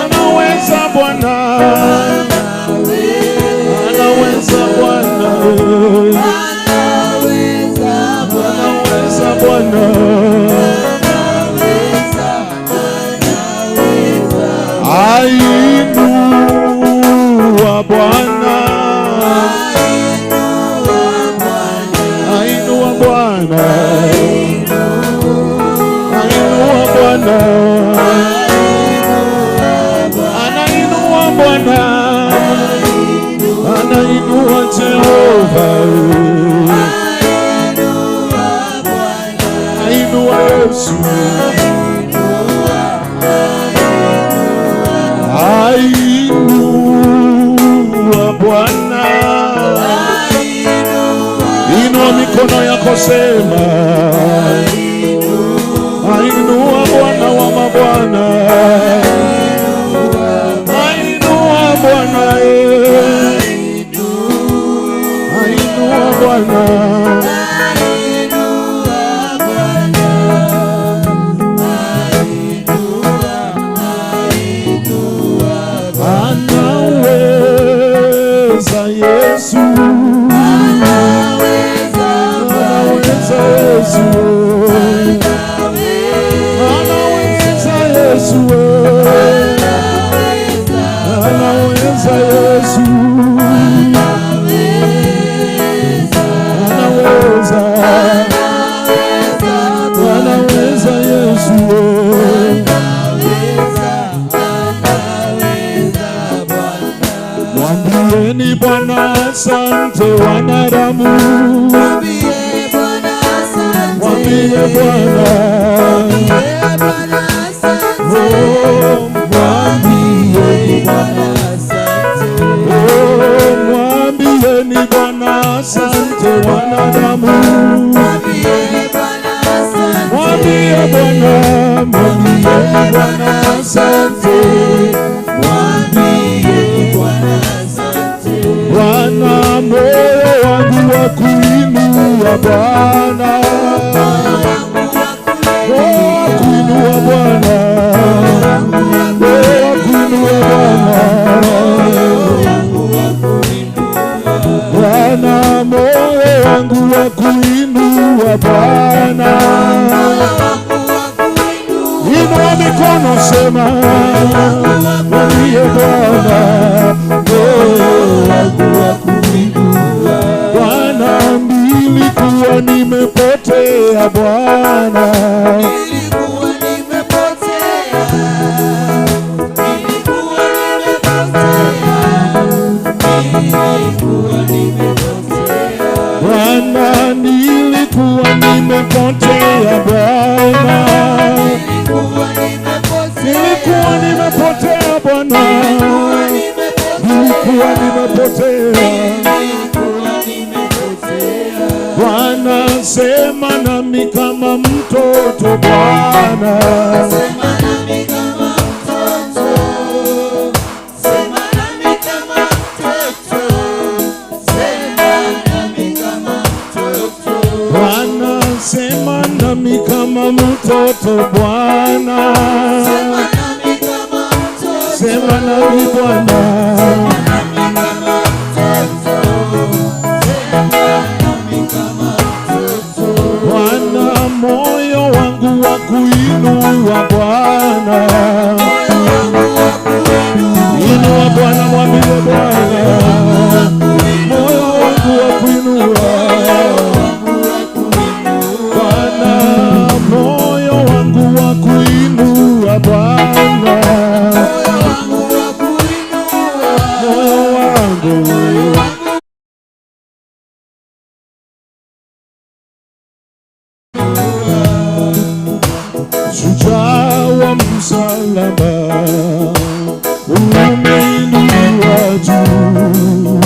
Anaweza Bwana, anaweza Bwana, anaweza Bwana, anaweza Bwana. Ainua Bwana, ainua Bwana, ainua Bwana, anainua Bwana, anainua Jehova, ainua Yesu. Ainua Bwana, inua mikono yako, sema ainua Bwana wa mabwana, ainua Bwana, ainua Bwana. Anaweza Yesu, anaweza Yesu, anaweza Yesu, anaweza Yesu, anaweza, anaweza Yesu. Mwambieni Bwana asante wanadamu, mwambie Bwana, oh, mwambieni Bwana, oh, mwambieni Bwana asante wanadamu, mwambie Bwana, mwambieni Bwana asante. Bwana, moyo wangu wa kuinua Bwana, wa kuinua Bwana, wa kuinua Bwana, Bwana, moyo wangu wa kuinua Bwana, inua mikono, sema mwambie Bwana, moyo wangu wa kuinua Bwana, nilikuwa nimepotea Bwana, Nilikuwa nimepotea, nilikuwa nimepotea, nilikuwa nimepotea. Bwana, nilikuwa nimepotea Bwana, Nilikuwa nimepotea, nilikuwa nimepotea Bwana, nilikuwa nimepotea. Nilikuwa nimepotea. Bwana, sema nami kama mtoto Bwana, Sema nami kama mtoto, sema nami kama mtoto, sema nami kama mtoto. Bwana, sema nami kama mtoto Bwana, Sema nami kama mtoto, sema nami Bwana, nami kama mtoto, sema nami kama mtoto. Bwana, moyo wangu wa kuinua Bwana, Moyo wangu wa kuinua, inua Bwana, mwambie Bwana, moyo wangu wa kuinua Bwana, moyo wangu wa kuinua Bwana, moyo wangu wa kuinua, moyo wangu shujaa wa msalaba umeinuliwa juu,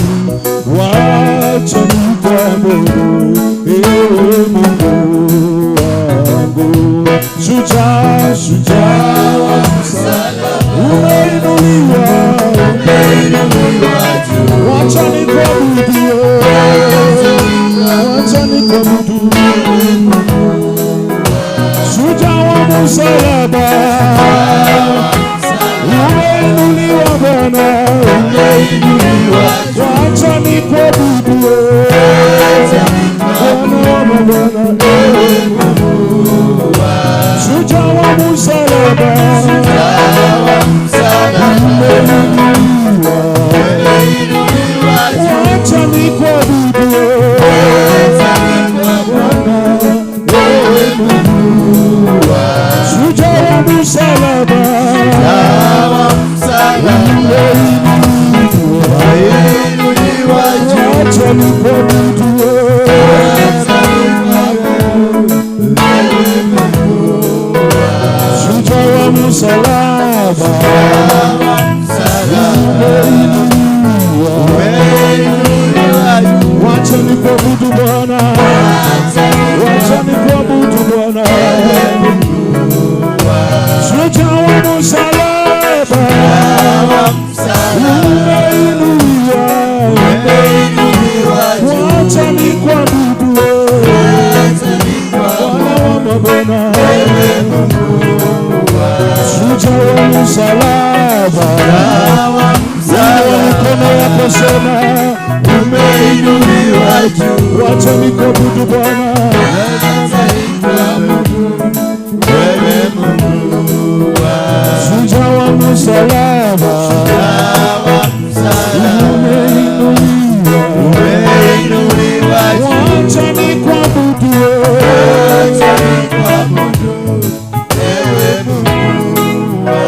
wacha nikuabudu ewe Mungu wangu. Shujaa, shujaa wa msalaba umeinuliwa, umeinuliwa juu. Wacha nikuabudu, wacha nikuabudu. Shujaa wa msalaba, umeinuliwa Bwana, umeinuliwa. Wacha nikuabudu Bwana wa mabwana, ewe Mungu wangu. Shujaa wa msalaba, umeinuliwa. Wacha nikuabudu Bwana, ewe Mungu wangu. Shujaa wa msalaba, umeinuliwa. Wacha nikuabudu Shujaa wa msalaba, umeinuliwa. Wacha nikuabudu Bwana, wacha nikuabudu Bwana. Shujaa wa msalaba, umeinuliwa. Wacha nikuabudu Bwana wa mabwana, shujaa wa msalaba. Inua mikono yako sema, Umeinuliwa juu. Wacha nikuabudu Bwana, Wewe Mungu wangu. shujaa wa msalaba, umeinuliwa. Umeinuliwa juu. Wacha nikuabudu Wacha nikuabudu, ewe Mungu wangu.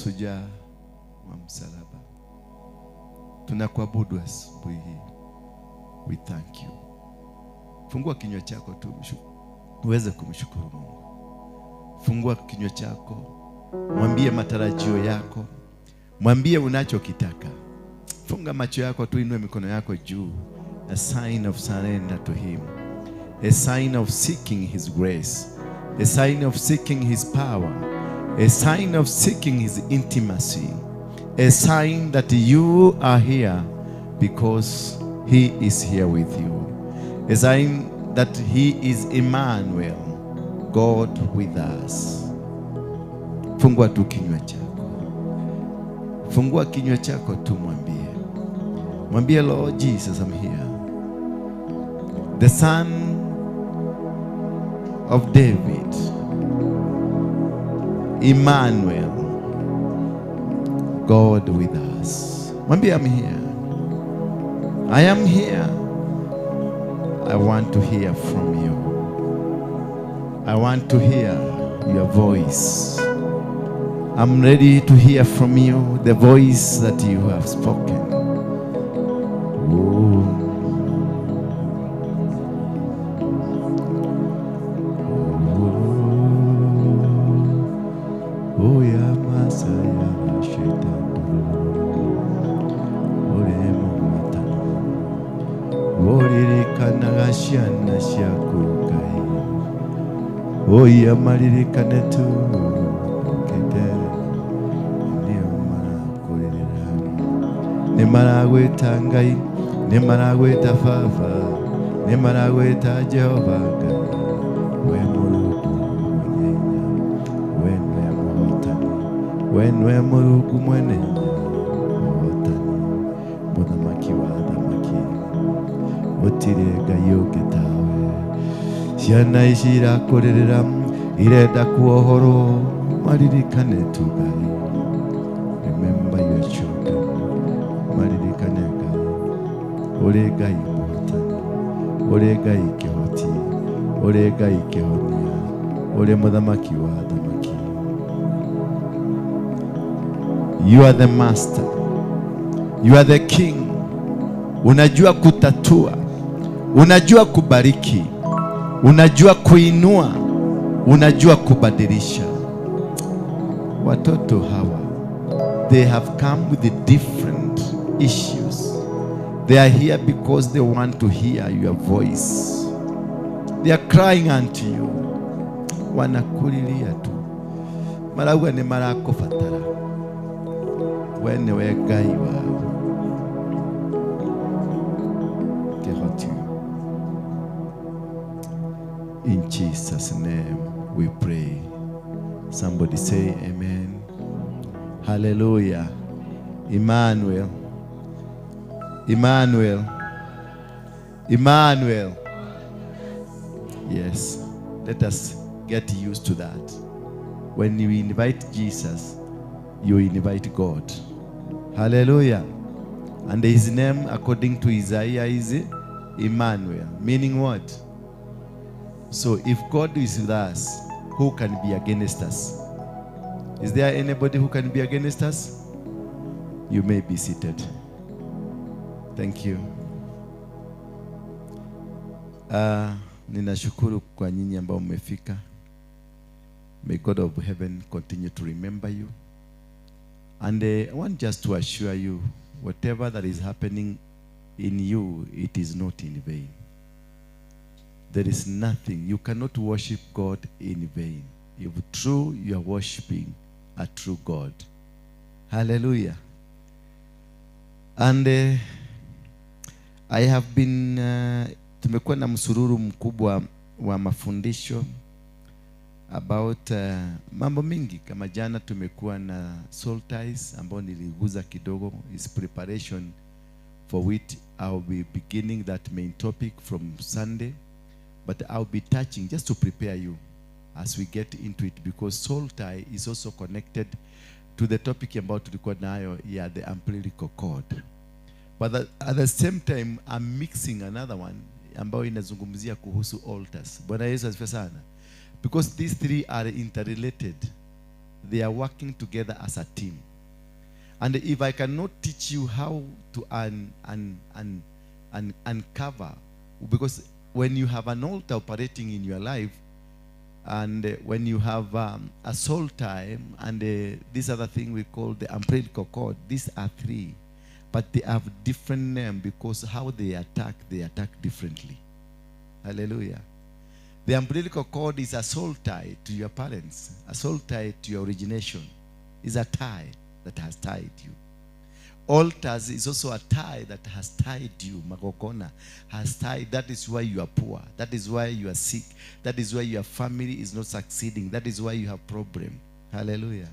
Shujaa wa msalaba, tunakuabudu asubuhi hii. We thank you. Fungua kinywa chako tu uweze kumshukuru Mungu. Fungua kinywa chako, mwambie matarajio yako, mwambie unachokitaka. Funga macho yako tu, inue mikono yako juu, a sign of surrender to him, a sign of seeking his grace, a sign of seeking his power, a sign of seeking his intimacy, a sign that you are here because he is here with you, a sign that he is Emmanuel, God with us. Fungua tu kinywa chako, fungua kinywa chako tu, mwambie, mwambie Lord Jesus, I'm here, the Son of David, Emmanuel, God with us. Mwambie I'm here. I am here. I want to hear from you. I want to hear your voice. I'm ready to hear from you, the voice that you have spoken. Oh. Oh, ya Masaya Shetanduru. Ore mumatano. Oririkanaga ciana ciaku Ngai. Oya maririkane tu kete. Nĩo marakũrĩrĩra. Nĩ maragwĩta Ngai, nĩ maragwĩta Baba, nĩ maragwĩta Jehova Ngai. We Mũrungu mwene hinya, we nĩwe mũhotani, we nĩwe Mũrungu mwene hinya, mũhotani, mũthamaki wa athamaki. Gũtirĩ Ngai ũngĩ tawe. Ciana ici irakũrĩrĩra, irenda kuohorwo, maririkane tu Ngai. Remember your children. Maririkane Ngai. Ũrĩ Ngai mũhotani, ũrĩ Ngai kĩhoti, ũrĩ Ngai kĩhonia, ũrĩ mũthamaki wa athamaki. You are the master. You are the king. Unajua kutatua, unajua kubariki, unajua kuinua, unajua kubadilisha. Watoto hawa, they have come with the different issues. They are here because they want to hear your voice. They are crying unto you. Wanakulilia tu. Marauga ni marakubatara. We niwe Ngai wao. Kĩhoti. In Jesus' name we pray. Somebody say amen. Hallelujah. Emmanuel. Emmanuel. Emmanuel. Yes. Let us get used to that. When you invite Jesus, you invite God. Hallelujah. And his name, according to Isaiah, is Emmanuel. Meaning what? So if God is with us, who can be against us? Is there anybody who can be against us? You may be seated. Thank you. Ninashukuru kwa nyinyi ambao mmefika. May God of heaven continue to remember you. And I want just to assure you, whatever that is happening in you, it is not in vain. There is nothing. You cannot worship God in vain. If true, you are worshiping a true God. Hallelujah. And I have been, tumekuwa na msururu mkubwa wa mafundisho about mambo mingi. Kama jana tumekuwa na soul ties ambao niliguza kidogo, is preparation for which I'll be beginning that main topic from Sunday, but I'll be touching just to prepare you as we get into it, because soul tie is also connected to the topic about tulikuwa nayo ya the umbilical cord. But at the same time I'm mixing another one ambayo inazungumzia kuhusu altars. Bwana Yesu asifiwe sana. Because these three are interrelated. They are working together as a team. And if I cannot teach you how to uncover, because when you have an altar operating in your life, and when you have a soul tie, and this other thing we call the umbilical cord, these are three. But they have different name because how they attack differently. Hallelujah. The umbilical cord is a soul tie to your parents, a soul tie to your origination. It's a tie that has tied you. Altars is also a tie that has tied you. Magokona has tied. That is why you are poor. That is why you are sick. That is why your family is not succeeding. That is why you have problem. Hallelujah.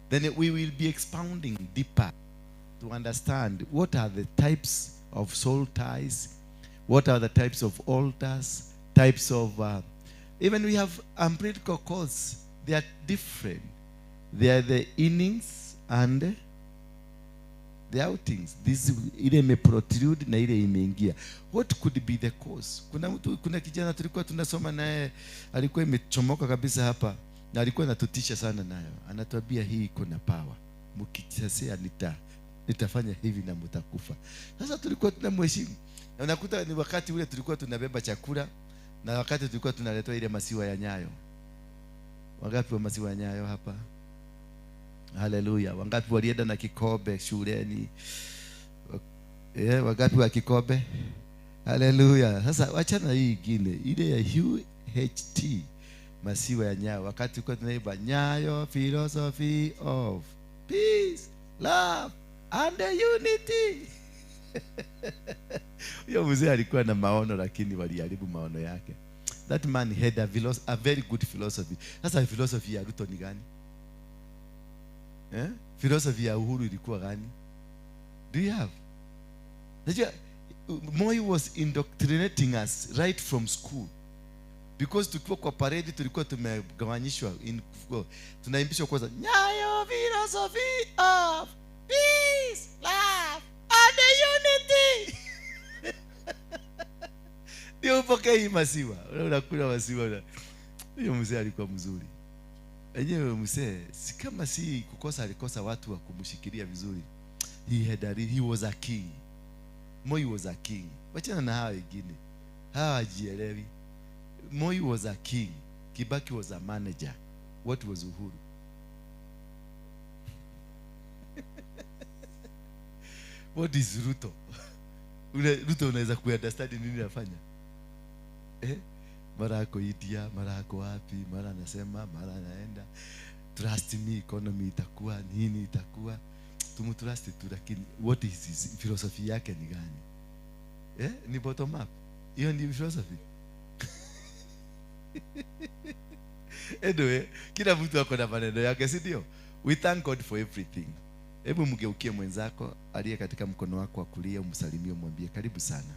Then we will be expounding deeper to understand what are the types of soul ties, what are the types of altars, types of, even we have umbilical cords. They are different. They are the innings and the outings. This ile ime protrude na ile imeingia. What could be the cause? Kuna mtu, kuna kijana tulikuwa tunasoma naye, alikuwa imechomoka kabisa hapa na alikuwa anatutisha sana nayo. Anatuambia hii iko na power. Mkichezea nitafanya hivi na mtakufa. Sasa tulikuwa tunamheshimu. Na unakuta ni wakati ule tulikuwa tunabeba chakula na wakati tulikuwa tunaletwa ile masiwa ya Nyayo. Wangapi wa masiwa ya Nyayo hapa? Hallelujah. Wangapi walienda na kikombe shuleni? Wangapi wa kikombe? Hallelujah. Sasa wachana hii ingine, ile ya UHT, masiwa ya Nyayo. Wakati tulikuwa tunaimba Nyayo philosophy of peace, love and unity. Huyo mzee alikuwa na maono, lakini waliharibu maono yake. That man had a very good philosophy. Sasa philosophy ya Ruto ni gani? Eh? Philosophy ya Uhuru ilikuwa gani? Do you have? Najua, Moi was indoctrinating us right from school. Because tukiwa kwa parade tulikuwa tumegawanyishwa, tunaimbishwa kwanza Nyayo philosophy of peace, love and unity. Ndio upokee masiwa. Unakula masiwa. Huyo mzee alikuwa mzuri. Enyewe mzee, si kama si kukosa, alikosa watu wa kumshikilia vizuri. He was a king. Moi was a king. Wachana na hawa wengine. Hawa hajielewi. Moi was a king. Kibaki was a manager. What was Uhuru? What is Ruto? Ruto unaweza kuunderstand nini anafanya? Mara ako India, mara ako wapi, mara anasema, mara anaenda. Trust me, economy itakuwa, nini itakuwa. Tumutrust tu, lakini what is his philosophy yake ni gani? Ni bottom up. Hiyo ndio philosophy. Anyway, kila mtu ako na maneno yake, si ndio? We thank God for everything. Hebu mgeukie mwenzako aliye katika mkono wako wa kulia, umsalimie, umwambie karibu sana.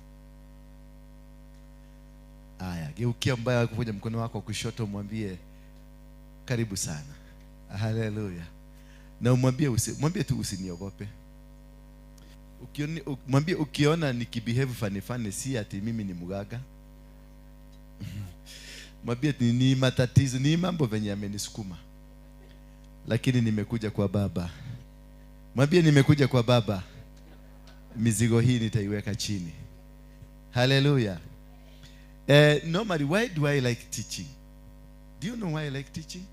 Aya, geukia ambaye ako kwenye mkono wako wa kushoto, umwambie karibu sana. Haleluya. Na umwambie mwambie tu usiniogope. Mwambie ukiona nikibehave funny funny, si ati mimi ni mganga. Mwambie ni matatizo, ni mambo venye amenisukuma. Lakini nimekuja kwa Baba. Mwambie nimekuja kwa Baba. Mizigo hii nitaiweka chini. Hallelujah. Normally, why do I like teaching? Do you know why I like teaching?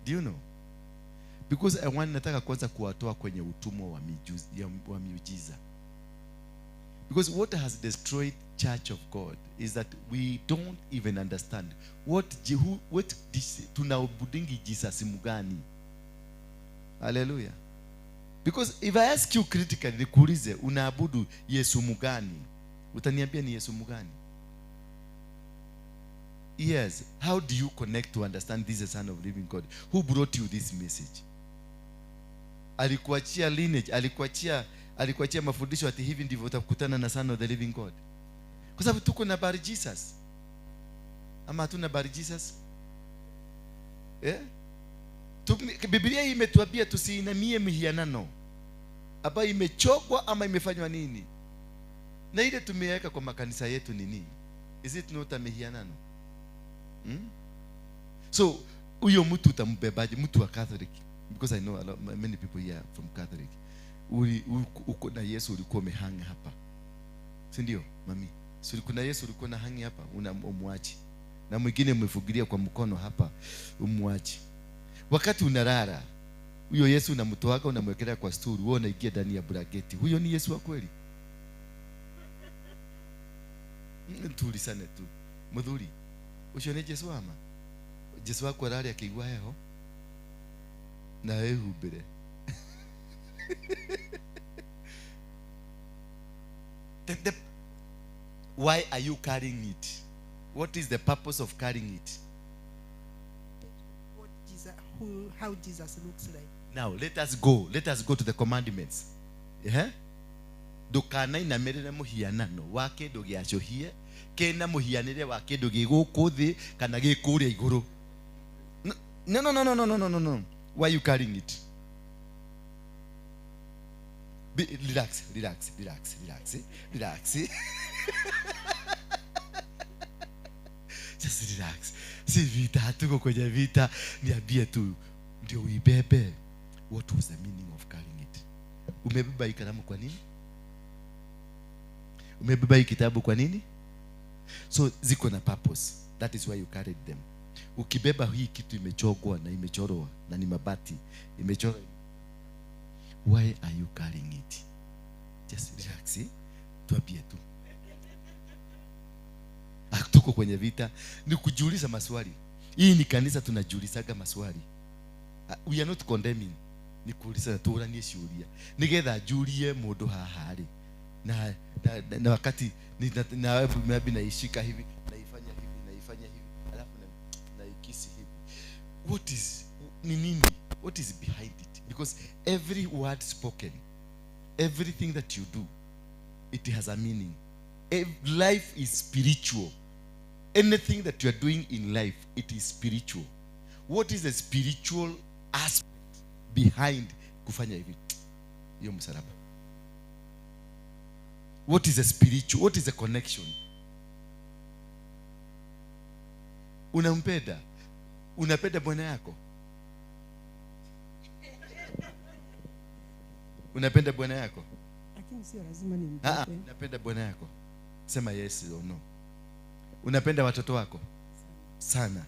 Do you know? Because I want, nataka kwanza kuwatoa kwenye utumwa wa miujiza. Because what has destroyed Church of God is that we don't even understand what tunaubudingi Jesus mgani. Hallelujah. Because if I ask you critically, nikuulize unaabudu Yesu mgani? Utaniambia ni Yesu mgani? Yes. How do you connect to understand this is the Son of Living God? Who brought you this message? Alikuachia lineage, alikuachia mafundisho ati hivi ndivyo utakutana na Son of the Living God. Kwa sababu tuko na bari Jesus. Ama hatuna bari Jesus? Eh? Biblia imetuambia tusiinamie mihianano ambayo imechokwa ama imefanywa nini. Na ile tumeweka kwa makanisa yetu ni nini? Is it not a mihianano? Hmm? So huyo mtu utambebaje? Mtu wa Catholic, because I know a lot, many people here from Catholic. Uko na Yesu ulikuwa umehang hapa, si ndio mami? So kuna Yesu ulikuwa na hangi hapa, unamwachi. Na mwingine umefugilia kwa mkono hapa, umwachi. Wakati unalala, huyo Yesu unamtoaga unamwekelea kwa stuli, wewe unaingia ndani ya blanketi. Huyo ni Yesu wa kweli? Tulisane tu. Mudhuri, ucio ni Yesu ama? Yesu wako arari akigwa heho na wehumbire. Why are you carrying it? What is the purpose of carrying it? What Jesus, how Jesus looks like. Now let us go. Let us go to the commandments. Yeah? Ndukanainamĩrĩre mũhianano wa kĩndũ gĩacũhie kĩna mũhianĩre wa kĩndũ gĩ gũkũ thĩ kana gĩ kũrĩa igũrũ. No, no, no, no, no, no, no, no. Why are you carrying it? Relax, relax, relax, relax, relax. Just relax. Si vita, hatuko kwenye vita. Niambie tu ndio uibebe. What was the meaning of carrying it? Umebeba hii kalamu kwa nini? Umebeba hii kitabu kwa nini? So ziko na purpose. That is why you carried them. Ukibeba hii kitu imechogwa na imechorwa na ni mabati, imechorwa. Why are you carrying it? Just relax. Eh? Tuambie tu. Tuko kwenye vita. Ni kujiuliza maswali. Hii ni kanisa tunajiulizaga maswali. We are not condemning. Ni kuuliza turanie ciuria. Nigetha njurie mundu haha ri. Na na wakati na maybe naishika hivi, naifanya hivi, naifanya hivi, alafu naikisi hivi. What is ni nini? What is behind it? Because every word spoken, everything that you do, it has a meaning. Life is spiritual. Anything that you are doing in life, it is spiritual. What is the spiritual aspect behind kufanya hivi? Hiyo msalaba. What is the spiritual? What is the connection? Unampenda? Unapenda bwana yako? Unapenda bwana yako? Lakini sio lazima nimpende. Unapenda bwana yako? Sema yes or no. Unapenda watoto wako? Sana.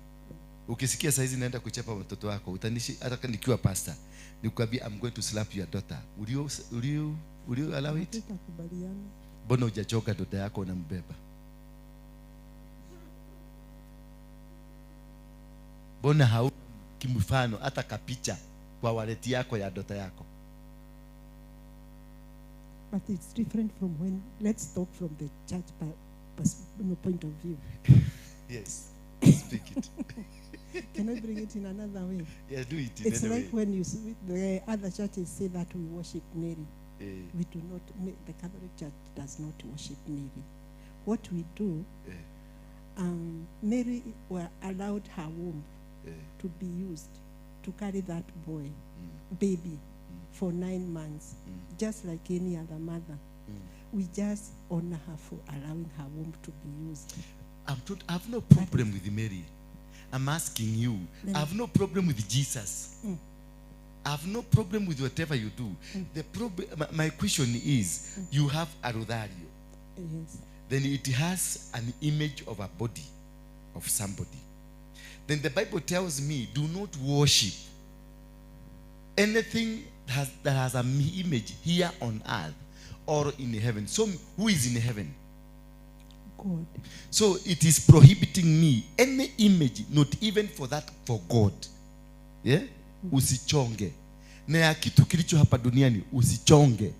Ukisikia saizi naenda kuchapa watoto wako, utanishi hata nikiwa pastor, nikwambia I'm going to slap your daughter. Will you allow it? Tutakubaliana. Mbona hujachoka dada yako unambeba? Mbona hau kimfano hata kapicha kwa wallet yako ya dota yako? But it's different from when, let's talk from the church point of view. Yes. It's Speak it. Can I bring it in another way? Yeah, do it in It's any like way. when you the other churches say that we worship Mary. We do not. The Catholic Church does not worship Mary. What we do, Mary were allowed her womb to be used to carry that boy, baby, for 9 months, just like any other mother. We just honor her for allowing her womb to be used. I have no problem with Mary. I'm asking you. I have no problem with Jesus. I have no problem with whatever you do. The problem, my question is, you have a rosario. Yes. Then it has an image of a body of somebody. Then the Bible tells me, do not worship anything that has an image here on earth or in heaven. So who is in heaven? God. So it is prohibiting me any image, not even for that, for God. Yeah? Usichonge. Na ya kitu kilicho hapa duniani usichonge.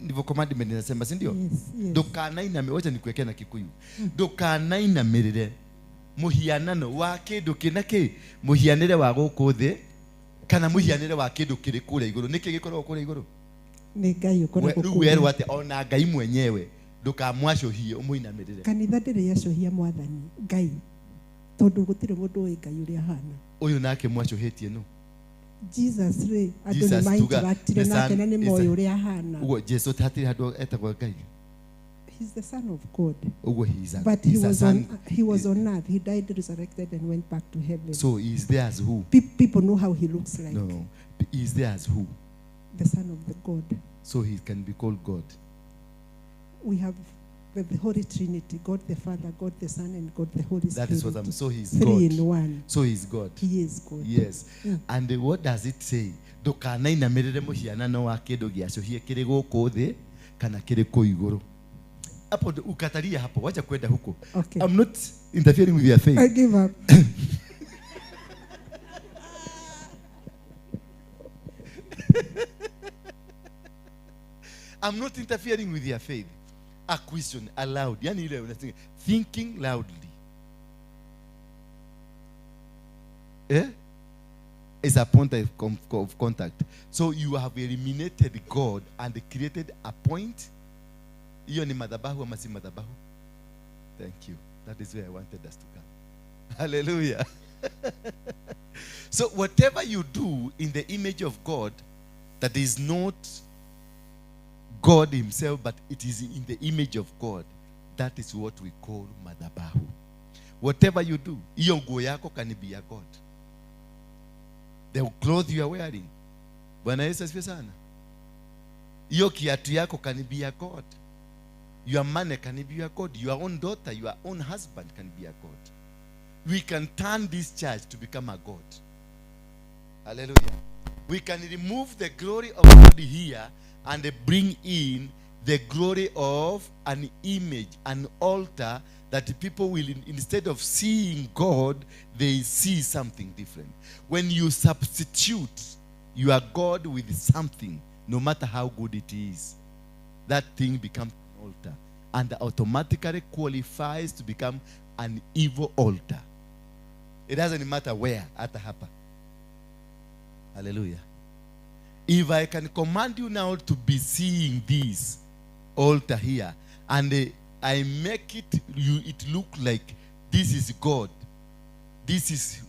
Ndivyo commandment inasema, si ndio? Yes, yes. Ndukanainame, wacha nikuwekee na Kikuyu. Ndukanainamĩrĩre mũhianano wa kĩndũ kĩna kĩ, mũhianĩre wa gũkũ thĩ kana mũhianĩre wa kĩndũ kĩrĩ kũrĩa igũrũ. Nĩkĩ gĩkoragwo kũrĩa igũrũ? Nĩ Ngai ũkoragwo Rĩu kũu. werwo atĩ ona Ngai mwenyewe ndũkamwacũhie ũmũinamĩrĩre. Kanitha ndĩrĩ yacũhia mwathani Ngai, tondũ gũtirĩ mũndũ ũĩ Ngai ũrĩa ahana. Ũyũ nake mwacũhĩtie nũ? Jesus rĩ, andũ nĩ ma-interactire nake na nĩ moĩ ũrĩa ahana. Ũguo Jesu hatirĩ handũ etagwo Ngai. He's the son of God. Ũguo he is a, but he is a son. He was on earth. He died, resurrected, and went back to heaven. So he is there as who? People know how he looks like. No, he is there as who? The son of the God. So he can be called God. We have the Holy Trinity, God the Father, God the Son, and God the Holy Spirit. That is what I'm. So he is Three God. in one. So he is God. He is God. Yes. And what does it say? Ndũkanainamĩrĩre mũhianano wa kĩndũ gĩacũhie kĩrĩ gũkũ thĩ kana kĩrĩ kũu igũrũ. Hapo ukatalia hapo, wacha kwenda huko. Okay. I'm not interfering with your faith. I give up. I'm not interfering with your faith. A question aloud. Yani ile unasema thinking loudly. Eh? It's a point of contact. So you have eliminated God and created a point. Hiyo ni madhabahu ama si madhabahu? Thank you. That is where I wanted us to come. Hallelujah. So whatever you do in the image of God that is not God himself, but it is in the image of God, that is what we call madhabahu. Whatever you do, hiyo nguo yako can be a God. The clothes you are wearing. Bwana Yesu asifiwe sana. Hiyo kiatu yako can be a God. Your money can be a God. Your own daughter, your own husband can be a God. We can turn this church to become a God. Hallelujah. We can remove the glory of God here and bring in the glory of an image, an altar that people will, instead of seeing God, they see something different. When you substitute your God with something, no matter how good it is, that thing becomes an altar and automatically qualifies to become an evil altar. It doesn't matter where, hata hapa. Hallelujah. If I can command you now to be seeing this altar here, and I make it it look like this is God, this is,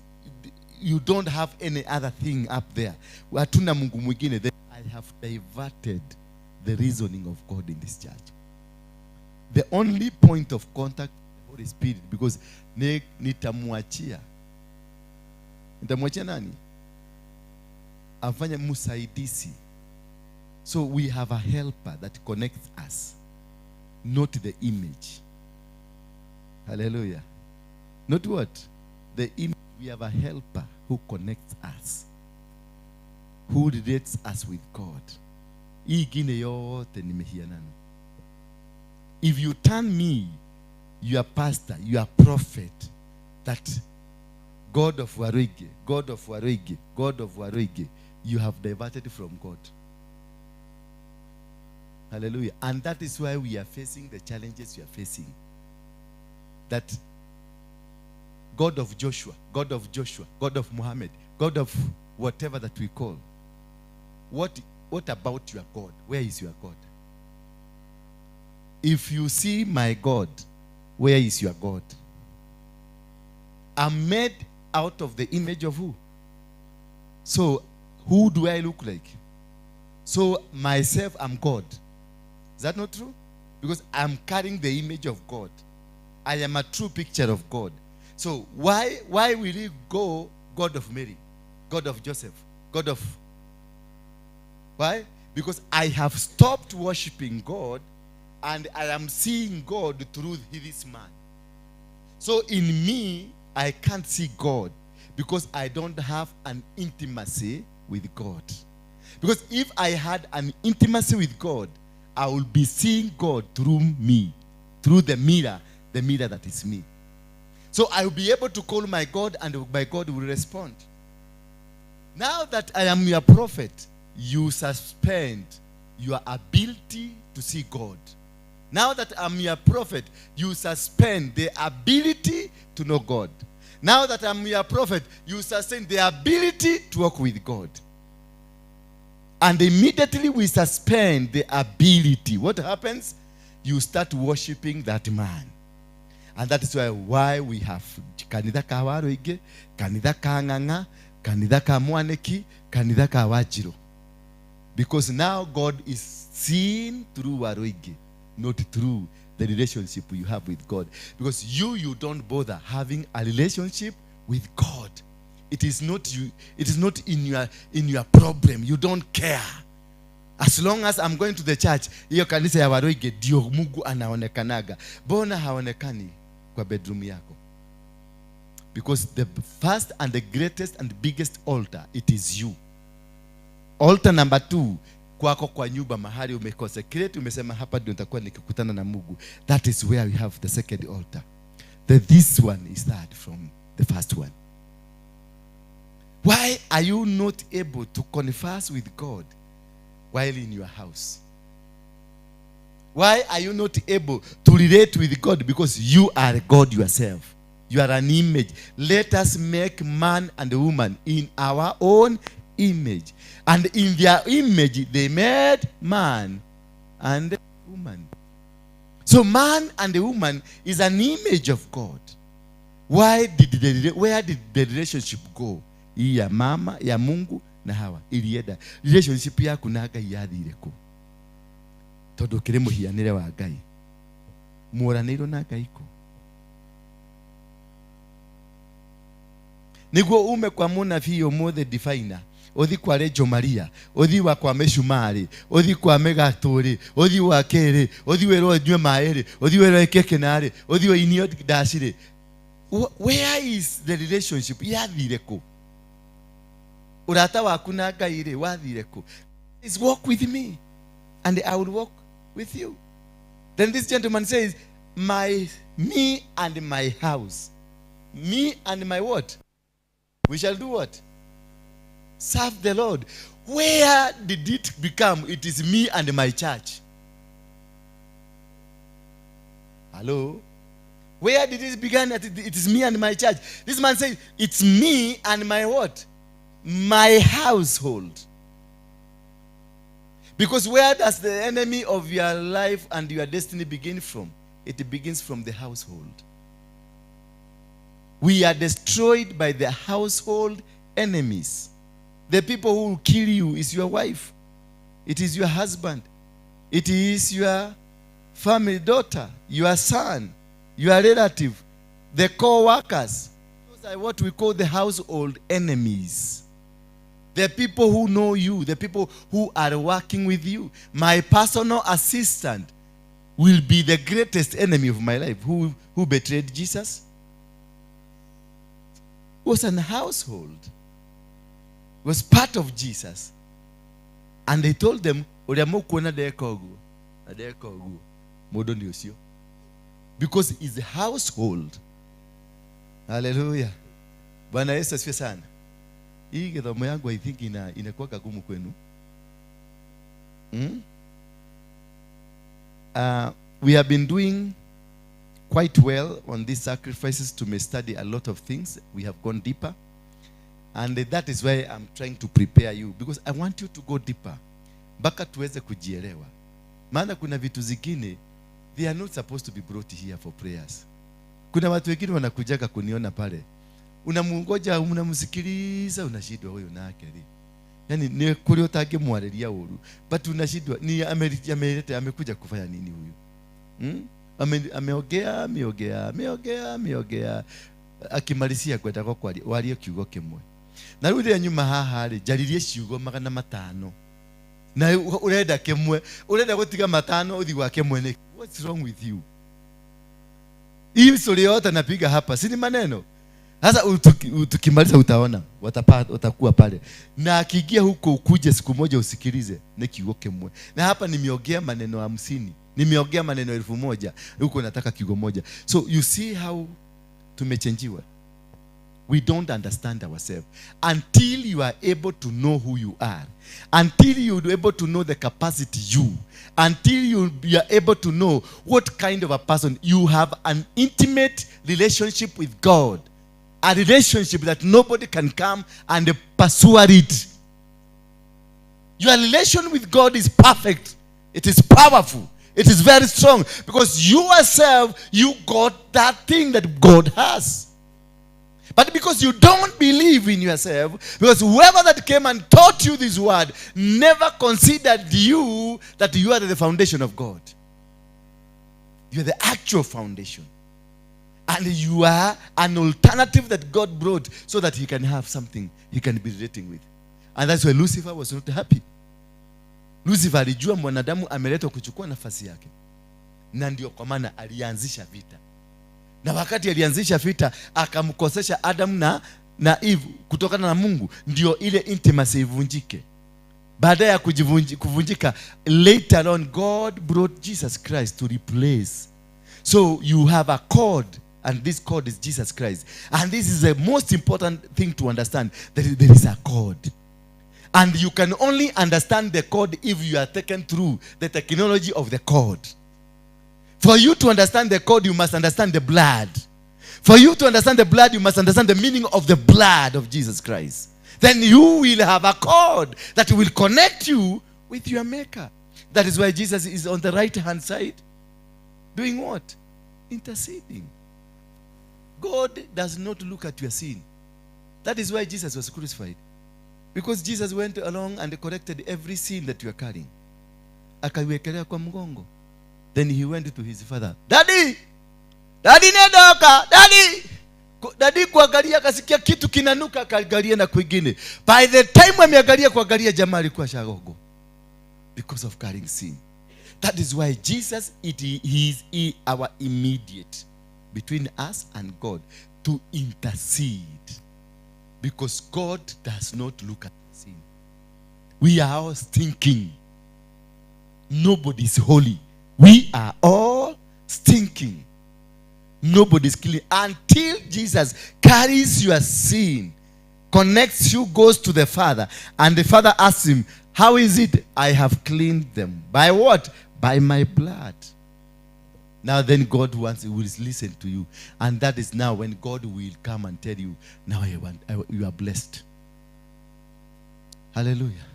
you don't have any other thing up there. Hatuna Mungu mwingine. Then I have diverted the reasoning of God in this church. The only point of contact, the Holy Spirit, because nitamwachia. Nitamwachia nani? Afanya msaidizi. So we have a helper that connects us, not the image. Hallelujah. Not what? The image. We have a helper who connects us, who relates us with God. Hii ingine yote ni mihianano. If you turn me, your pastor, your prophet, that God of Waruinge, God of Waruinge, God of Waruinge, you have diverted from God. Hallelujah. And that is why we are facing the challenges we are facing. That God of Joshua, God of Joshua, God of Muhammad, God of whatever that we call. What about your God? Where is your God? If you see my God, where is your God? I'm made out of the image of who? So, who do I look like? So, myself, I'm God. Is that not true? Because I'm carrying the image of God. I am a true picture of God. So, why will you go God of Mary, God of Joseph, God of... Why? Because I have stopped worshiping God and I am seeing God through this man. So in me, I can't see God because I don't have an intimacy with God. Because if I had an intimacy with God, I will be seeing God through me, through the mirror that is me. So I will be able to call my God and my God will respond. Now that I am your prophet, you suspend your ability to see God. Now that I'm your prophet, you suspend the ability to know God. Now that I'm your prophet, you sustain the ability to walk with God. And immediately we suspend the ability. What happens? You start worshiping that man. And that is why we have kanitha ka Waruinge, kanitha ka Ng'ang'a, kanitha ka Mwaniki, kanitha ka Wanjiru. Because now God is seen through Waruinge, not through the relationship you have with God. Because you don't bother having a relationship with God. It is not you, it is not in your problem. You don't care. As long as I'm going to the church, hiyo kanisa ya Waruinge ndio Mungu anaonekanaga. Mbona haonekani kwa bedroom yako? Because the first and the greatest and biggest altar, it is you. Altar number 2, kwako kwa nyumba mahali umeconsecrate, umesema hapa ndio nitakuwa nikikutana na Mungu. That is where we have the second altar. This one is that from the first one. Why are you not able to converse with God while in your house? Why are you not able to relate with God? Because you are God yourself. You are an image. Let us make man and woman in our own image. And in their image, they made man and woman. So man and woman is an image of God. Where did the relationship go? Hii ya mama, ya Mungu na Hawa. Ilienda. Relationship yaku na Ngai yathire ku? Tondu kiri muhianire wa Ngai. Muoranĩirwo na Ngai ku? Niguo ume kwa munabii umuthi diviner, uthi kwa Rejo Maria, uthi wa kwa mĩcumarĩ, uthi kwa mĩgatũ-rĩ, uthi wa kĩrĩ, uthi wĩrwo ũnyue maĩ-rĩ, uthi wĩrwo ĩke kĩna-rĩ, uthi ũinio ndaci-rĩ. Where is the relationship? Yathire kũ? Ũrata waku na Ngai-rĩ, wathire kũ? Is walk with me and I will walk with you. Then this gentleman says, me and my house. Me and my what? We shall do what? Serve the Lord. Where did it become? It is me and my church. Hello? Where did it begin? It is me and my church. This man says, it's me and my what? My household. Because where does the enemy of your life and your destiny begin from? It begins from the household. We are destroyed by the household enemies. The people who will kill you is your wife. It is your husband. It is your family daughter, your son, your relative, the co-workers. Those are what we call the household enemies. The people who know you, the people who are working with you. My personal assistant will be the greatest enemy of my life. Who betrayed Jesus? Was an household. Was part of Jesus. And they told them, because it's a household. Hallelujah. Bwana Yesu asifiwe sana. Hii githomo yangu I think inakuwa kagumu kwenu. We have been doing quite well on these sacrifices. To study a lot of things. We have gone deeper. And that is why I'm trying to prepare you, because I want you to go deeper. Mpaka tuweze kujielewa. Maana kuna vitu zingine, they are not supposed to be brought here for prayers. Kuna watu wengine wanakujaga kuniona pale. Unamungoja, unamsikiliza, unashindwa huyu nake. Yaani ni kuri utangimwariria uru, but unashindwa ni ameleta, amekuja kufanya nini huyu? Ameogea, ameogea, ameogea, ameogea, akimalizia kwenda kwa warie kiugo kimwe. Na rĩu rĩrĩa nyuma haha rĩ, njaririe ciugo 500. Na urenda kimwe, urenda gutiga 5 uthi gwa kimwe nĩ. What's wrong with you? Hii story yote napiga hapa, si ni maneno? Sasa tukimaliza utaona, watakuwa pale. Na akiingia huko ukuje siku moja usikilize ni kiugo kimwe. Na hapa nimeongea maneno 50, nimeongea maneno 1000, huko nataka kiugo moja. So you see how tumechenjiwa. We don't understand ourselves until you are able to know who you are, until you are able to know the capacity you, until you are able to know what kind of a person you have, an intimate relationship with God, a relationship that nobody can come and persuade it. Your relation with God is perfect. It is powerful. It is very strong, because you yourself, you got that thing that God has. But because you don't believe in yourself, because whoever that came and taught you this word never considered you that you are the foundation of God. You are the actual foundation. And you are an alternative that God brought so that he can have something he can be relating with. And that's why Lucifer was not happy. Lucifer alijua mwanadamu ameletwa kuchukua nafasi yake. Na ndio kwa maana alianzisha vita. Na wakati alianzisha vita, akamkosesha Adam na Eve kutokana na Mungu, ndio ile intimacy ivunjike. Baada ya kuvunjika, later on God brought Jesus Christ to replace. So you have a cord, and this cord is Jesus Christ. And this is the most important thing to understand, that there is a cord. And you can only understand the cord if you are taken through the technology of the cord. For you to understand the code, you must understand the blood. For you to understand the blood, you must understand the meaning of the blood of Jesus Christ. Then you will have a cord that will connect you with your maker. That is why Jesus is on the right-hand side. Doing what? Interceding. God does not look at your sin. That is why Jesus was crucified. Because Jesus went along and corrected every sin that you are carrying. Akaiwekelea kwa mgongo. Then he went to his father. Daddy! Daddy nedoka! Daddy! Daddy kuangalia akasikia kitu kinanuka, akaangalia na kwingine. By the time ameangalia kuangalia, jamaa alikuwa shagogo. Because of carrying sin. That is why Jesus, he is our immediate between us and God to intercede. Because God does not look at sin. We are all stinking. Nobody is holy. We are all stinking. Nobody is clean until Jesus carries your sin, connects you, goes to the Father, and the Father asks him, how is it? I have cleaned them. By what? By my blood. Now then God wants, will listen to you. And that is now when God will come and tell you, now you are blessed. Hallelujah.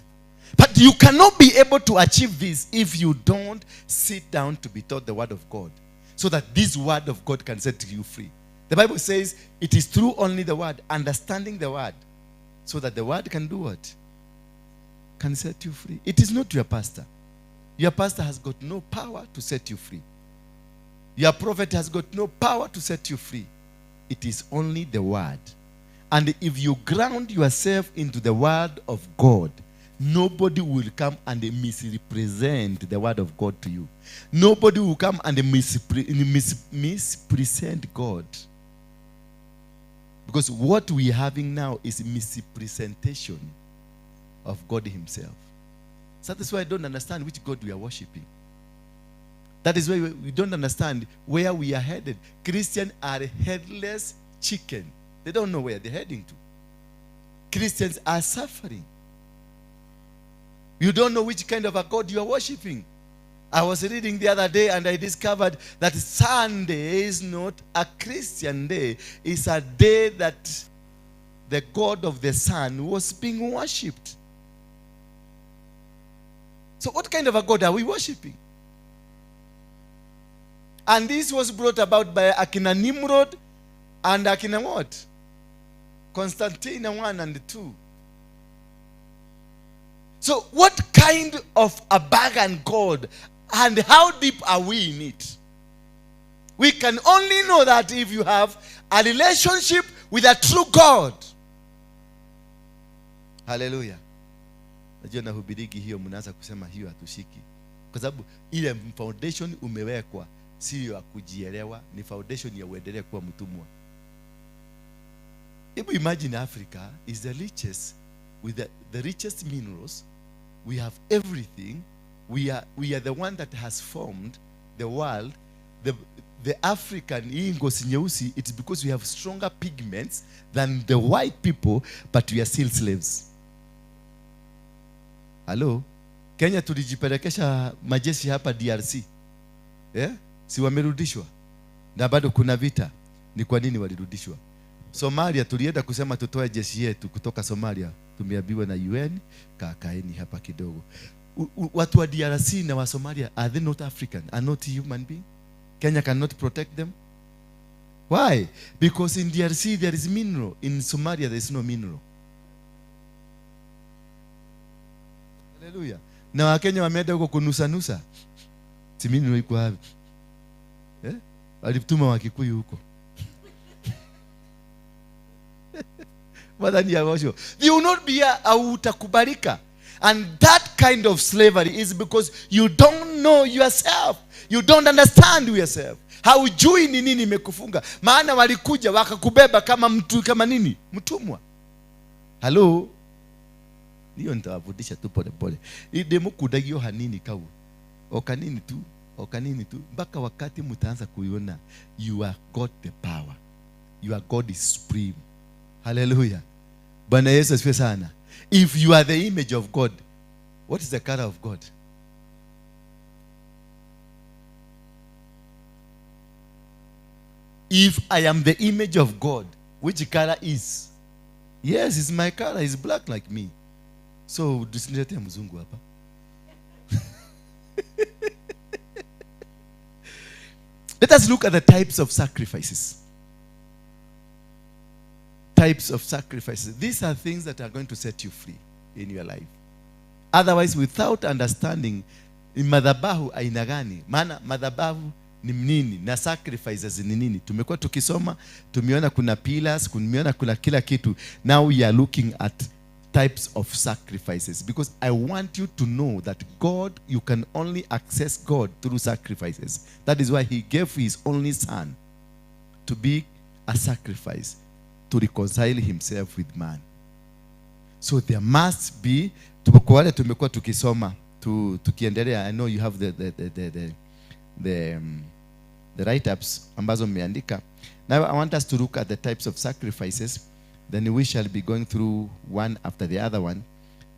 But you cannot be able to achieve this if you don't sit down to be taught the word of God, so that this word of God can set you free. The Bible says it is through only the word, understanding the word, so that the word can do what? Can set you free. It is not your pastor. Your pastor has got no power to set you free. Your prophet has got no power to set you free. It is only the word. And if you ground yourself into the word of God, nobody will come and misrepresent the word of God to you. Nobody will come and misrepresent God. Because what we are having now is misrepresentation of God himself. So that's why I don't understand which God we are worshiping. That is why we don't understand where we are headed. Christians are headless chicken. They don't know where they're heading to. Christians are suffering. You don't know which kind of a God you are worshiping. I was reading the other day and I discovered that Sunday is not a Christian day. It's a day that the God of the sun was being worshipped. So what kind of a God are we worshipping? And this was brought about by Akina Nimrod and Akina what? Constantine 1 and 2. So what kind of a pagan God, and how deep are we in it? We can only know that if you have a relationship with a true God. Hallelujah. Najua nahubirigi hiyo, mnaanza kusema hiyo hatushiki. Kwa sababu ile foundation umewekwa sio ya kujielewa, ni foundation ya uendelee kuwa mtumwa. Hebu imagine Africa is the richest, with the richest minerals. We have everything. We are the one that has formed the world. The African hii ngozi nyeusi, it's because we have stronger pigments than the white people, but we are still slaves. Hello? Kenya tulijipelekesha majeshi hapa DRC. Yeah? Si wamerudishwa? Na bado kuna vita. Ni kwa nini walirudishwa? Somalia tulienda kusema tutoe jeshi yetu kutoka Somalia. Tumeambiwa na UN, kaeni hapa kidogo. Watu wa DRC na wa Somalia, are they not African? Are not human being? Kenya cannot protect them? Why? Because in DRC there is mineral. In Somalia there is no mineral. Hallelujah. Na Wakenya wameenda huko kunusa-nusa. Si mineral iko wapi? Eh? Walituma Wakikuyu huko. Madhani ya washo. You will not be hautakubalika. And that kind of slavery is because you don't know yourself. You don't understand yourself. Haujui ni nini imekufunga. Maana walikuja wakakubeba kama mtu, kama nini? Mtumwa. Hello? Hiyo nitawafundisha tu pole pole. Ide mukudagio hanini kau. Okanini tu, okanini tu mpaka wakati mtaanza kuiona you are God the power. You are God is supreme. Hallelujah. Bwana Yesu asifiwe sana. If you are the image of God, what is the color of God? If I am the image of God, which color is? Yes, it's my color. It's black like me. So, tusilete mzungu hapa. Let us look at the types of sacrifices. Types of sacrifices. These are things that are going to set you free in your life. Otherwise, without understanding, madhabahu aina gani? Maana madhabahu ni nini na sacrifices ni nini? Tumekuwa tukisoma, tumeona kuna pillars, tumeona kuna kila kitu. Now we are looking at types of sacrifices, because I want you to know that God, you can only access God through sacrifices. That is why he gave his only son to be a sacrifice to reconcile himself with man. So there must be, kwa wale tumekuwa tukisoma, tukiendelea, I know you have the write-ups ambazo mmeandika. Now I want us to look at the types of sacrifices. Then we shall be going through one after the other one,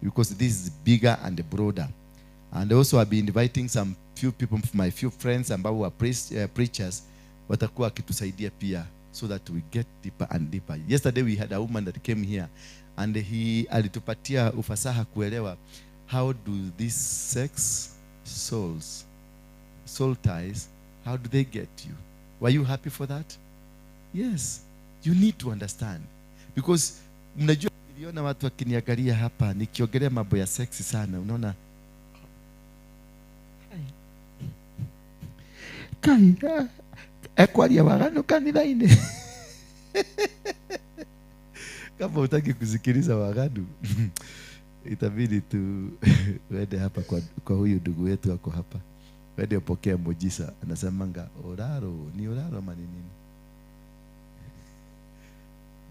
because this is bigger and broader. And also I'll be inviting some few people, my few friends ambao are preachers, watakuwa wakitusaidia pia, so that we get deeper and deeper. Yesterday we had a woman that came here, and he alitupatia ufasaha kuelewa how do these sex souls, soul ties, how do they get you? Were you happy for that? Yes. You need to understand. Because mnajua niliona watu wakiniangalia hapa nikiongelea mambo ya sex sana, unaona kai ekwaria wagano kanitha-inĩ. Kama hutaki kusikiliza wagano itabidi tu uende hapa kwa huyu ndugu wetu ako hapa. Uende upokee muujiza. Anasemanga oraro, ni oraro ama ni nini?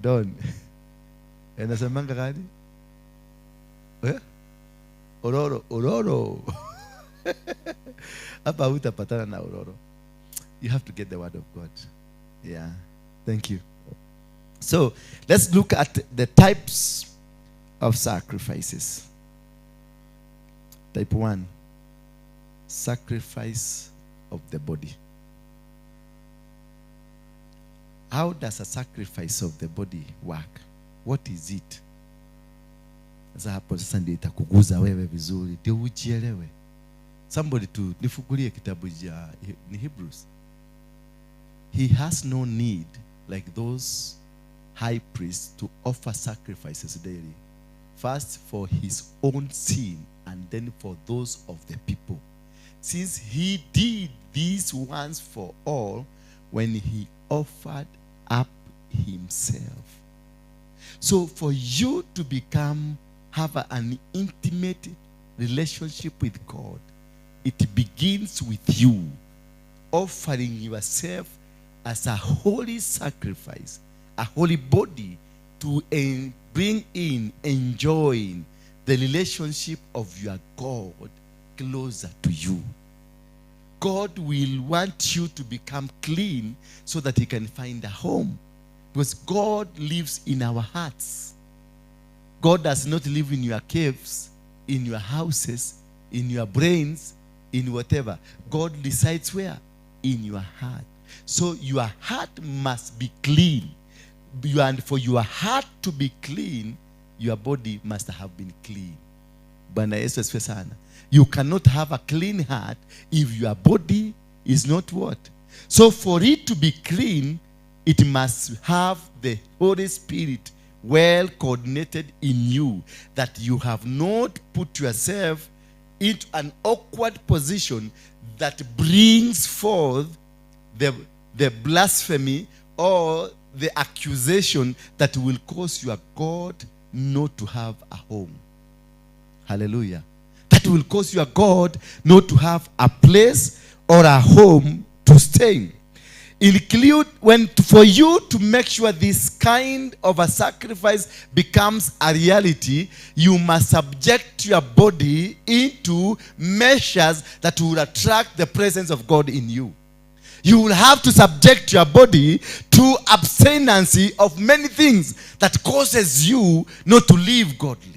Don. Anasemanga gani? Eh? Ororo, ororo. Hapa hutapatana na ororo. You have to get the word of God. Yeah. Thank you. So, let's look at the types of sacrifices. Type 1. Sacrifice of the body. How does a sacrifice of the body work? What is it? Sasa hapo sasa ndio itakuguza wewe vizuri, ndio ujielewe. Somebody to nifungulie kitabu cha ni Hebrews. He has no need, like those high priests, to offer sacrifices daily, first for his own sin and then for those of the people, since he did this once for all when he offered up himself. So for you to become, have an intimate relationship with God, it begins with you offering yourself as a holy sacrifice, a holy body, to bring in, enjoying the relationship of your God closer to you. God will want you to become clean so that he can find a home. Because God lives in our hearts. God does not live in your caves, in your houses, in your brains, in whatever. God resides where? In your heart. So your heart must be clean. And for your heart to be clean, your body must have been clean. Bwana Yesu asifiwe sana. You cannot have a clean heart if your body is not what? So for it to be clean, it must have the Holy Spirit well coordinated in you, that you have not put yourself into an awkward position that brings forth the blasphemy or the accusation that will cause your God not to have a home. Hallelujah. That will cause your God not to have a place or a home to stay. Include when for you to make sure this kind of a sacrifice becomes a reality, you must subject your body into measures that will attract the presence of God in you. You will have to subject your body to abstinence of many things that causes you not to live godly.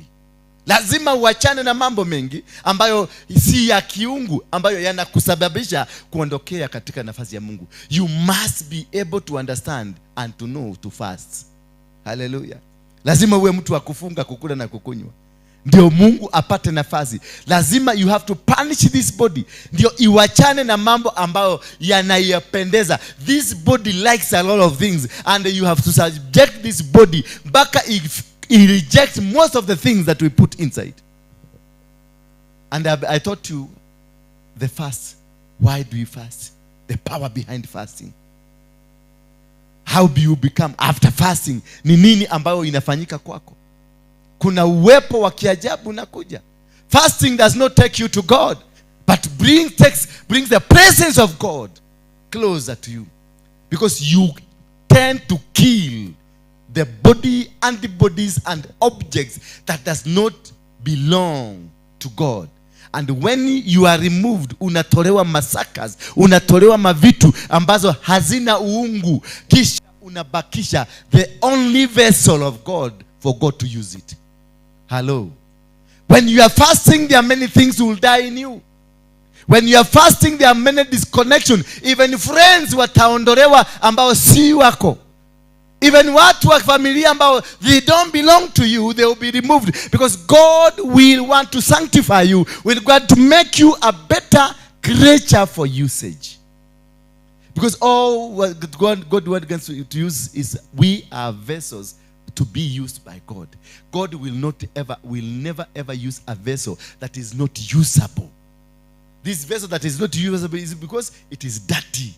Lazima uachane na mambo mengi ambayo si ya kiungu, ambayo yanakusababisha kuondokea katika nafasi ya Mungu. You must be able to understand and to know to fast. Hallelujah. Lazima uwe mtu wa kufunga, kukula na kukunywa, ndio Mungu apate nafasi. Lazima you have to punish this body, ndio iwachane na mambo ambayo yanayapendeza. This body likes a lot of things, and you have to subject this body mpaka it rejects most of the things that we put inside. And I taught you the fast. Why do you fast? The power behind fasting. How do you become after fasting? Ni nini ambayo inafanyika kwako? Kuna uwepo wa kiajabu unakuja. Fasting does not take you to God, but brings the presence of God closer to you. Because you tend to kill the body, antibodies, and objects that does not belong to God. And when you are removed, unatolewa masakas, unatolewa mavitu ambazo hazina uungu, kisha unabakisha the only vessel of God for God to use it. Hello. When you are fasting, there are many things will die in you. When you are fasting, there are many disconnection. Even friends wataondolewa ambao si wako. Even watu wa familia ambao they don't belong to you, they will be removed. Because God will want to sanctify you, will want to make you a better creature for usage. Because all what God wants to use is we are vessels to be used by God. God will not ever, will never ever use a vessel that is not usable. This vessel that is not usable is because it is dirty,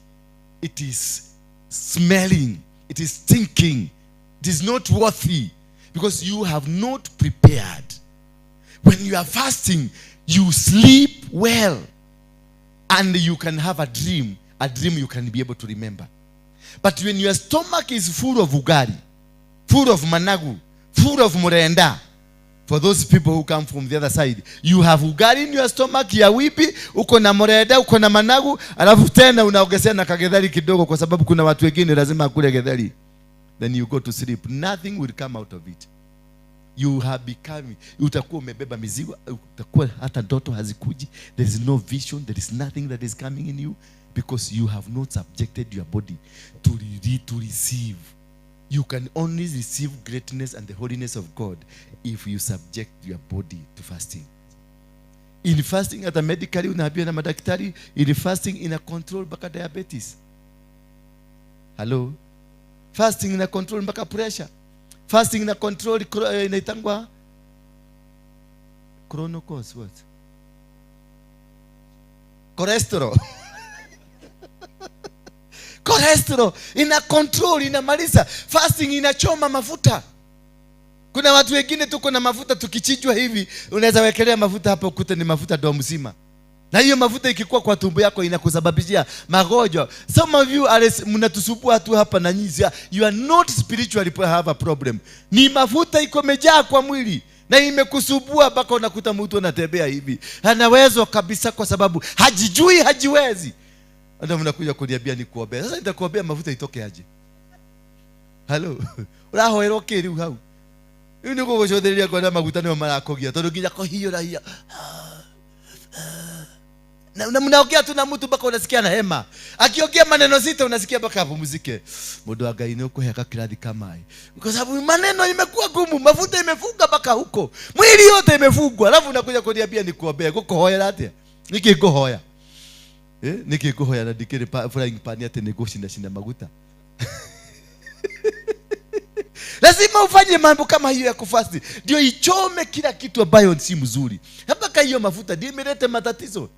it is smelling, it is stinking, it is not worthy, because you have not prepared. When you are fasting, you sleep well, and you can have a dream you can be able to remember. But when your stomach is full of ugali, full of managu, full of murenda, for those people who come from the other side, you have ugali in your stomach ya wipi, uko na murenda, uko na managu, alafu tena unaongezea na kagetheri kidogo, kwa sababu kuna watu wengine lazima akule getheri. Then you go to sleep. Nothing will come out of it. You have become, utakuwa umebeba mizigo, utakuwa hata ndoto hazikuji. There is no vision, there is nothing that is coming in you because you have not subjected your body to receive. You can only receive greatness and the holiness of God if you subject your body to fasting. In fasting, hata medically unaambiwa na madaktari, in fasting ina control mpaka diabetes. Hello? Fasting ina control mpaka pressure. Fasting ina control inaitangwa chronocos what? Cholesterol. Cholesterol ina control, inamaliza. Fasting inachoma mafuta. Kuna watu wengine tuko na mafuta, tukichinjwa hivi unaweza wekelea mafuta hapo ukute ni mafuta ndo mzima. Na hiyo mafuta ikikuwa kwa tumbo yako inakusababishia magonjwa. Some of you are mnatusumbua tu hapa na nyinyi. You are not spiritually have a problem. Ni mafuta iko imejaa kwa mwili na imekusumbua mpaka unakuta mtu anatembea hivi. Anawezwa kabisa kwa sababu hajijui, hajiwezi. Ndio mnakuja kuniambia nikuombee. Sasa nitakuombea mafuta itoke aje? Hello. Urahoerwo kĩ rĩu hau? Rĩu nĩ gũgũcũthĩrĩria kuona maguta nĩmo marakũgia tondũ nginya kũhiũrahia. Na mnaongea tu na mtu mpaka unasikia na hema. Akiongea maneno sita unasikia mpaka apumzike. Mundu wa Ngai nĩ ũkũheka kĩrathi kama hii. Kwa sababu maneno imekuwa gumu, mafuta imefunga mpaka huko. Mwili yote imefungwa. Alafu unakuja kuniambia nikuombee. Ngũkũhoera atĩa? Nĩkĩ ngũhoya? Nĩkĩ ngũhoya na ndikĩrĩ frying pan atĩ nĩ ngũcinda maguta? Lazima ufanye mambo kama hiyo ya kufasti ndio ichome kila kitu ambayo si mzuri. Mpaka hiyo mafuta ndio imeleta matatizo.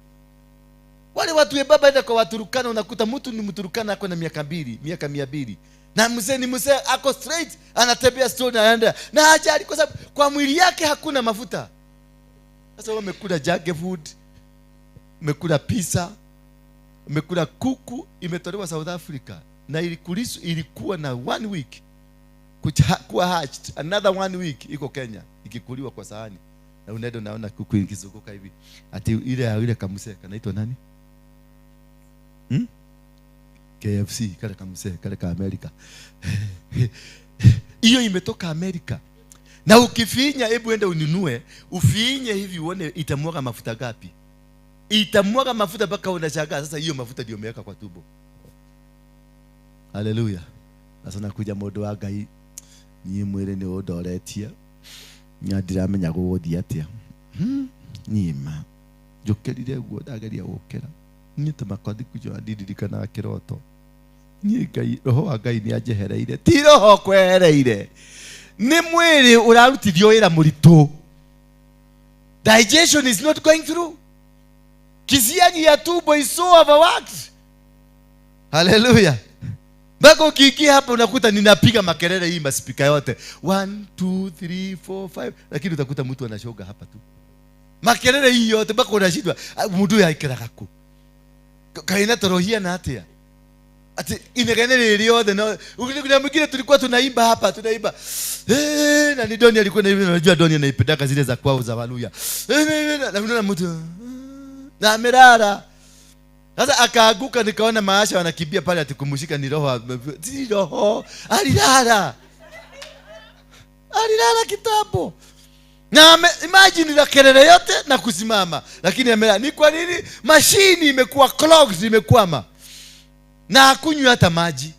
Wale watu wa baba enda kwa Waturukana, unakuta mtu ni Mturukana ako na miaka 2, miaka 200. Na mzee ni mzee ako straight, anatembea stone anaenda. Na hajali kwa sababu kwa mwili yake hakuna mafuta. Sasa wewe umekula junk food, umekula pizza, umekula kuku imetolewa South Africa na ilikuwa na 1 week kuwa hatched, another 1 week iko Kenya ikikuliwa kwa sahani. Na unaenda unaona kuku ikizunguka hivi. Ati ile kamuse kanaitwa nani? KFC kale kamuse kale ka Amerika. Hiyo imetoka Amerika. Na ukifinya, hebu enda ununue, ufinye hivi uone itamwaga mafuta gapi. Itamwaga mafuta mpaka unashangaa sasa hiyo mafuta ndio umeweka kwa tumbo. Haleluya. Sasa nakuja mundu wa Ngai niĩ mwĩrĩ nĩ ũndoretie nya ndiramenya gũgũthiĩ atĩa. Niĩ ma njũkĩrire guo ndageria gũkĩra niĩ ta makothi kujo ndirikanaga kĩroto niĩ Ngai roho wa Ngai nĩ anjehereire. Ti roho kwehereire, nĩ mwĩrĩ ũrarutithio wĩra mũritũ. Digestion is not going through. Kisiagi ya tumbo is so overworked. Haleluya. Mpaka ukiingia hapa unakuta ninapiga makelele hii maspika yote 1 2 3 4 5, lakini utakuta mtu anashoga hapa tu. Makelele hii yote mpaka unashindwa mtu yaikiraga ku. Kaina torohia na atia. Ati inegene yote na kuna mwingine tulikuwa tunaimba hapa, tunaimba. Na ni Doni alikuwa na unajua Doni anaipendaka zile za kwao za Waluya. Na unaona mtu na amelala. Sasa akaaguka nikaona maasha wanakimbia pale ati kumshika ni roho. Si roho, alilala. Alilala kitambo. Na imagine la kelele yote na kusimama. Lakini amelala. Ni kwa nini? Mashini imekuwa clogged, imekwama. Na hakunywi hata maji.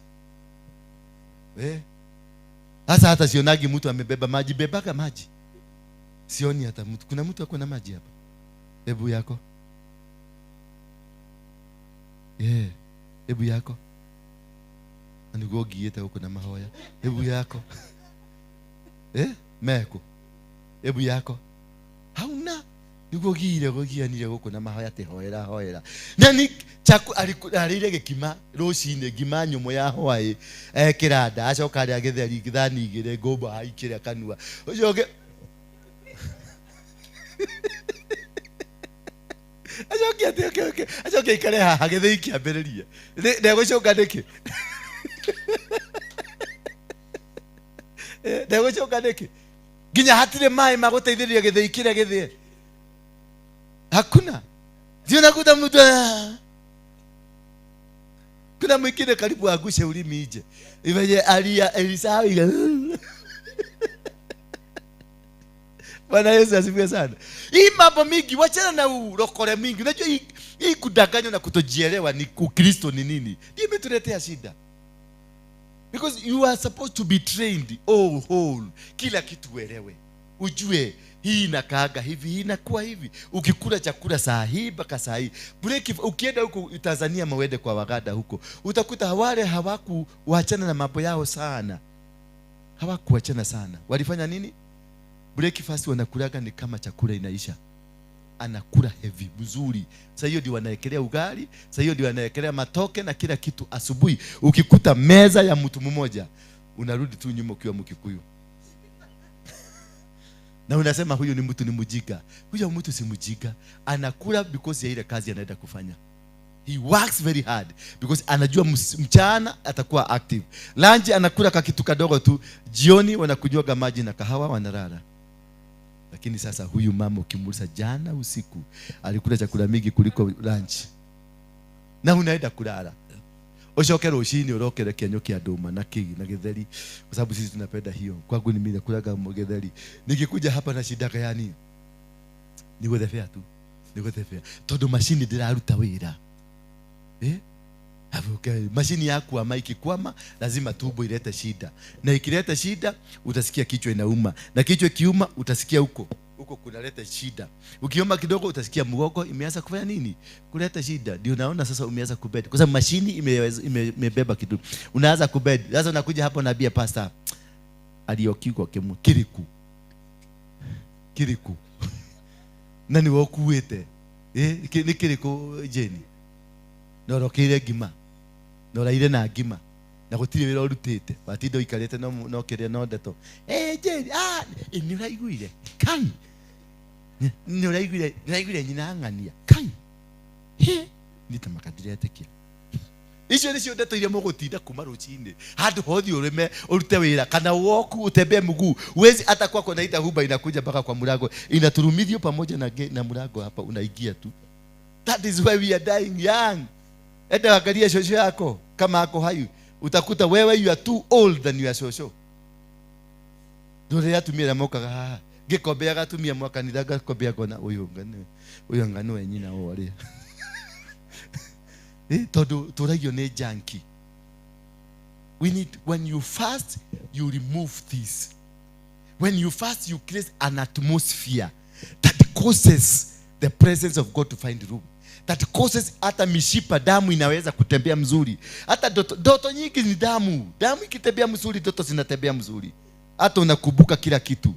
Sasa hata sionagi mtu amebeba maji, bebaga maji. Sioni hata mtu. Kuna mtu ako na maji hapa? Hebu yako. Hebu yako. Niguo ngiĩte gũkũ na mahoya. Hebu yako. Meko. Hebu yako. Hauna. Niguo ngiire gũgianire gũkũ na mahoya atĩ hoera hoera. Na ni chaku arĩire gĩkima rũcinĩ ngima nyũmũ ya hwaĩ ekĩra nda acoka arĩa gĩtheri thani igĩrĩ ngũmba aikĩra kanua. Ũcoke acoke atĩ okay acoke aikare haha gĩthĩi kĩambĩrĩrie. Ndegũcoka nĩkĩ? Ndegũcoka nĩkĩ? Nginya hatirĩ maĩ ma gũteithĩrĩria gĩthĩi kĩrĩa gĩthĩe. Hakuna. Ndio nakuta mtu kuna mwingine karibu agushe ulimi nje. Iweje alia elisahau ile. Bwana Yesu asifiwe sana. Hii mambo mingi, wachana na urokore mingi. Unajua hii kudanganywa na kutojielewa ni Ukristo ni nini, ndio imetuletea shida. Because you are supposed to be trained all whole, kila kitu uelewe, ujue hii inakaaga hivi, hii inakuwa hivi. Ukikula chakula saa hii mpaka saa hii break. Ukienda huko Tanzania, mawende kwa Waganda huko, utakuta wale hawakuwachana na mambo yao sana, hawakuachana sana. Walifanya nini? Breakfast wanakulaga ni kama chakula inaisha, anakula heavy mzuri. Sasa hiyo ndio wanaekelea ugali, sasa hiyo ndio wanaekelea matoke na kila kitu. Asubuhi ukikuta meza ya mtu mmoja, unarudi tu nyuma ukiwa Mkikuyu na unasema huyu ni mtu ni mjinga. Huyo mtu si mjinga, anakula because ya ile kazi anaenda kufanya. He works very hard because anajua mchana atakuwa active. Lunch anakula kakitu kadogo tu, jioni wanakunywaga maji na kahawa, wanalala. Lakini sasa huyu mama ukimuuliza, jana usiku alikula chakula mingi kuliko lunch, na unaenda kulala ucoke rucini urokere kĩenyũ kĩa ndũma na kĩ na gĩtheri, kwa sababu sisi tunapenda hiyo. Kwangu ni mimi nakulaga gĩtheri, nikikuja hapa na shida yani ni gũthebea tu, ni gũthebea tondũ macini ndĩraruta wĩra, eh. Okay. Mashini yakwama, ikikwama lazima tumbo ilete shida, na ikileta shida utasikia kichwa inauma, na kichwa kiuma utasikia huko huko kunaleta shida. Ukiomba kidogo utasikia mgongo imeanza kufanya nini? Kuleta shida. Ndio naona sasa umeanza kubed, kwa sababu mashini imebeba kitu, unaanza kubed. Sasa unakuja hapo naambia pastor aliokigwa kemu kiriku kiriku na ni wokuite, eh, ni kiriku Jeni na ũrokeire ngima na ũraire na ngima na gũtirĩ wĩra ũrutĩte, watinda ũikarĩte no kĩrĩa no ndeto, eh, Jane, ah, nĩ ũraiguire kai, nĩ ũraiguire, nĩ ũraiguire nyina ng'ania kai, he niĩ ta makandiretĩkia. Icio nĩcio ndeto iria mũgũtinda kuma rũcinĩ handũ hothe ũrĩme ũrute wĩra kana woku utembee mguu wezi hata kwako naita huba inakuja mpaka kwa mlango, inaturumithio pamoja na mlango hapa, unaingia tu. That is why we are dying young. Enda angalia shosho yako kama ako hai, utakuta wewe you are too old than your shosho. Ndore atumia arĩa mokaga haha ngĩkombeaga atumia mwakanitha, ngakombea ngona ũyũ ngane ũyũ ngano we nyina wa ũrĩa, eh, tondũ tũragio nĩ junkie. We need, when you fast you remove this. When you fast you create an atmosphere that causes the presence of God to find room, that causes hata mishipa damu inaweza kutembea mzuri. Hata ndoto, ndoto nyingi ni damu. Damu ikitembea mzuri, ndoto zinatembea mzuri, hata unakumbuka kila kitu.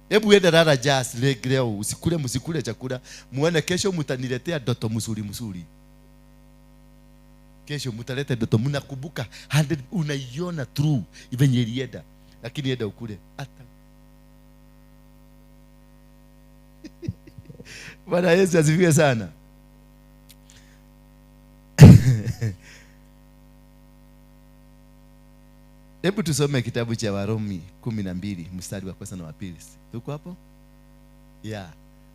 Hebu enda lala just leo, usikule, msikule chakula, muone kesho mtaniletea ndoto mzuri mzuri. Kesho mtaleta ndoto mnakumbuka 100, unaiona through venye ilienda. Lakini enda ukule hata. Bwana Yesu asifiwe sana. Hebu tusome kitabu cha Warumi 12 mstari wa kwanza na wa pili. Tuko hapo? Yeah.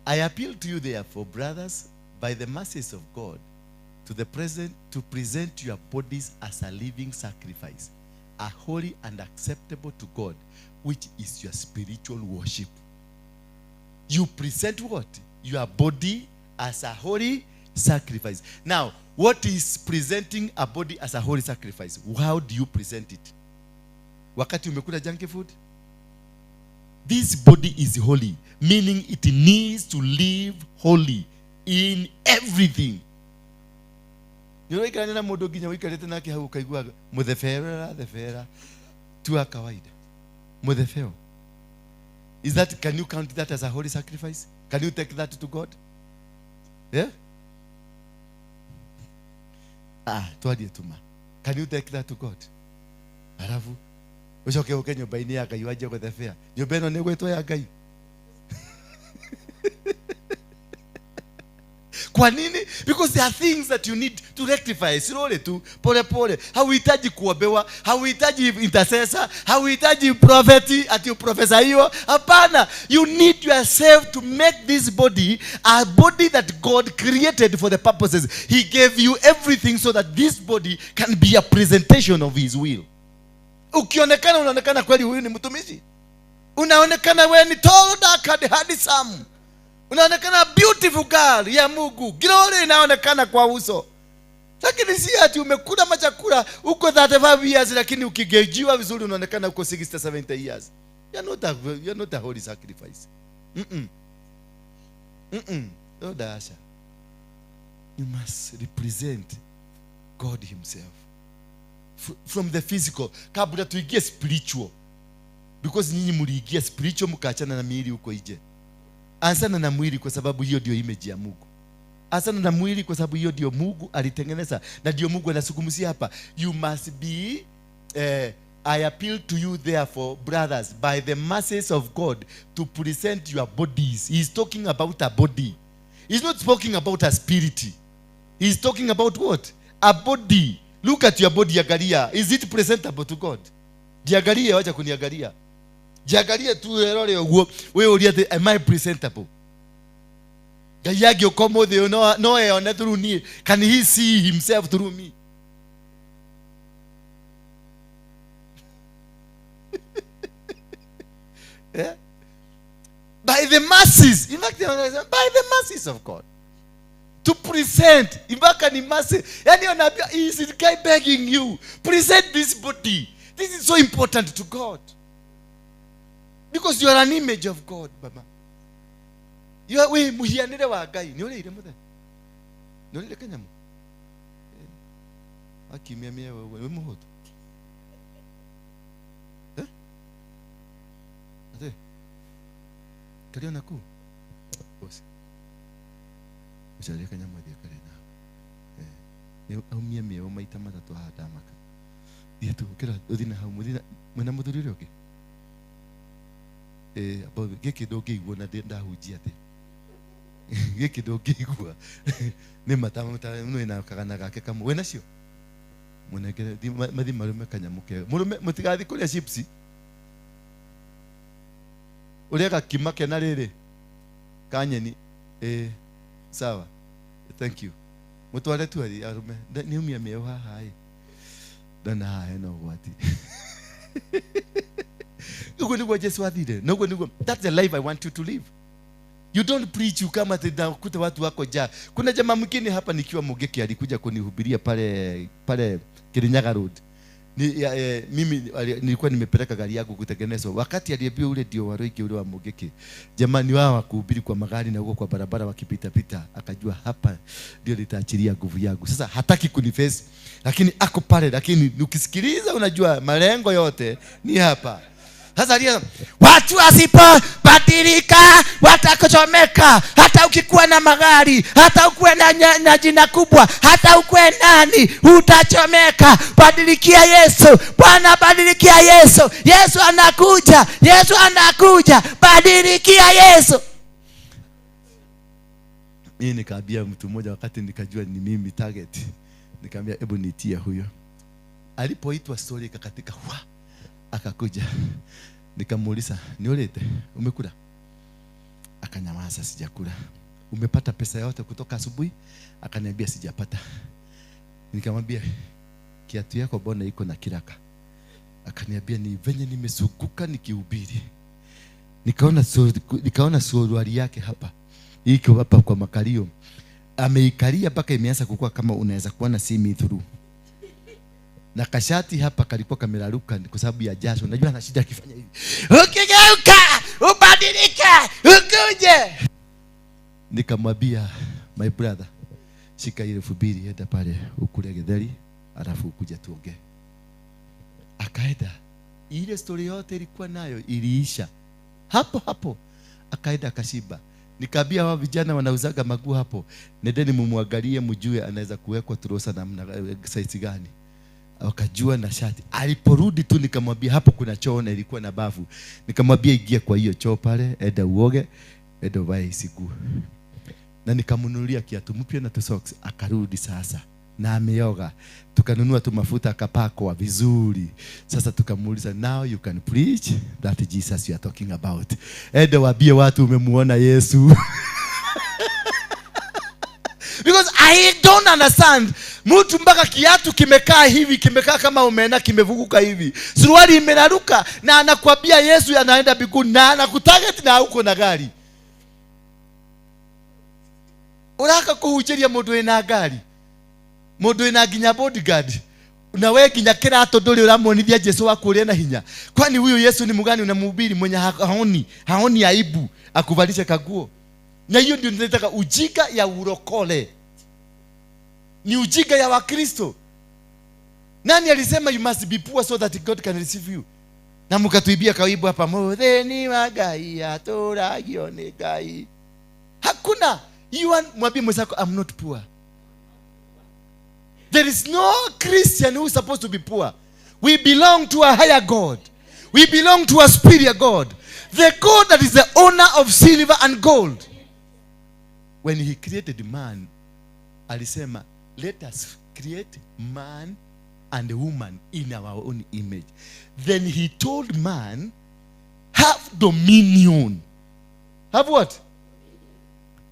I appeal to you therefore, brothers, by the mercies of God, to present your bodies as a living sacrifice, a holy and acceptable to God, which is your spiritual worship. You present what? Your body as a holy sacrifice. Now, what is presenting a body as a holy sacrifice? How do you present it? Wakati umekula junk food? This body is holy, meaning it needs to live holy in everything. Nĩũraikarania na mũndũ nginya ũikarĩte nake hau ũkaigua mũthebero arathebera tu wa kawaida. Mũthebeo. Is that, can you count that as a holy sacrifice? Can you take that to God? Yeah? Ah, twarie tuma. Can you take that to God? Alafu ucoke ũke nyũmba-inĩ ya Ngai wanjie gũthebea. Nyũmba ĩno nĩ gwĩtwo ya Ngai. Kwa nini? Because there are things that you need to rectify slowly tu, pole pole. Hauhitaji kuombewa, hauhitaji intercessor, hauhitaji prophet ati profesa hiyo. Hapana, you need yourself to make this body a body that God created for the purposes. He gave you everything so that this body can be a presentation of his will. Ukionekana unaonekana kweli huyu ni mtumishi. Unaonekana wewe ni tall, dark and handsome. Unaonekana beautiful girl ya Mungu. Glory inaonekana kwa uso. Lakini si ati umekula machakula uko 35 years, lakini ukigejiwa vizuri unaonekana uko 60 70 years. You are not a holy sacrifice. Dasha. You must represent God himself. From the physical, kabla tuingie spiritual. Because nyinyi mliingia spiritual mkaachana na miili huko nje. Anzana na mwili kwa sababu hiyo ndio image ya Mungu. Anzana na mwili kwa sababu hiyo ndio Mungu alitengeneza na ndio Mungu anazungumzia hapa. You must be I appeal to you therefore, brothers, by the mercies of God, to present your bodies. He's talking about a body. He's not talking about a spirit. He's talking about what? A body. Look at your body, angalia. Is it presentable to God? Jiangalie, wacha kuniangalia. Jiangalie tu erore uguo. Wewe uria ati, am I presentable? Ngai angĩũka ũmũthĩ no eone through me. Can he see himself through me? Yeah? By the mercies. In fact, by the mercies of God. To present. In fact, ni mercy. Yani anaambia, he is guy begging you. Present this body. This is so important to God. Because you are an image of God, Baba. You are we muhianire wa Ngai. Ni uri ile muthe. Ni uri ile kanyamu. Akimia mia wewe muhoto. Eh? Ate. Kaliona ku. Boss. Ucharie kanyamu athie kare na. Eh. Aumia mia maita matatu haha ndamaka. Thie tu kira uthi na hau muthi mwena muthuri uria ungi. Gĩkĩ ndũngĩigua na ndahunjia atĩ. Gĩkĩ ndũngĩigua. Nĩ mata na kagana gake kamwe. Wĩ nacio? Mũnengere mathi marume kanyamũ kega. Mũrume mũtigathiĩ kũrĩa chips. Ũrĩa gakima kena rĩrĩ. Kanyeni. Sawa. Thank you. Mũtware tu athi arume. Nĩ umia mĩeũ haha ĩ. Ndona haha hena ũgwati. Ugo niguo Yesu athire. Nugo niguo. That's the life I want you to live. You don't preach you kama kuta watu wako jaa. Kuna jamaa mwingine hapa nikiwa Mugeki alikuja kunihubiria pale Kirinyaga Road. Mimi nilikuwa nimepeleka gari yangu kutengenezwa. Wakati aliambiwa ule ndio Waroike ule wa Mugeki. Jamani wao wakuhubiri kwa magari na huko kwa barabara wakipita pita, akajua hapa ndio nitaachilia nguvu yangu. Sasa hataki kuniface, lakini ako pale, lakini ukisikiliza unajua malengo yote ni hapa. Sasa alia, watu wasipobadilika watakuchomeka. Hata ukikuwa na magari, hata ukuwe na jina kubwa, hata ukuwe nani, utachomeka. Badilikia Yesu. Bwana, badilikia Yesu. Yesu anakuja. Yesu anakuja. Badilikia Yesu. Mimi nikaambia mtu mmoja wakati nikajua ni mimi target. Nikamwambia hebu nitie huyo. Alipoitwa story ikakatika, wa akakuja. Nikamuuliza, niulete, umekula? Akanyamaza, sijakula. Umepata pesa yote kutoka asubuhi? Akaniambia sijapata. Nikamwambia kiatu yako mbona iko na kiraka? Akaniambia ni venye nimesukuka nikihubiri. Nikaona suruali yake hapa. Iko hapa kwa makalio. Ameikalia mpaka imeanza kukua kama unaweza kuona see me through. Na kashati hapa kalikuwa kameraruka kwa sababu ya jasho. Unajua ana shida akifanya hivi. Ukigeuka, ubadilike, ukuje. Nikamwambia my brother, shika ile 2000 enda pale ukule githeri, alafu ukuje tuongee. Akaenda. Ile story yote ilikuwa nayo iliisha. Hapo hapo akaenda akashiba. Nikaambia hao vijana wanauzaga maguo hapo, nendeni mumwangalie mjue anaweza kuwekwa turosa namna size gani. Wakajua na shati. Aliporudi tu nikamwambia hapo kuna choo na ilikuwa na bafu. Nikamwambia ingia kwa hiyo choo pale, enda uoge, enda uvae siku. Na nikamnunulia kiatu mpya na socks. Akarudi sasa na ameoga. Tukanunua tu mafuta akapakwa vizuri. Sasa tukamuuliza, now you can preach that Jesus you are talking about. Enda waambie watu umemuona Yesu. Because I don't understand Mtu mpaka kiatu kimekaa hivi, kimekaa kama omena, kimevuguka hivi, suruali imeraruka, na anakuambia Yesu anaenda mbinguni, na anakutarget na uko na gari. Uraka kuhunjĩria mũndũ wĩna ngari, mũndũ wĩna nginya bodyguard, na we nginya kĩratũ ndũrĩ ũramuonithia Jesu waku ũrĩa na hinya. Kwani huyu Yesu ni mgani unamhubiri mwenye haoni aibu akuvalishe kaguo? Na hiyo ndio tunataka, ujinga ya urokole. Ni ujinga ya Wakristo. Nani alisema you must be poor so that God can receive you? Na mkatuibia kawimbo hapa, muthĩni wa Ngai atũragio nĩ Ngai. Hakuna. You want, mwambie mwenzako, I'm not poor. There is no Christian who is supposed to be poor. We belong to a higher God. We belong to a superior God. The God that is the owner of silver and gold. When he created man, alisema, let us create man and woman in our own image. Then he told man, have dominion. Have what?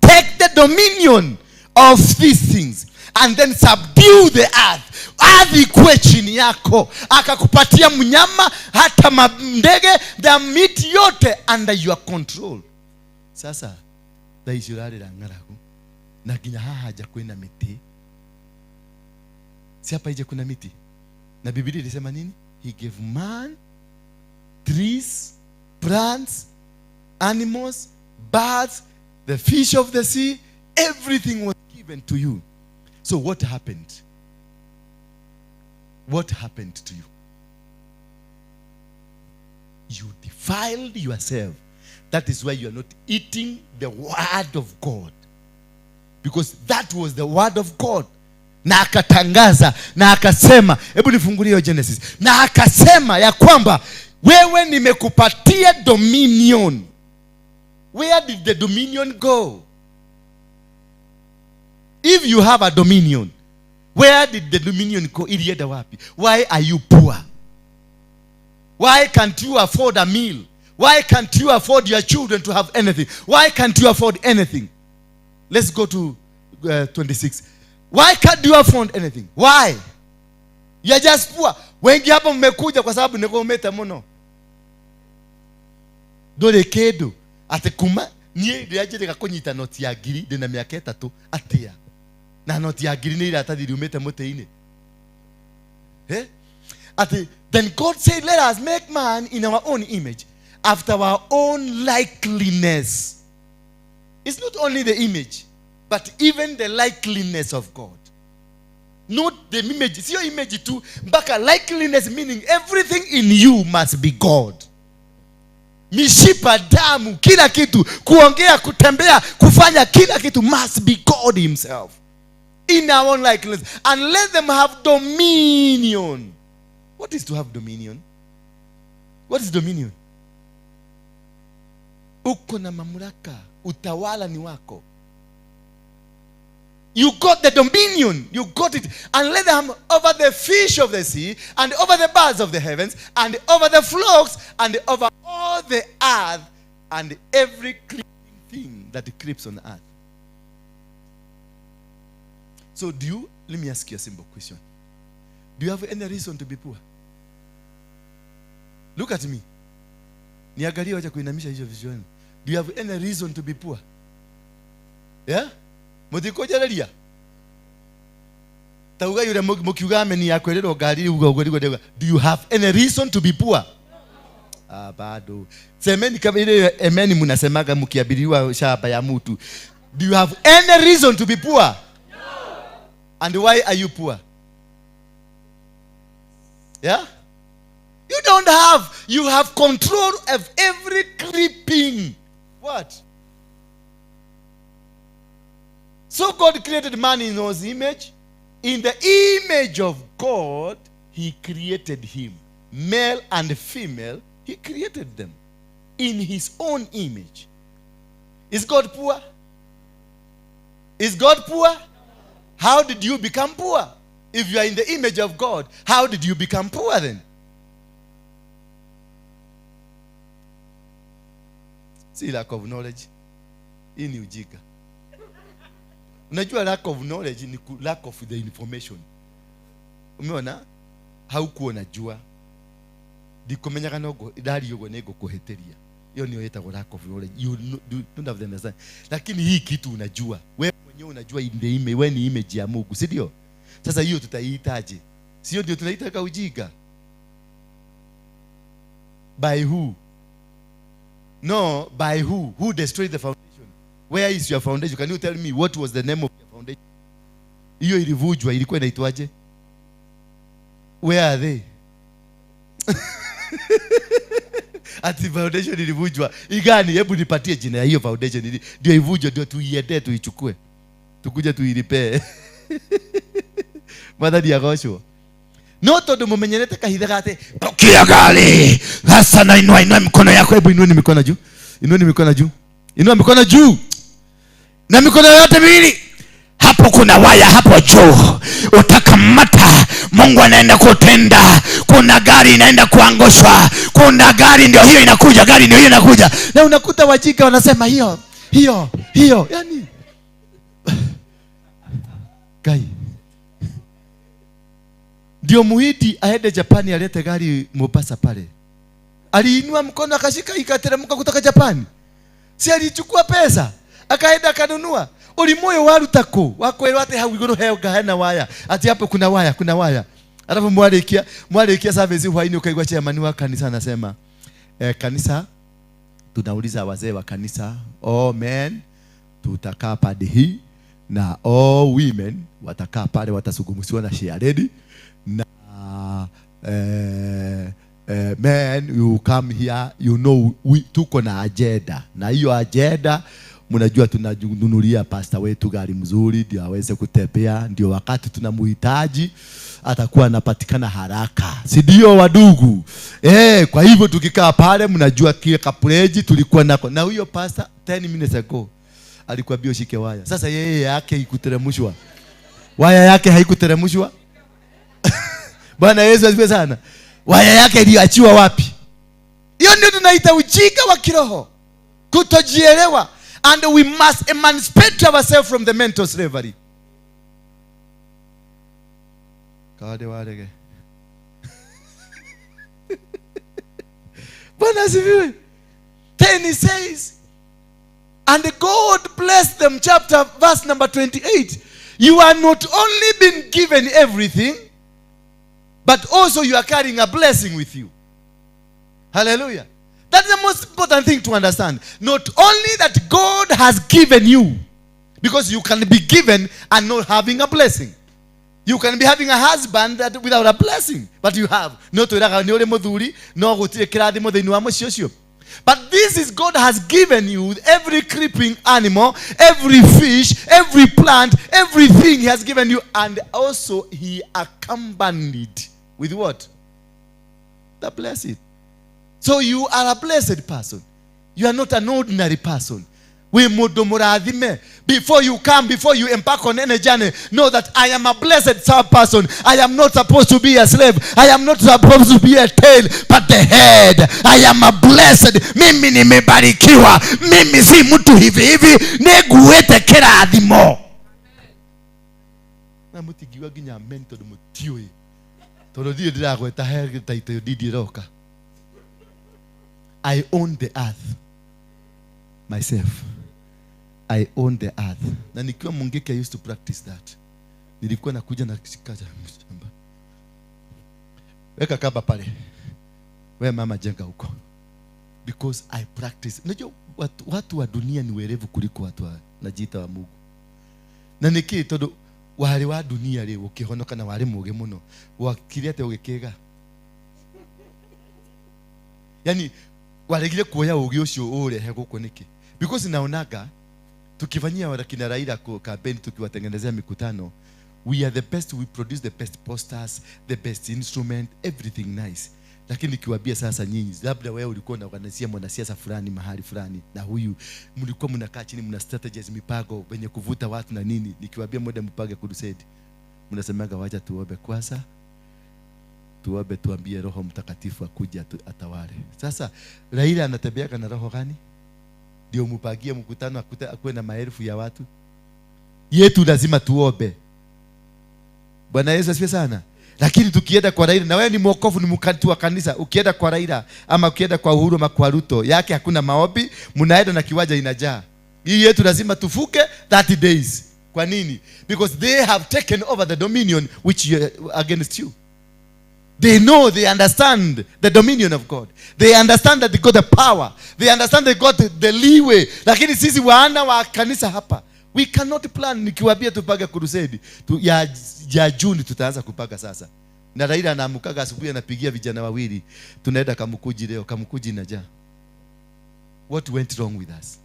Take the dominion of these things and then subdue the earth. Ardhi ikuwe chini yako. Akakupatia mnyama, hata ndege, the miti yote under your control. Sasa thaa ici ũrarĩra ng'aragu na nginya haha nja kwĩna mĩtĩ. Si hapa nje kuna miti? Na Biblia ilisema nini? He gave man trees, plants, animals, birds, the fish of the sea, everything was given to you. So what happened? What happened to you? You defiled yourself. That is why you are not eating the word of God. Because that was the word of God. Na akatangaza, na akasema, hebu nifungulie hiyo Genesis. Na akasema ya kwamba wewe nimekupatia dominion. Where did the dominion go? If you have a dominion, where did the dominion go? Ilienda wapi? Why are you poor? Why can't you afford a meal? Why can't you afford your children to have anything? Why can't you afford anything? Let's go to 26. Why can't you afford anything? Why? You're just poor. Wengi hapa mmekuja kwa sababu nĩkũmĩte mũno. Ndũrĩ kĩndũ. Atĩ kuma niĩ rĩrĩa njĩrĩga kũnyita noti ya ngiri ndĩna mĩaka 3 atĩa? Na noti ya ngiri nĩ iratathi riumĩte mũtĩ-inĩ. Eh? Ati, then God said, let us make man in our own image, after our own likeliness. It's not only the image, but even the likeliness of God. Not the image, sio image tu, mpaka likeliness, meaning everything in you must be God. Mishipa, damu, kila kitu, kuongea, kutembea, kufanya kila kitu must be God himself. In our own likeness. And let them have dominion. What is to have dominion? What is dominion? Uko na mamlaka, utawala ni wako. You got the dominion. You got it. And let them over the fish of the sea, and over the birds of the heavens, and over the flocks, and over all the earth, and every creeping thing that creeps on the earth. So do you, let me ask you a simple question. Do you have any reason to be poor? Look at me. Niangalie, wacha kuinamisha hizo vision. Do you have any reason to be poor? Yeah? Mũtikũnjarĩria? Tauga yule mũkiuga ameni ya kwĩrĩrwo ngari uga ũguo nĩguo ndĩuga. Do you have any reason to be poor? Ah, bado. Semeni kama ile ameni mnasemaga mkiabiriwa shamba ya mtu. Do you have any reason to be poor? No. And why are you poor? Yeah? You don't have. You have control of every creeping. What? So God created man in his image. In the image of God, he created him. Male and female, he created them. In his own image. Is God poor? Is God poor? How did you become poor? If you are in the image of God, how did you become poor then? See, lack of knowledge. Hii ni ujinga. Unajua lack of knowledge ni lack of the information. Umeona? Haukuwa unajua. Ndikumenyaga no ndari uguo nĩngũkũhĩtĩria. Hiyo ndio inaitwa lack of knowledge. You don't have the understanding. Lakini hii kitu unajua. Wewe mwenyewe unajua in the image, wewe ni image ya Mungu, si ndio? Sasa hiyo tutaiitaje? Sio ndio tunaita ka ujinga? By who? No, by who? Who destroyed the foundation? Where is your foundation? Can you tell me what was the name of your foundation? Hiyo ilivujwa ilikuwa inaitwaje? Where are they? Ati foundation ilivujwa. Igani, hebu nipatie jina ya hiyo foundation ndio ivujwe, ndio tuiende tuichukue. Tukuje tuilipee. Mwathani agocwo. No tondu mumenyerete kahitha gate Pokea gari. Sasa na inua mikono yako. Hebu inueni mikono juu. Inueni mikono juu. Inua mikono juu. Na mikono yote miwili. Hapo kuna waya hapo juu. Utakamata. Mungu anaenda kutenda. Kuna gari inaenda kuangushwa. Kuna gari ndio hiyo inakuja, gari ndio hiyo inakuja. Na unakuta wajinga wanasema hiyo, hiyo, hiyo. Yaani Gai. Ndio Muhindi aende Japani alete gari Mombasa pale. Aliinua mkono akashika ikateremka kutoka Japani. Si alichukua pesa, akaenda akanunua. Ulimoyo waruta ku, wakwirwo ati hau iguru he hena waya. Ati hapo kuna waya, kuna waya. Alafu mwalikia service hwaini ukaigwa chairman wa kanisa anasema, kanisa tunauliza wazee wa kanisa, all men tutakaa pande hii na all women watakaa pale, watasugumusiwa na share lady na men you come here, you know we tuko na agenda, na hiyo agenda mnajua tunanunulia pastor wetu gari mzuri ndio aweze kutembea, ndio wakati tunamhitaji atakuwa anapatikana haraka, si ndio wadugu? Kwa hivyo tukikaa pale mnajua kile kapuleji tulikuwa nako, na huyo pastor 10 minutes ago alikuambia ushike waya. Sasa yeye yake ikuteremshwa, waya yake haikuteremshwa. Bwana Yesu asifiwe sana. Waya yake iliachiwa wapi? Hiyo ndio tunaita ujinga wa kiroho, kutojielewa. And we must emancipate ourselves from the mental slavery. Kade warege. Bwana asifiwe. Then he says, and God blessed them, chapter verse number 28. You are not only been given everything, but also you are carrying a blessing with you. Hallelujah. That's the most important thing to understand. Not only that God has given you, because you can be given and not having a blessing. You can be having a husband that without a blessing, but you have. No But this is God has given you every creeping animal, every fish, every plant, everything he has given you. And also he accompanied with what? The blessing. So you are a blessed person. You are not an ordinary person. We Before you come, before you embark on any journey, know that I am a blessed person. I am not supposed to be a slave. I am not supposed to be a tail, but the head. I am a blessed. Mimi nimebarikiwa. Mimi si mtu hivi hivi. Neguete kirathimo. Na mutigiwa ginya amen tondu mutiui. Tondu thiĩ ndĩragweta he title deed ĩroka. I own the earth myself. I own the earth. Na nikiwa Mungiki I used to practice that. Nilikuwa nakuja na kishikaja mshamba. Weka kaba pale. We mama jenga huko. Because I practice. Unajua watu wa dunia ni werevu kuliko watu wa najiita wa Mungu. Na niki tondu wale wa dunia rĩ ũkĩhonoka na wale mũũgĩ mũno wakire atĩ ũgĩkĩga. Yani waregire kuoya ũũgĩ ũcio ũrehe gũkũ nĩkĩ? Because naonaga tukifanyia wakina Raila campaign, tukiwatengenezea mikutano, we are the best, we produce the best posters, the best instrument, everything nice. Lakini nikiwaambia sasa nyinyi, labda wewe ulikuwa unaorganizia mwanasiasa fulani mahali fulani na huyu mlikuwa mnakaa chini mna strategies mipango wenye kuvuta watu na nini, nikiwaambia muda mpange crusade, mnasemaga wacha tuombe kwanza, tuombe tuambie Roho Mtakatifu akuje atawale. Sasa Raila anatembea na roho gani? Ndio mupagie mkutano akuwe na maelfu ya watu. Yetu lazima tuombe. Bwana Yesu asifiwe sana. Lakini tukienda kwa Raila, na wewe ni mwokovu, ni mkati wa kanisa, ukienda kwa Raila ama ukienda kwa Uhuru ama kwa Ruto, yake hakuna maombi, mnaenda na kiwanja inajaa. Hii yetu lazima tufuke 30 days. Kwa nini? Because they have taken over the dominion which you, against you. They know, they understand the dominion of God. They understand that they got the power. They understand they got the leeway. Lakini sisi wana wa kanisa hapa, we cannot plan. Nikiwaambia tupange crusade ya Juni, tutaanza kupanga sasa. Na Raila anaamukaga asubuhi anapigia vijana wawili, tunaenda Kamukuji leo, Kamukuji inajaa. What went wrong with us?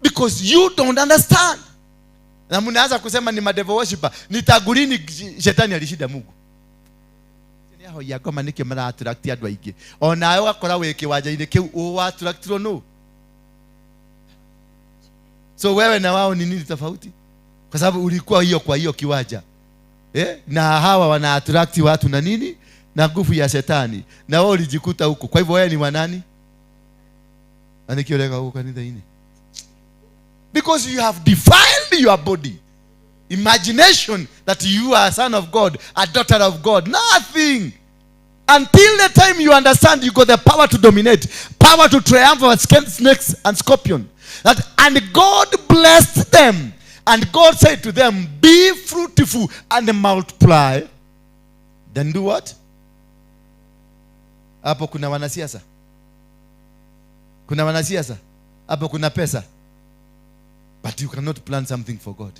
Because you don't understand. Na mnaanza kusema ni madevil worshipper. Ni tangu lini shetani alishinda Mungu? Nĩ ya ngoma nĩkĩo mara attract andũ aingĩ. Onawe ũgakora wĩ kĩwanja-inĩ kĩu ũ attractirwo nũ. So wewe na wao ni nini tofauti? Kwa sababu ulikuwa hiyo kwa hiyo kiwanja. Na hawa wana attract watu na nini? Na nguvu ya shetani. Na wewe ulijikuta huko. Kwa hivyo wewe ni wa nani? Anikioleka huko kanitha-inĩ. Because you have defiled your body. Imagination that you are a son of God, a daughter of God. Nothing. Until the time you understand you got the power to dominate, power to triumph over snakes and scorpion. And God blessed them. And God said to them, be fruitful and multiply. Then do what? Hapo kuna wanasiasa. Kuna wanasiasa. Hapo kuna pesa. But you cannot plan something for God.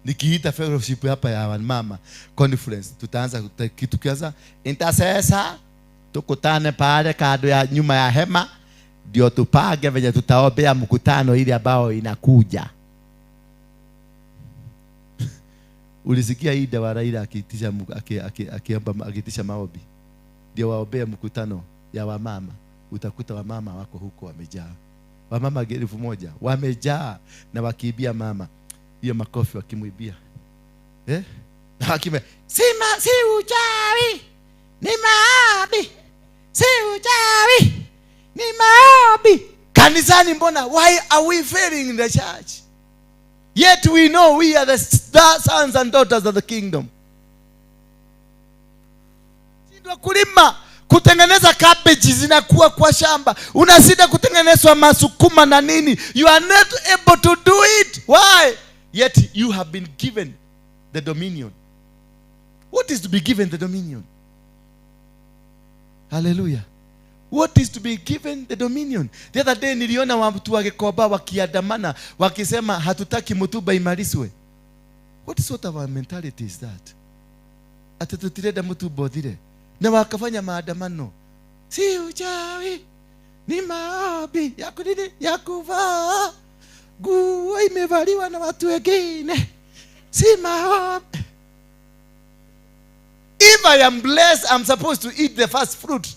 Nikiita fellowship hapa ya wamama conference, tutaanza kitu kianza intercessor, tukutane pale kando ya nyuma ya hema ndio tupange venye tutaombea mkutano ile ambao inakuja. Ulisikia hii dawa Raila akiitisha akiomba akiitisha maombi ndio waombea mkutano ya wamama, utakuta wamama wako huko wamejaa. Wamama 1000 wamejaa na wakiibia mama hiyo makofi wakimuibia. Na wakime si uchawi ni maombi, si uchawi ni maombi. Kanisani mbona, why are we failing in the church? Yet we know we are the sons and daughters of the kingdom. Shindwa kulima, kutengeneza cabbage zinakuwa kwa shamba. Unasida kutengenezwa masukuma na nini. You are not able to do it. Why? Yet you have been given the dominion. What is to be given the dominion? Hallelujah. What is to be given the dominion? The other day niliona watu wa Gikoba wakiandamana wakisema hatutaki mutumba imalizwe. What sort of a mentality is that? Ati tutirenda mutumba uthire. Na wakafanya maandamano. Si uchawi ni maombi ya kunini ya kuvaa nguo imevaliwa na watu wengine. Si maombi. If I am blessed, I'm supposed to eat the first fruit.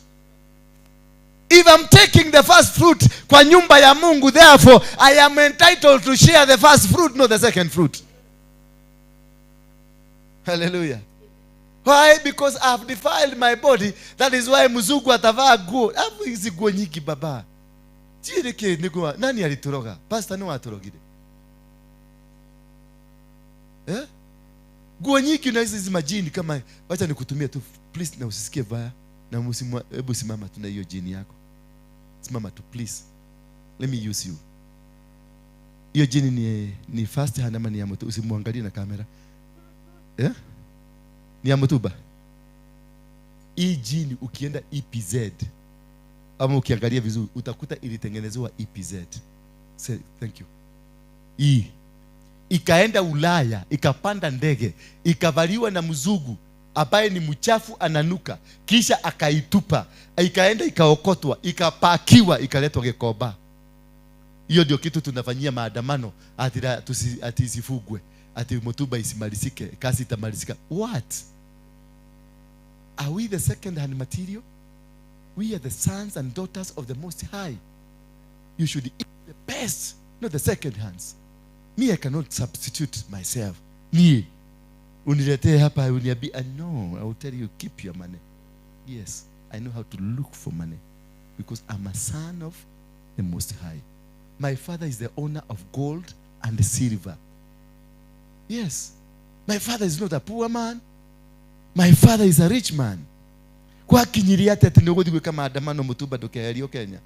If I'm taking the first fruit kwa nyumba ya Mungu, therefore I am entitled to share the first fruit, not the second fruit. Hallelujah. Why? Because I have defiled my body. That is why mzungu atavaa nguo. Hapo hizi nguo nyingi baba. Chireke nikuwa nani alituroga? Pastor ni waturogire. Nguo nyingi na hizi majini kama wacha nikutumie tu please, na usisikie vaya. Na hebu simama tuna hiyo jini yako. Simama tu please. Let me use you. Hiyo jini ni first hand ama ni ya mtu? Usimwangalie na kamera. Ni ya mtuba. Hii jini ukienda EPZ ama ukiangalia vizuri utakuta ilitengenezewa EPZ. Say thank you. Hii ikaenda Ulaya, ikapanda ndege, ikavaliwa na mzungu ambaye ni mchafu ananuka, kisha akaitupa, ikaenda ikaokotwa, ikapakiwa, ikaletwa Gikoba. Hiyo ndio kitu tunafanyia maandamano ati isifugwe, ati mutumba isimalizike, kazi itamalizika. What? Are we the second hand material? We are the sons and daughters of the Most High. You should eat the best, not the second hands. Me, I cannot substitute myself. Me, uniletee hapa uniambie, no, I will tell you, keep your money. Yes, I know how to look for money because I'm a son of the Most High. My father is the owner of gold and silver. Yes. My father is not a poor man. My father is a rich man. Gwakinyirie atĩa atĩ nĩ ũgũthiĩ gwĩka maandamano mũtumba ndũkeherio Kenya?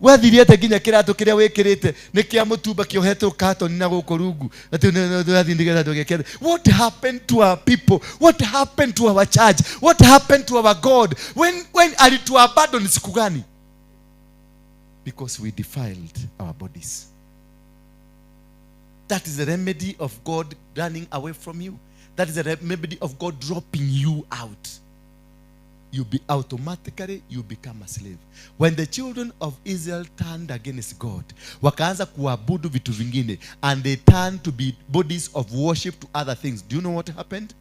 Gwathirie atĩa nginya kĩratũ kĩrĩa wĩkĩrĩte nĩ kĩa mũtumba kĩohetwo katoni na gũkũ rungu atĩ ũrathiĩ nĩgetha ndũgekere? What happened to our people? What happened to our church? What happened to our God? When alituabandon siku gani? Because we defiled our bodies. That is the remedy of God running away from you. That is the remedy of God dropping you out. You be automatically, you become a slave. When the children of Israel turned against God, wakaanza kuabudu vitu vingine, and they turned to be bodies of worship to other things. Do you know what happened?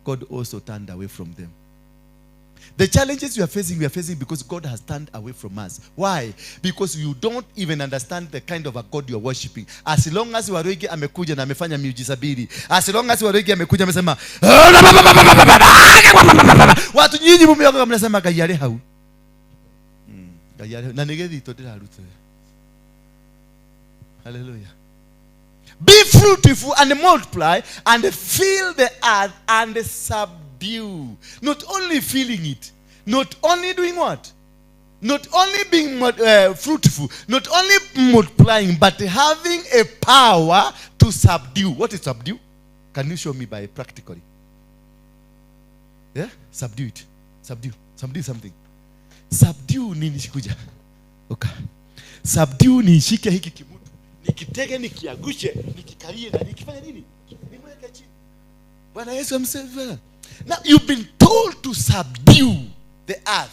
God also turned away from them. The challenges you are facing, we are facing because God has turned away from us. Why? Because you don't even understand the kind of a God you are worshiping. As long as Waruigi amekuja na amefanya miujiza mbili, as long as Waruigi amekuja amesema watu nyinyi mumeoga mnasema Ngai arĩ hau. Ngai arĩ hau. Na nĩ gĩthito ndĩraruta. Hallelujah. Be fruitful and multiply and fill the earth and subdue. Not only filling it, not only doing what? Not only being fruitful, not only multiplying, but having a power to subdue. What is subdue? Can you show me by practically? Yeah? Subdue it. Subdue. Subdue something. Subdue nini shikuja? Okay. Subdue ni shike hiki kimutu. Nikitege, nikiagushe, nikikalie na nikifanya nini? Nimweke chini. Bwana Yesu amsema. Now you've been told to subdue the earth.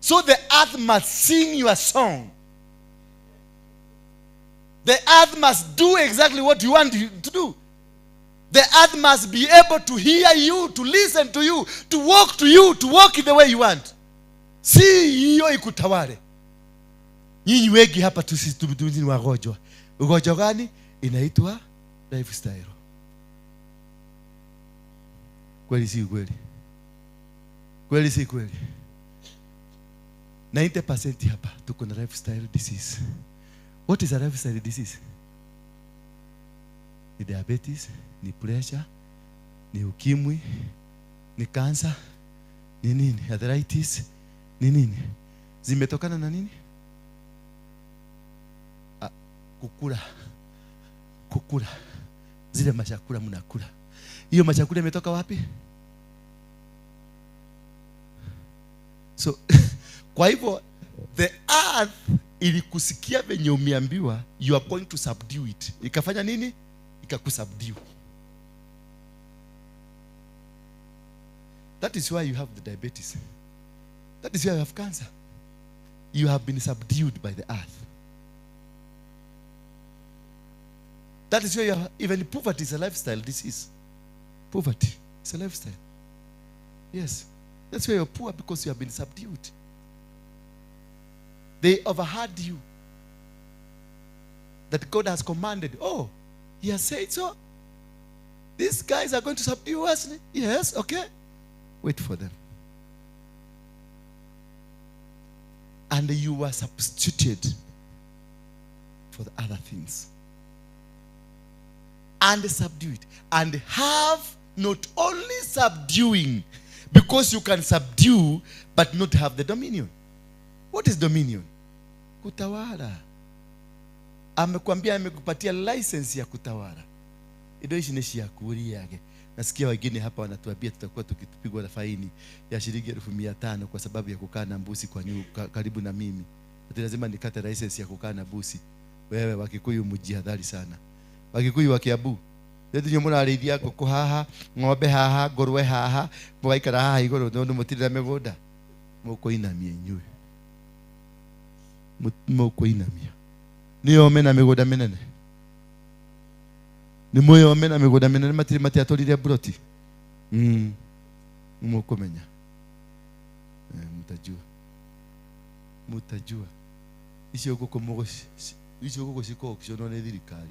So the earth must sing your song. The earth must do exactly what you want to do. The earth must be able to hear you, to listen to you, to walk to you, to walk in the way you want. Si hiyo ikutawale. Nyinyi wengi hapa ni wagonjwa. Ugonjwa gani? Inaitwa lifestyle. Kweli si kweli? Kweli si kweli? 90% hapa tuko na lifestyle disease. What is a lifestyle disease? Ni diabetes, ni pressure, ni ukimwi, ni cancer, ni nini? Arthritis, ni nini? Zimetokana na nini? Kukula. Kukula. Zile machakula mnakula. Hiyo machakula imetoka wapi? So kwa hivyo the earth ilikusikia venye umeambiwa you are going to subdue it. Ikafanya nini? Ikakusubdue. That is why you have the diabetes. That is why you have cancer. You have been subdued by the earth. That is why you have, even poverty is a lifestyle disease. Poverty is a lifestyle. Yes. That's why you're poor, because you have been subdued. They overheard you. That God has commanded. Oh, he has said so. These guys are going to subdue us. Yes, okay. Wait for them. And you were substituted for the other things. And subdued. And have not only subduing, because you can subdue but not have the dominion. What is dominion? Kutawala. Amekwambia amekupatia license ya kutawala. Ido ici ni cia kuuriage. Nasikia wengine hapa wanatuambia tutakuwa tukipigwa na faini ya shilingi 500,000 kwa sababu ya kukaa na mbuzi kwa karibu na mimi. Ati lazima nikate license ya kukaa na mbuzi. Wewe Wakikuyu mjihadhari sana. Wakikuyu wa Kiambu. Rĩu inyuĩ mũrarĩithia ngũkũ haha, ng'ombe haha, ngũrwe haha, mũgaikara haha igũrũ tondũ mũtirĩ na mĩgũnda. Mũkũinamia inyuĩ. Mũkũinamia. Nĩo mena mĩgũnda mĩnene. Nĩ mũyo mena mĩgũnda mĩnene matirĩ matiatũrire mburoti. Mũkũmenya. Mũtajua. Mũtajua. Icio ngũkũ icio ngũkũ cikũauctionwo nĩ thirikari.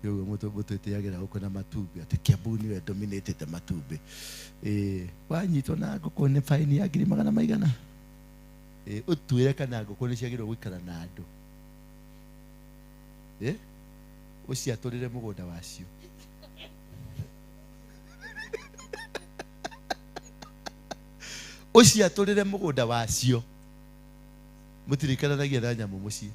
Yogo moto moto itiagira huko na matumbĩ ati Kiambu niwe dominated matumbĩ. Wanyitwo na ngũkũ nĩ faini ya ngiri magana maigana. Ũtuĩre kana ngũkũ nĩ ciagĩrĩirwo gũikara na andũ. Eh? Uciatũrĩre mũgũnda wacio. Uciatũrĩre mũgũnda wacio. Mũtirikananagia na nyamũ mũciĩ.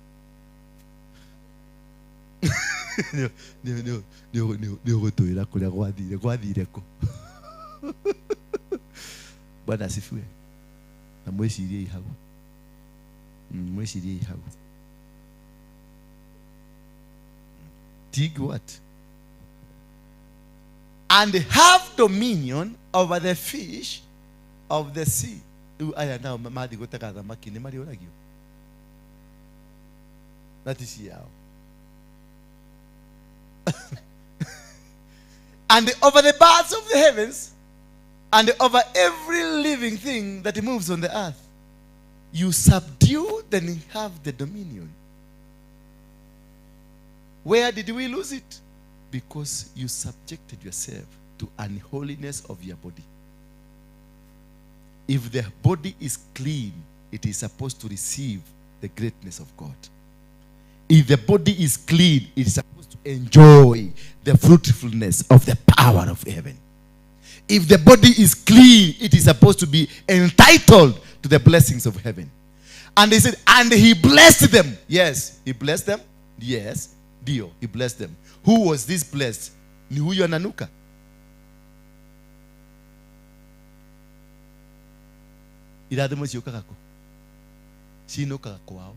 Nĩ ũgũtwĩra kũrĩa gwathire, gwathire kũ? Bwana asifiwe. Na mwĩcirie hau. Mwĩcirie hau. Dig what? And have dominion over the fish of the sea. Rĩu aya nao mathiĩ gũtega thamaki nĩ marĩũragio. Na ti ciao. And over the birds of the heavens, and over every living thing that moves on the earth. You subdue, then you have the dominion. Where did we lose it? Because you subjected yourself to unholiness of your body. If the body is clean, it is supposed to receive the greatness of God. If the body is clean, it is supposed to enjoy the fruitfulness of the power of heaven. If the body is clean, it is supposed to be entitled to the blessings of heaven. And they said, and he blessed them. Yes, he blessed them. Yes, Dio, he blessed them. Who was this blessed? Ni huyo ananuka. Irathimo ciũkaga kũ? Cinũkaga kwao.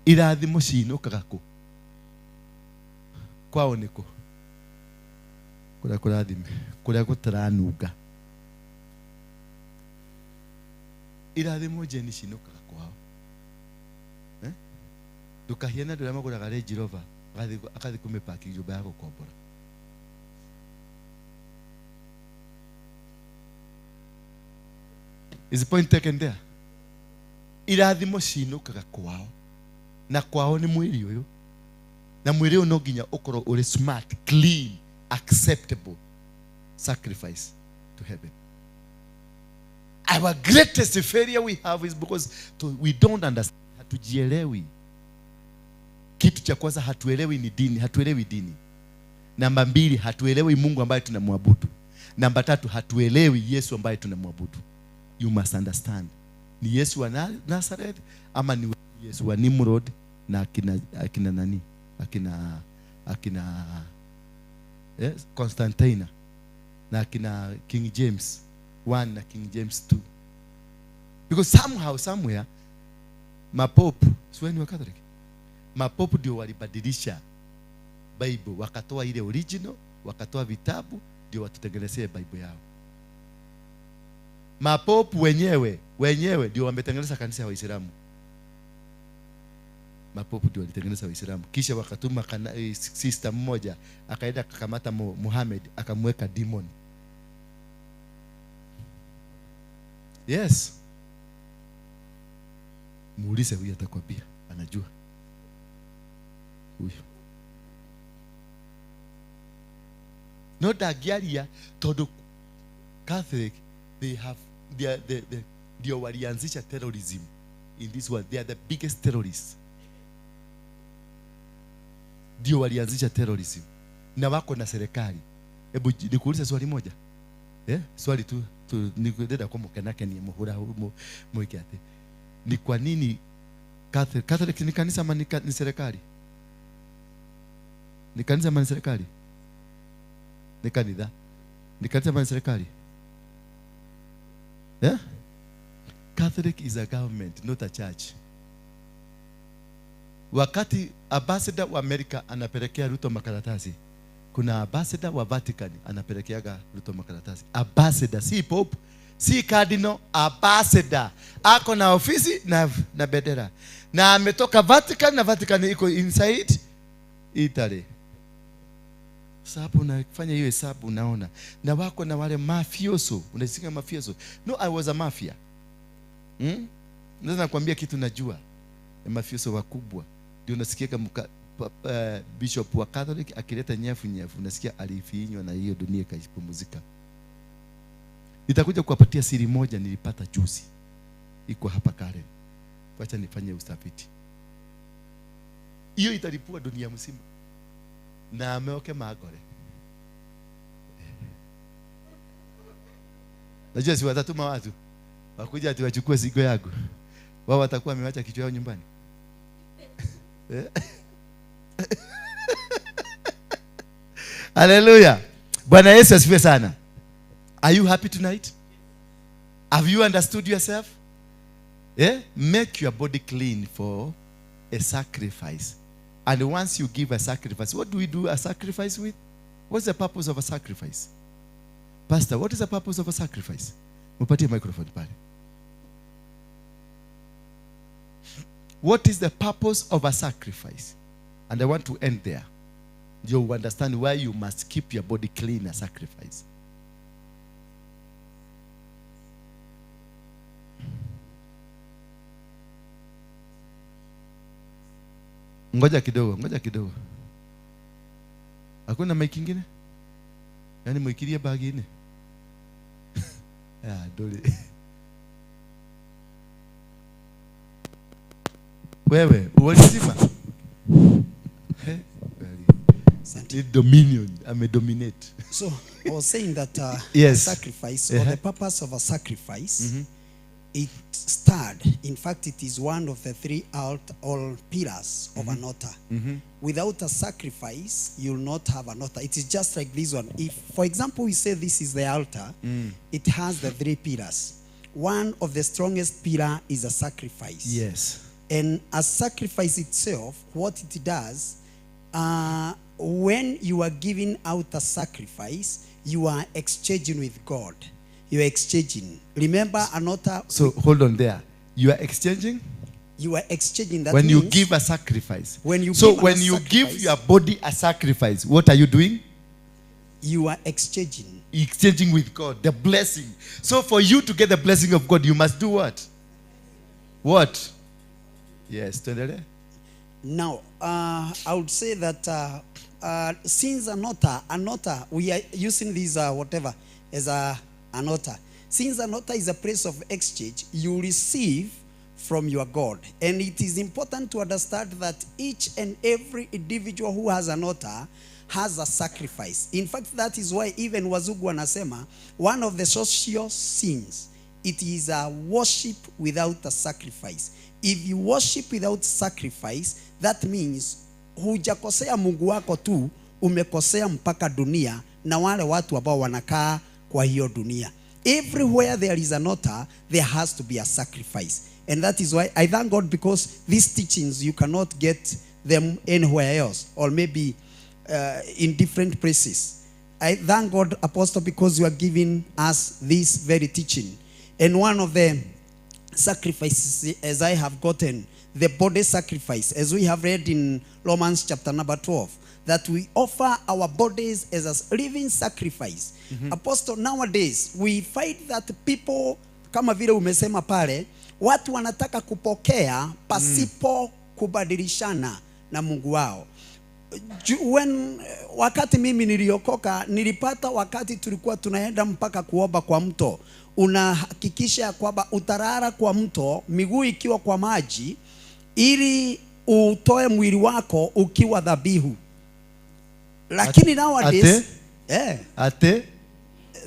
Irathimo cinũkaga kũ? Kwao nĩ kũ? Kũrĩa kũrathime, kũrĩa gũtaranunga. Irathimo njeni cinũkaga kwao. Eh? Ndũkahiane andũ arĩa magũraga Range Rover, agathiĩ kũmĩpaki nyũmba ya gũkombora. Is the point taken there? Irathimo cinũkaga kwao. Na kwao nĩ mwĩrĩ ũyũ. Na mwĩrĩ ũyũ no nginya ũkorwo ũrĩ smart, clean, acceptable sacrifice to heaven. Our greatest failure we have is because we don't understand. Hatujielewi. Kitu cha kwanza hatuelewi ni dini, hatuelewi dini. Namba mbili, hatuelewi Mungu ambaye tunamwabudu. Namba tatu, hatuelewi Yesu ambaye tunamwabudu. You must understand. Ni Yesu wa Nazareth ama ni Yesu wa Nimrod na akina nani? Akina yes, Constantine na akina King James 1 na King James 2. Because somehow, somewhere, mapopu, siweni wa Catholic, mapopu ndio walibadilisha Bible, wakatoa ile original, wakatoa vitabu, ndio watutengenezee Bible yao. Mapopu wenyewe ndio wametengeneza kanisa ya Waislamu. Mapopu ndio walitengeneza Waislamu. Kisha wakatuma sister mmoja akaenda kukamata Muhammad akamweka demon. Yes. Muulize huyu atakwambia, anajua. Huyu. No ndagiaria todo Catholic, they have ndio walianzisha terrorism in this world. They are the biggest terrorists. Ndio walianzisha terrorism. Na wako na serikali. Hebu nikuulize swali moja. Eh? Swali tu nikuendeda kwa mkenake ni muhura mwike ate. Ni kwa nini Catholic ni kanisa ama ni serikali? Ni kanisa ama ni serikali? Ni kanisa. Ni kanisa ama ni serikali? Yeah? Catholic is a government, not a church. Wakati ambassador wa Amerika anapelekea Ruto makaratasi, kuna ambassador wa Vatican anapelekeaga Ruto makaratasi. Ambassador, si pope, si cardinal, ambassador. Ako na ofisi na bendera. Na ametoka Vatican, na Vatican iko inside Italy. Sasa hapo unafanya hiyo hesabu unaona. Na wako na wale mafioso, unasikia mafioso. No, I was a mafia. Naweza nakwambia kitu najua. Ya mafioso wakubwa. Ndio unasikia kama bishop wa Catholic akileta nyefu nyefu, unasikia alifinywa na hiyo dunia ikaipumzika. Nitakuja kuwapatia siri moja nilipata juzi. Iko hapa Karen. Wacha nifanye utafiti. Hiyo italipua dunia mzima. Na ameoke magore. Najua si watatuma watu wakuja ati wachukue sigo yako. Wao watakuwa wamewacha kichwa yao nyumbani. Hallelujah. Bwana Yesu asifiwe sana. Are you happy tonight? Have you understood yourself? Yeah? Make your body clean for a sacrifice. And once you give a sacrifice, what do we do a sacrifice with? What's the purpose of a sacrifice? Pastor, what is the purpose of a sacrifice? Mupatie microphone pale. What is the purpose of a sacrifice? And I want to end there. You understand why you must keep your body clean a sacrifice. Ngoja kidogo, ngoja kidogo. Hakuna mic ingine? Yaani mwikilie bagi ine. Ah, dole. Wewe, uwalizima. Dominion, I'm a dominate. So, I was saying that yes. Sacrifice, or the purpose of a sacrifice, it started. In fact, it is one of the three all pillars of an altar. Without a sacrifice, you'll not have an altar. It is just like this one. If, for example, we say this is the altar, it has the three pillars. One of the strongest pillar is a sacrifice. Yes. And a sacrifice itself, what it does, when you are giving out a sacrifice, you are exchanging with God. You are exchanging. Remember an altar. So hold on there. You are exchanging? You are exchanging. That when means you give a sacrifice. When you so give when a you sacrifice, give your body a sacrifice, what are you doing? You are exchanging. Exchanging with God, the blessing. So for you to get the blessing of God, you must do what? What? Yes, tuendelee. Now, I would say that since an altar, we are using this whatever as an altar. Since an altar is a place of exchange, you receive from your God. And it is important to understand that each and every individual who has an altar has a sacrifice. In fact, that is why even Wazungu wanasema, one of the social sins, it is a worship without a sacrifice. If you worship without sacrifice, that means hujakosea Mungu wako tu, umekosea mpaka dunia na wale watu ambao wanakaa kwa hiyo dunia. Everywhere there is an altar, there has to be a sacrifice. And that is why I thank God, because these teachings, you cannot get them anywhere else, or maybe in different places. I thank God, Apostle, because you are giving us this very teaching. And one of the sacrifices, as I have gotten, the body sacrifice, as we have read in Romans chapter number 12, that we offer our bodies as a living sacrifice. Apostle, nowadays, we find that people, kama vile umesema pale, watu wanataka kupokea pasipo kubadilishana na Mungu wao. When, wakati mimi niliokoka, nilipata wakati tulikuwa tunaenda mpaka kuomba kwa mto. Unahakikisha kwamba utarara kwa mto, miguu ikiwa kwa maji, ili utoe mwili wako ukiwa dhabihu. Lakini nowadays, ate,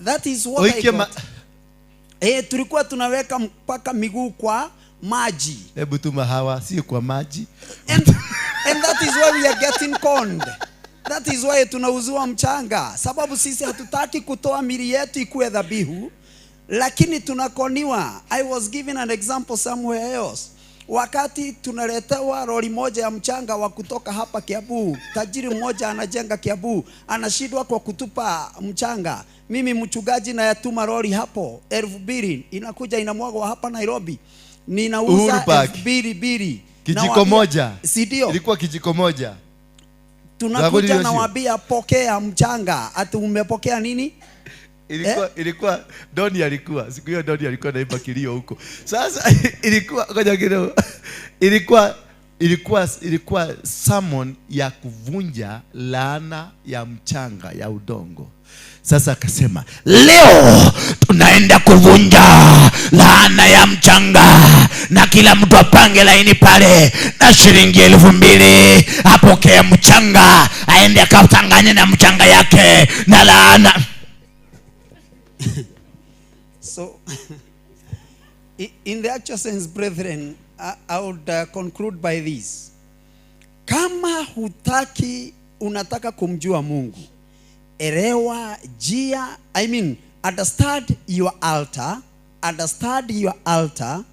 that is what I got. Tulikuwa tunaweka mpaka miguu kwa maji. Hebu tuma hawa, sio kwa maji. And that is why we are getting conned. That is why tunauzua mchanga. Sababu sisi hatutaki kutoa mili yetu ikuwe dhabihu, lakini tunakoniwa. I was given an example somewhere else. Wakati tunaletewa lori moja ya mchanga wa kutoka hapa Kiambu, tajiri mmoja anajenga Kiambu, anashindwa kwa kutupa mchanga. Mimi mchungaji nayatuma lori hapo 2000 inakuja inamwagwa hapa Nairobi. Ninauza 2000. Kijiko moja. Si ndio? Ilikuwa kijiko moja. Tunakuja na waambia pokea mchanga. Ati umepokea nini? Ilikuwa Doni alikuwa. Siku hiyo Doni alikuwa naimba kilio huko. Sasa ilikuwa ngoja kidogo. Ilikuwa Ilikuwa sermon ya kuvunja laana ya mchanga ya udongo. Sasa akasema leo tunaenda kuvunja laana ya mchanga, na kila mtu apange laini pale na shilingi 2000 apokee mchanga, aende akachanganye na mchanga yake na laana. So in the actual sense, brethren, I would conclude by this. Kama hutaki, unataka kumjua Mungu, elewa jia, I mean, understand your altar, understand your altar,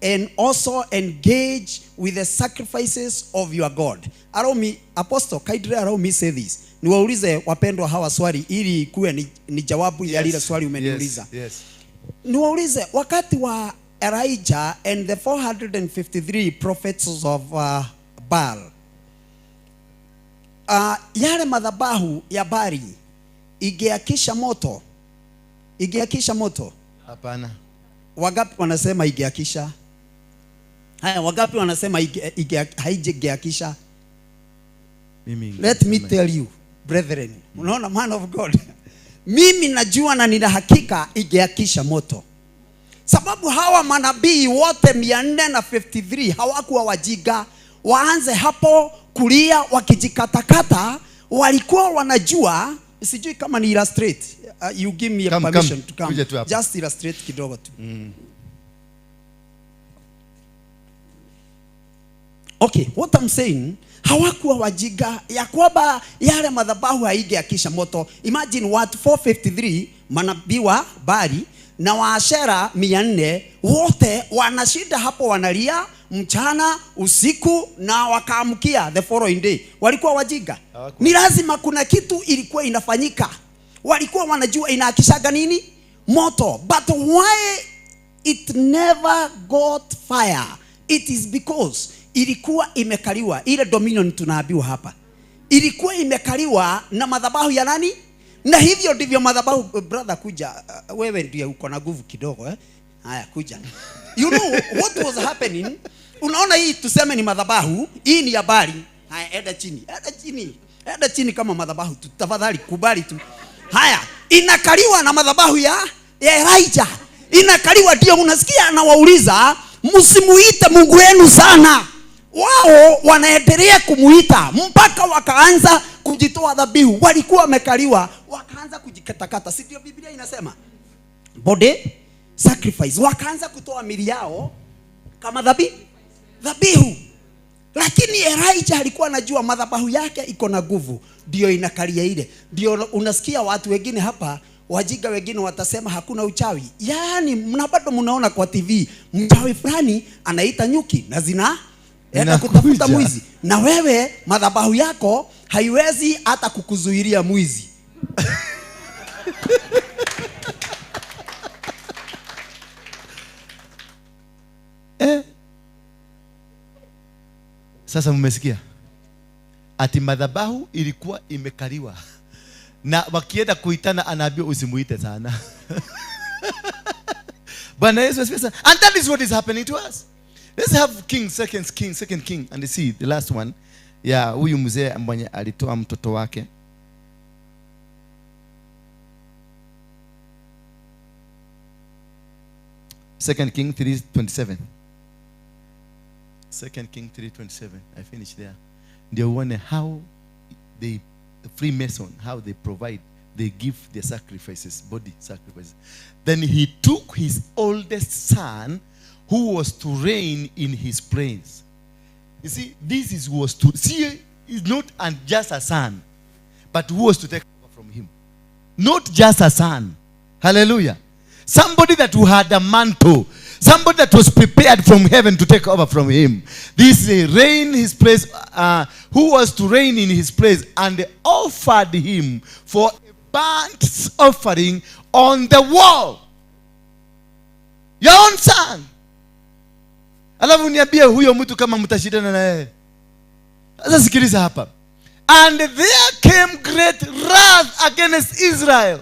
and also engage with the sacrifices of your God. Allow me, Apostle, kindly allow me say this. Niwaulize wapendwa hawa swali ili kuwe ni jawabu ya lile swali umeniuliza. Yes. Niwaulize, wakati wa Elijah and the 453 prophets of Baal, yale madhabahu ya Baali ingeakisha moto? Ingeakisha moto? Hapana. Wangapi wanasema ingeakisha? Haya, wangapi wanasema haigeakisha? Mimi. Let me tell you, brethren, unaona, man of God, mimi najua na nina hakika ingeakisha moto. Sababu hawa manabii wote 453 hawakuwa wajiga. Waanze hapo kulia wakijikatakata, walikuwa wanajua. Sijui kama ni illustrate. You give me a Come, permission come. To come. Kuja tu hapa. Just illustrate kidogo tu. Okay, what I'm saying, hawakuwa wajiga ya kwamba yale madhabahu haigeakisha moto. Imagine watu 453 manabii wa Baali na Waashera 400 wote wanashinda hapo, wanalia mchana usiku, na wakaamkia the following day. Walikuwa wajiga? Hawakuwa. Ni lazima kuna kitu ilikuwa inafanyika. Walikuwa wanajua inaakishaga nini? Moto. But why it never got fire? It is because ilikuwa imekaliwa, ile dominion tunaambiwa hapa, ilikuwa imekaliwa na madhabahu ya nani? Na hivyo ndivyo madhabahu, brother kuja, wewe ndiye uko na nguvu kidogo, eh? Haya, kuja. You know what was happening? Unaona hii tuseme ni madhabahu, hii ni habari. Haya, enda chini, enda chini, enda chini kama madhabahu tu, tafadhali kubali tu. Haya, inakaliwa na madhabahu ya Elijah. Inakaliwa, ndio unasikia anawauliza, msimuite Mungu wenu sana. Wao wanaendelea kumuita mpaka wakaanza kujitoa dhabihu. Walikuwa wamekaliwa, wakaanza kujikatakata. Si ndio Biblia inasema? Body sacrifice. Wakaanza kutoa miili yao kama dhabihu. Lakini Elijah alikuwa anajua madhabahu yake iko na nguvu, ndio inakalia ile. Ndio unasikia watu wengine hapa, wajiga wengine watasema hakuna uchawi. Yaani mna bado mnaona kwa TV mchawi fulani anaita nyuki na zina enda kutafuta mwizi. Na wewe madhabahu yako haiwezi hata kukuzuilia mwizi. Sasa mmesikia? Ati madhabahu ilikuwa imekaliwa. Na wakienda kuitana anaambiwa usimuite sana. Bwana Yesu asifiwe sana. And that is what is happening to us. Let's have King, second King, second King, and see the last one. Yeah, huyu mzee mwenye alitoa mtoto wake. Second King 3:27. Second King 3:27. I finished there. Ndio uone how they Freemason, how they provide, they give their sacrifices, body sacrifices. Then he took his oldest son, who was to reign in his place. You see, this is was to see is not and just a son, but who was to take over from him. Not just a son. Hallelujah. Somebody that who had a mantle, somebody that was prepared from heaven to take over from him. This reign his place, who was to reign in his place, and offered him for a burnt offering on the wall. Your own son. Alafu niambie huyo mtu kama mtashindana na yeye. Sasa sikiliza hapa. And there came great wrath against Israel.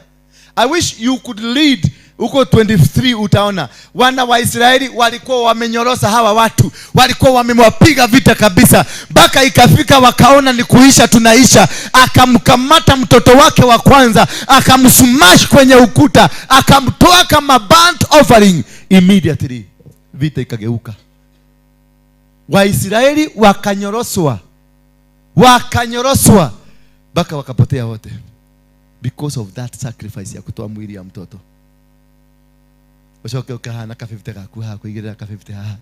I wish you could lead. Huko 23 utaona wana wa Israeli walikuwa wamenyorosa hawa watu, walikuwa wamewapiga vita kabisa, mpaka ikafika wakaona ni kuisha tunaisha. Akamkamata mtoto wake wa kwanza, akamsmash kwenye ukuta, akamtoa kama burnt offering. Immediately vita ikageuka, Waisraeli wakanyoroswa, wakanyoroswa mpaka wakapotea wote, because of that sacrifice ya kutoa mwili ya mtoto. Ucoke ukahana ka 50 gaku haha kuigirira ka 50 haha,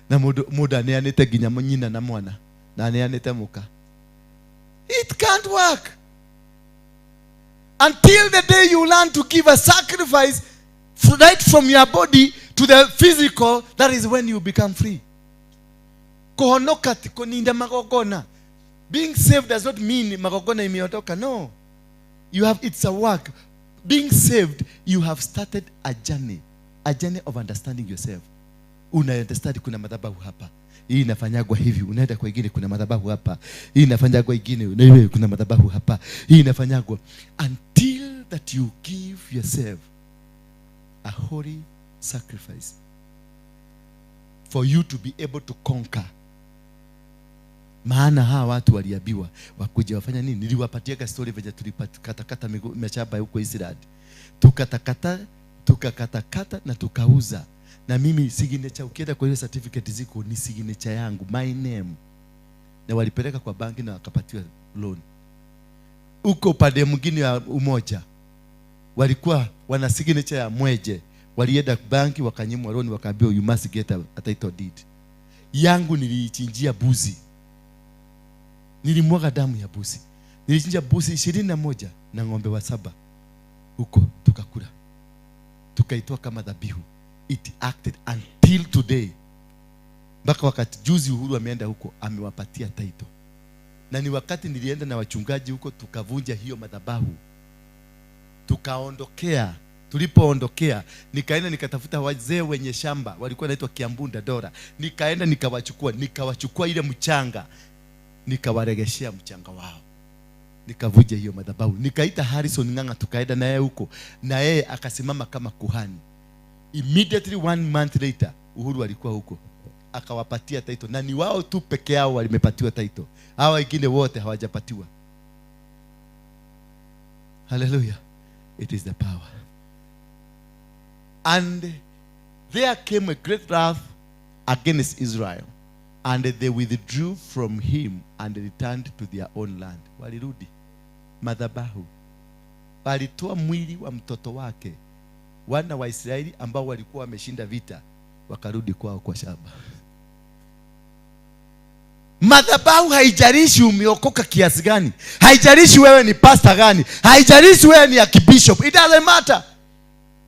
na mundu aneanite nginya nyina na mwana na aneanite muka. It can't work until the day you learn to give a sacrifice right from your body to the physical. That is when you become free. Kuhonoka ti kuninda magongona. Being saved does not mean magongona imeondoka. No, you have, it's a work. Being saved, you have started a journey, a journey of understanding yourself. Una understand kuna madhabahu hapa, hii inafanyagwa hivi, unaenda kwa ingine, kuna madhabahu hapa, hii inafanyagwa ingine, unaenda kuna madhabahu hapa, hii inafanyagwa, until that you give yourself a holy sacrifice for you to be able to conquer. Maana hawa watu waliambiwa wakuja wafanya nini? Niliwapatiaga story venye tulikatakata mashamba huko Israel, tukatakata, tukakatakata na tukauza. Na mimi signature, ukienda kwa ile certificate ziko ni signature yangu, my name. Na walipeleka kwa banki na wakapatiwa loan. Huko upande mwingine wa Umoja walikuwa wana signature ya Mweje, walienda banki wakanyimwa loan, wakaambiwa you must get a title deed. Yangu niliichinjia buzi, nilimwaga damu ya buzi, nilichinja buzi 21 na ng'ombe wa 7 huko, tukakula, tukaitoa kama dhabihu. It acted until today. Mpaka wakati juzi Uhuru ameenda huko amewapatia title. Na ni wakati nilienda na wachungaji huko tukavunja hiyo madhabahu, tukaondokea. Tulipoondokea nikaenda nikatafuta wazee wenye shamba, walikuwa wanaitwa Kiambunda Dora. Nikaenda nikawachukua, nikawachukua ile mchanga, nikawaregeshea mchanga wao, nikavunja hiyo madhabahu. Nikaita Harrison Ng'ang'a, tukaenda na yeye huko, na yeye akasimama kama kuhani. Immediately 1 month later Uhuru alikuwa huko, akawapatia title. Na ni wao tu peke yao walimepatiwa title, hawa wengine wote hawajapatiwa. Hallelujah. It is the power. And there came a great wrath against Israel, and they withdrew from him and returned to their own land. Walirudi madhabahu, walitoa mwili wa mtoto wake. Wana wa Israeli ambao walikuwa wameshinda vita wakarudi kwao kwa shamba. Madhabahu haijalishi umeokoka kiasi gani, haijalishi wewe ni pastor gani, haijalishi wewe ni archbishop. It doesn't matter.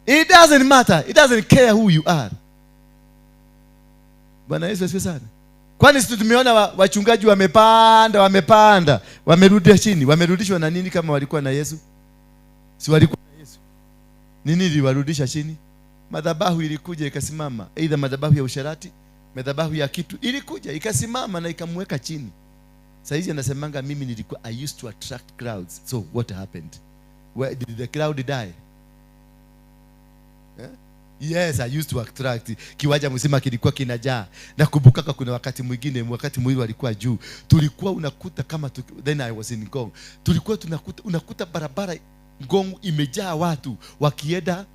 It doesn't matter. It doesn't care who you are. Bwana Yesu asifiwe sana. Kwani sisi tumeona wachungaji wamepanda, wamepanda, wamerudi chini, wamerudishwa na nini kama walikuwa na Yesu? Si walikuwa na Yesu? Nini iliwarudisha chini? Madhabahu ilikuja ikasimama, either madhabahu ya usherati, madhabahu ya kitu ilikuja ikasimama na ikamweka chini. Saizi anasemanga mimi nilikuwa, I used to attract crowds. So what happened? Where did the crowd die? Yeah? Yes, I used to attract. Kiwanja mzima kilikuwa kinajaa. Nakumbukaka kuna wakati mwingine, wakati mwili walikuwa juu, tulikuwa unakuta kama then I was in Ngong. Tulikuwa tunakuta, unakuta barabara Ngong imejaa watu wakienda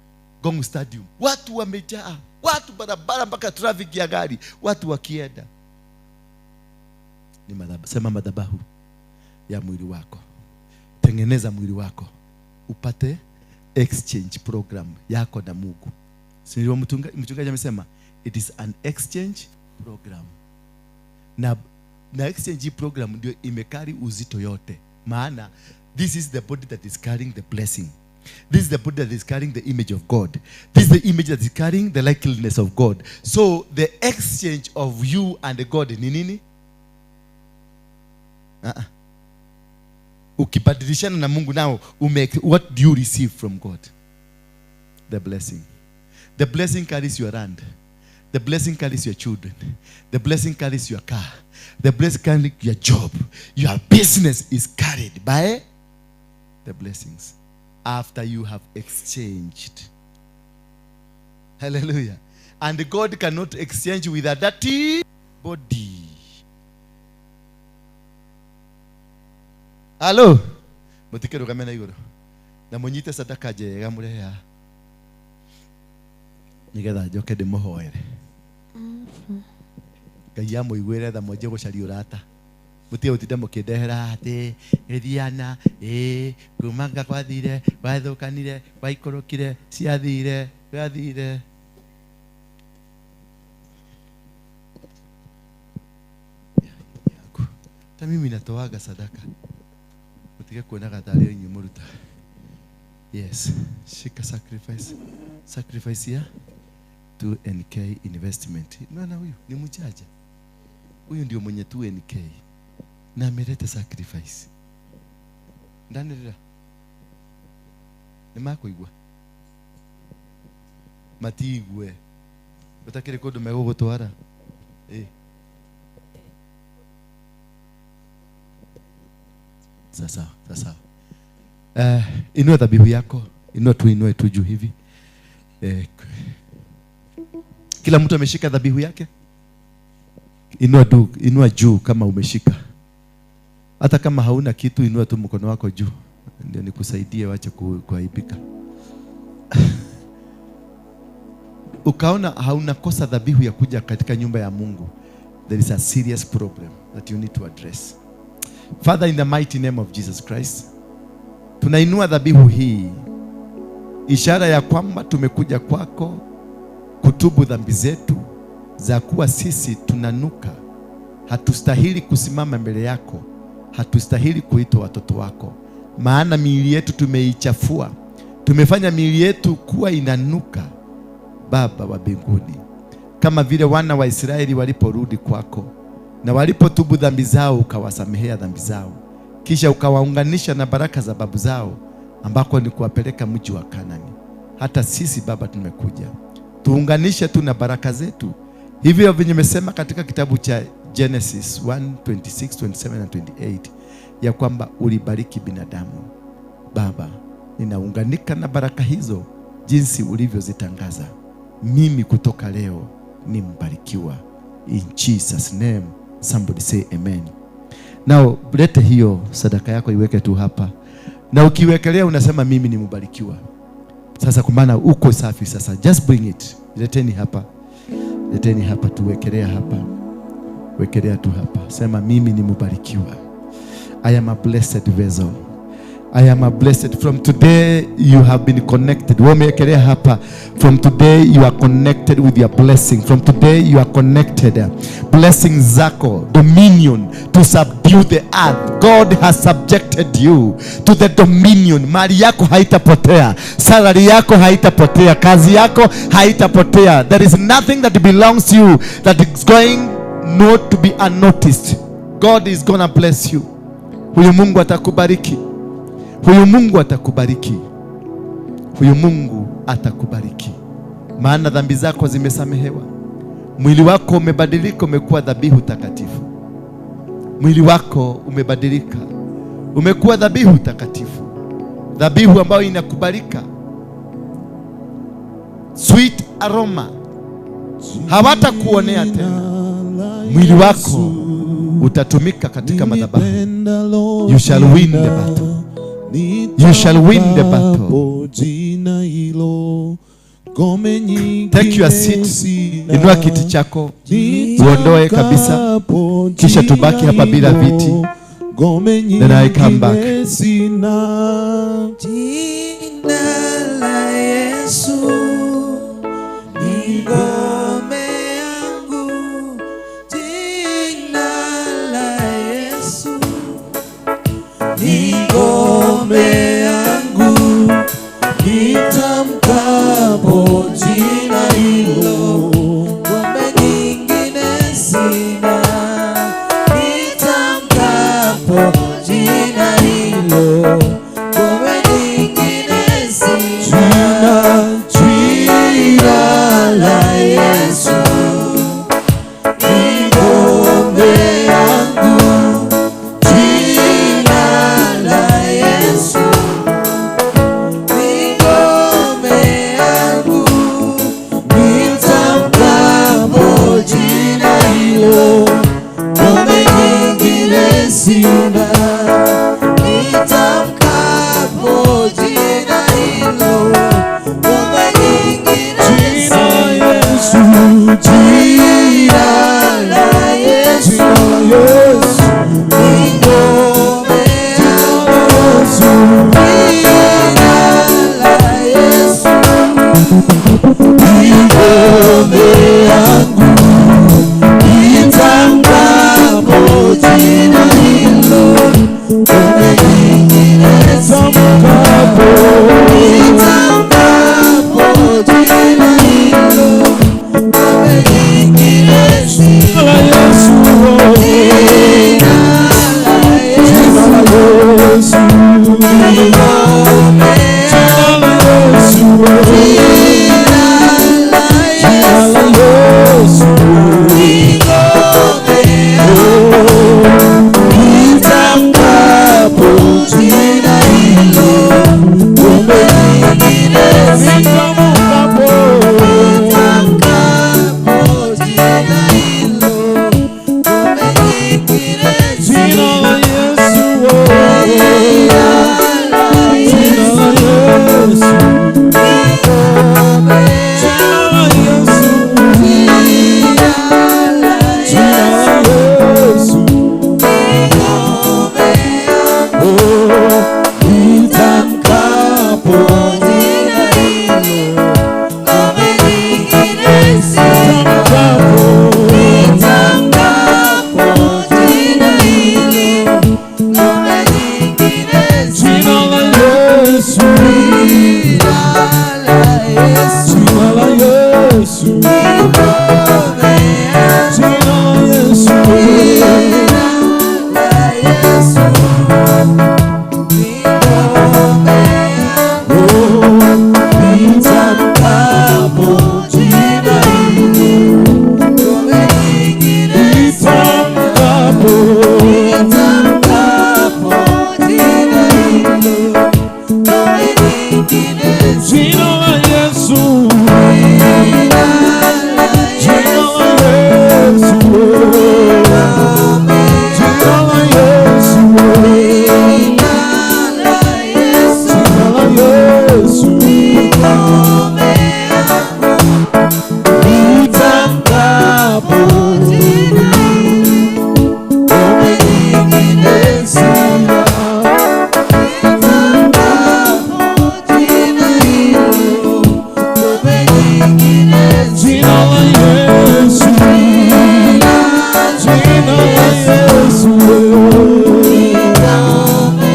Ngong Stadium. Watu wamejaa, watu barabara mpaka traffic ya gari, watu wakienda. Ni madhabahu, sema madhabahu ya mwili wako. Tengeneza mwili wako upate exchange program yako na Mungu. Si ndio mchungaji amesema it is an exchange program. Na exchange program ndio imekari uzito yote. Maana this is the body that is carrying the blessing. This is the body that is carrying the image of God. This is the image that is carrying the likeness of God. So the exchange of you and God ni nini? Ukibadilishana na Mungu nao, what do you receive from God? The blessing. The blessing carries your land. The blessing carries your children. The blessing carries your car. The blessing carries your job. Your business is carried by the blessings. After you have exchanged. Hallelujah. And God cannot exchange with a dirty body. Hello. Mutikirugame na iguru. Na munyite sadaka njega murehe haha. Nigetha njoke ndimuhoere. Ngai amũiguĩre tha mwanjie gũcaria ũrata. Mũtige gũtinda mũkĩndehera atĩ gĩthiana ĩ kumanga gwathire gwathũkanire gwaikũrũkire ciathire gwathire. Ta mimi natoaga sadaka. Mũtige kuonaga tarĩ inyuĩ mũruta. Yes, shika sacrifice. Sacrifice ya 2NK investment. Unaona huyu ni mjaja. Huyu ndio mwenye 2NK. Na ameleta sacrifice. Ndanirira. Ni makuigua. Matigue. Utakire kundu megugutwara. Eh. Sasa, sasa. Inua dhabihu yako, inua tu, inua tu juu hivi. Kila mtu ameshika dhabihu yake. Inua du, inua juu kama umeshika. Hata kama hauna kitu, inua tu mkono wako juu. Ndio nikusaidie wache kuaibika. Ukaona hauna kosa dhabihu ya kuja katika nyumba ya Mungu, there is a serious problem that you need to address. Father, in the mighty name of Jesus Christ, tunainua dhabihu hii, ishara ya kwamba tumekuja kwako kutubu dhambi zetu za kuwa sisi tunanuka, hatustahili kusimama mbele yako, hatustahili kuitwa watoto wako, maana miili yetu tumeichafua, tumefanya miili yetu kuwa inanuka. Baba wa mbinguni, kama vile wana wa Israeli waliporudi kwako na walipotubu dhambi zao, ukawasamehea dhambi zao, kisha ukawaunganisha na baraka za babu zao, ambako ni kuwapeleka mji wa Kanani. Hata sisi Baba tumekuja, tuunganishe tu na baraka zetu. Hivyo vyenye nimesema katika kitabu cha Genesis 1:26, 27 and 28, ya kwamba ulibariki binadamu. Baba, ninaunganika na baraka hizo jinsi ulivyozitangaza. Mimi kutoka leo ni mbarikiwa. In Jesus name, somebody say amen. Now, lete hiyo sadaka yako, iweke tu hapa. Na ukiwekelea unasema mimi ni mbarikiwa. Sasa kwa maana uko safi sasa. Just bring it. Leteni hapa. Leteni hapa, tuwekelea hapa. Wekelea tu hapa. Sema mimi ni mbarikiwa. I am a blessed vessel. I am a blessed. From today you have been connected. Wamewekelea hapa. From today you are connected with your blessing. From today you are connected. Blessing zako, dominion to subdue the earth. God has subjected you to the dominion. Mali yako haitapotea. Salary yako haitapotea. Kazi yako haitapotea. There is nothing that belongs to you that is going not to be unnoticed. God is gonna bless you. Huyu Mungu atakubariki. Huyu Mungu atakubariki. Huyu Mungu atakubariki. Maana dhambi zako zimesamehewa. Mwili wako umebadilika, umekuwa dhabihu takatifu. Mwili wako umebadilika, umekuwa dhabihu takatifu. Dhabihu ambayo inakubalika. Sweet aroma. Hawatakuonea tena. Mwili wako utatumika katika madhabahu. You shall win the battle. You shall win the battle. Take your seat. Inua kiti chako, uondoe kabisa, kisha tubaki hapa bila viti. Then I come back. Jina la Yesu ni ngome yangu, jina la Yesu ni ngome yangu, nitamkapo jina hilo, ngome nyingine sina, nitamkapo jina hilo, ngome nyingine sina, jina la Yesu. Jina la Yesu, Jina la Yesu, ni ngome jina la Yesu, Jina la Yesu, ni ngome yangu. Nitamkapo jina hilo, ngome nyingine Nitamkapo, Nitamkapo jina hilo, ngome nyingine jina la Yesu, Jina la Yesu, jina la Yesu, ni ngome jina la Yesu, Jina la jina Yesu, la Yesu. ni ngome Nitamkapo jina hilo, ngome nyingine nitamkapo, Nitamkapo jina hilo, ngome nyingine jina la Yesu, Jina la jina Yesu, la Yesu, ni ngome jina la Yesu, Jina la jina Yesu, la Yesu. ni ngome Oh, nitamkapo, jina hilo, ngome nyingine sina. nitamkapo, Nitamkapo jina hilo, ngome nyingine jina sina. la Yesu, Jina la Yesu, jina la Yesu, ni ngome yangu. jina la Yesu. Jina la Yesu, ni ngome yangu. Oh, nitamkapo, Jina hilo, ngome nyingine nitamkapo, Nitamkapo jina hilo, ngome nyingine jina la Yesu, Jina la jina Yesu, la Yesu, ngome jina la Yesu, Jina la Yesu, jina la Yesu. ni ngome yangu. Nitamkapo, Jina hilo, ngome nyingine sina. Nitamkapo jina hilo, ngome nyingine Jina la Yesu, Jina jina la Yesu, ni ngome yangu.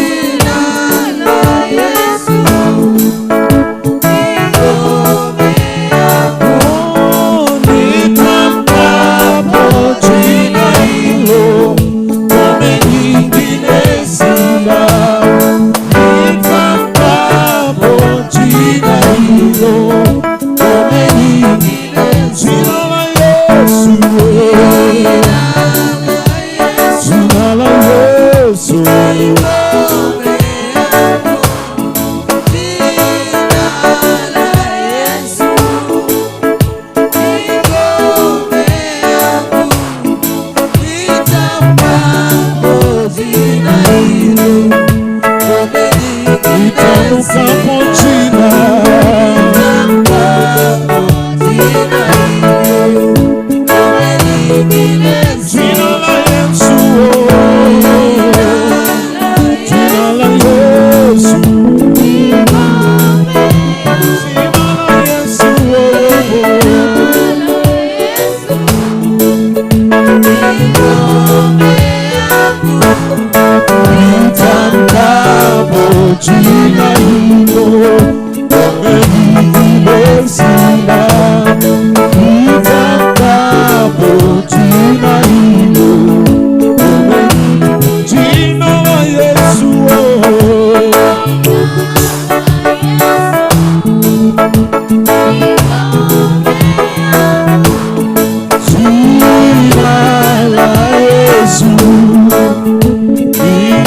Jina la Yesu, ni ngome yangu. Nitamkapo jina hilo, ngome nyingine sina. Nitamkapo jina hilo, ngome nyingine. Jina la Yesu, jina la Yesu, Ngome yangu. Jina la Yesu, ni ngome yangu. Nitamkapo jina hilo, ngome nyingine nitamkapo jina, Nitamkapo jina hilo, ngome nyingine jina la Yesu, jina la Yesu, jina la Yesu. Nitamkapo jina hilo, ngome nyingine sina. Nitamkapo jina hilo, ngome jina la Yesu. Jina la Yesu ni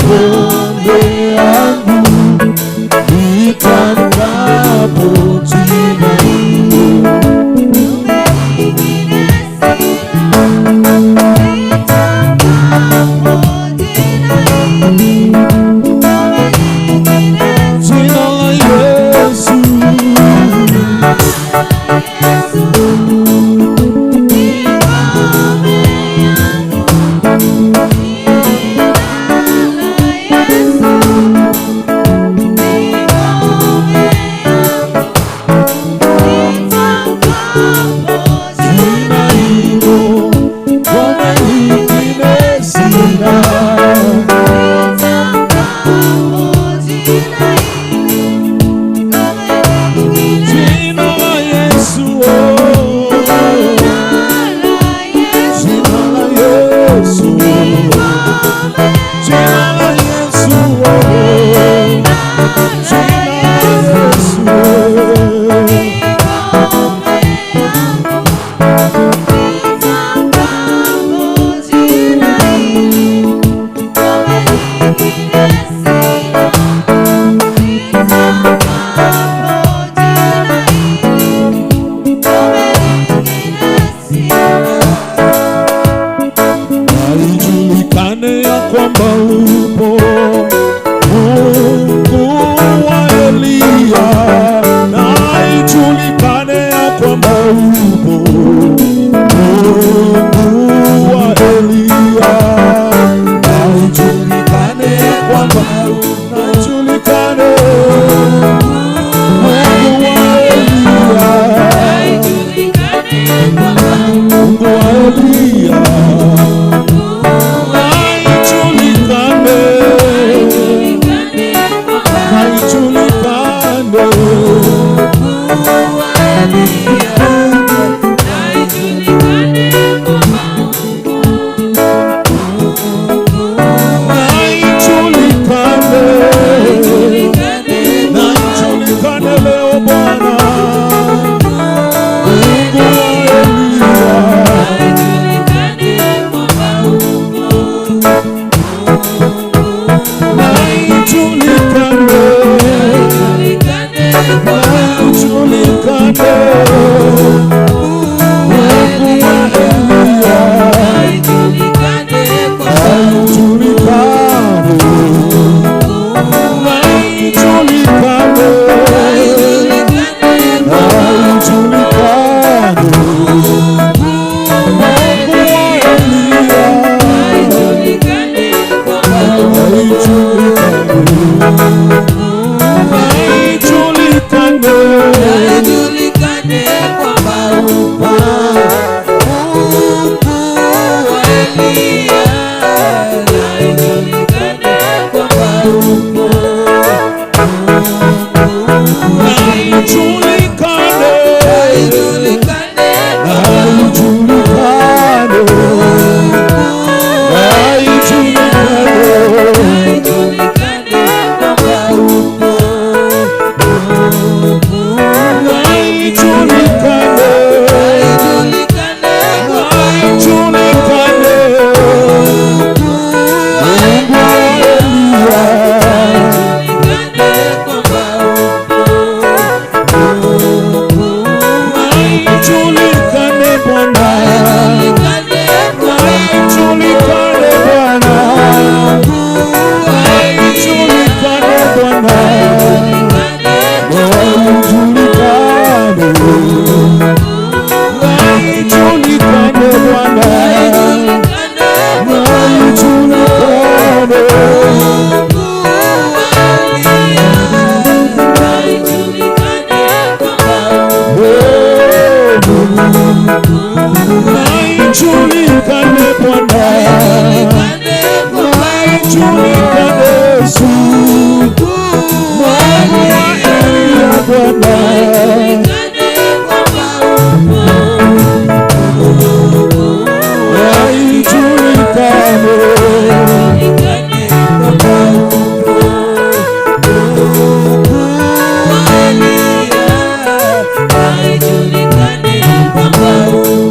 ngome yangu, nitamkapo jina hilo.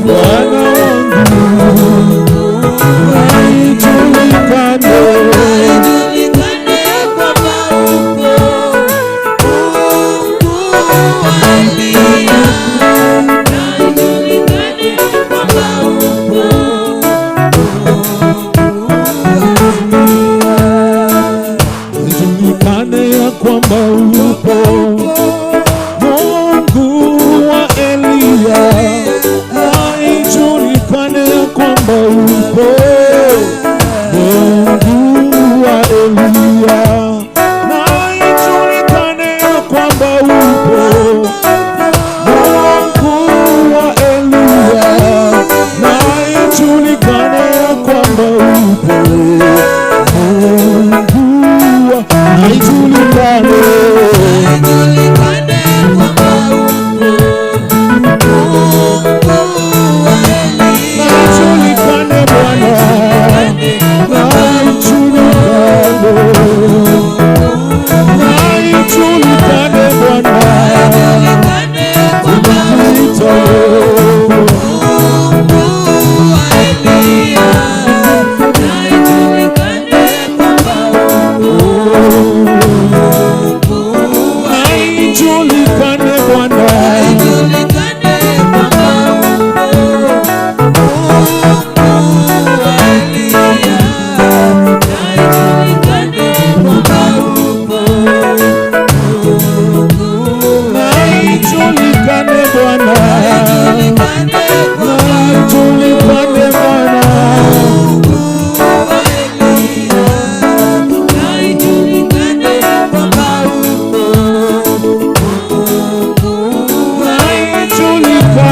Bwana wangu, aijulikane.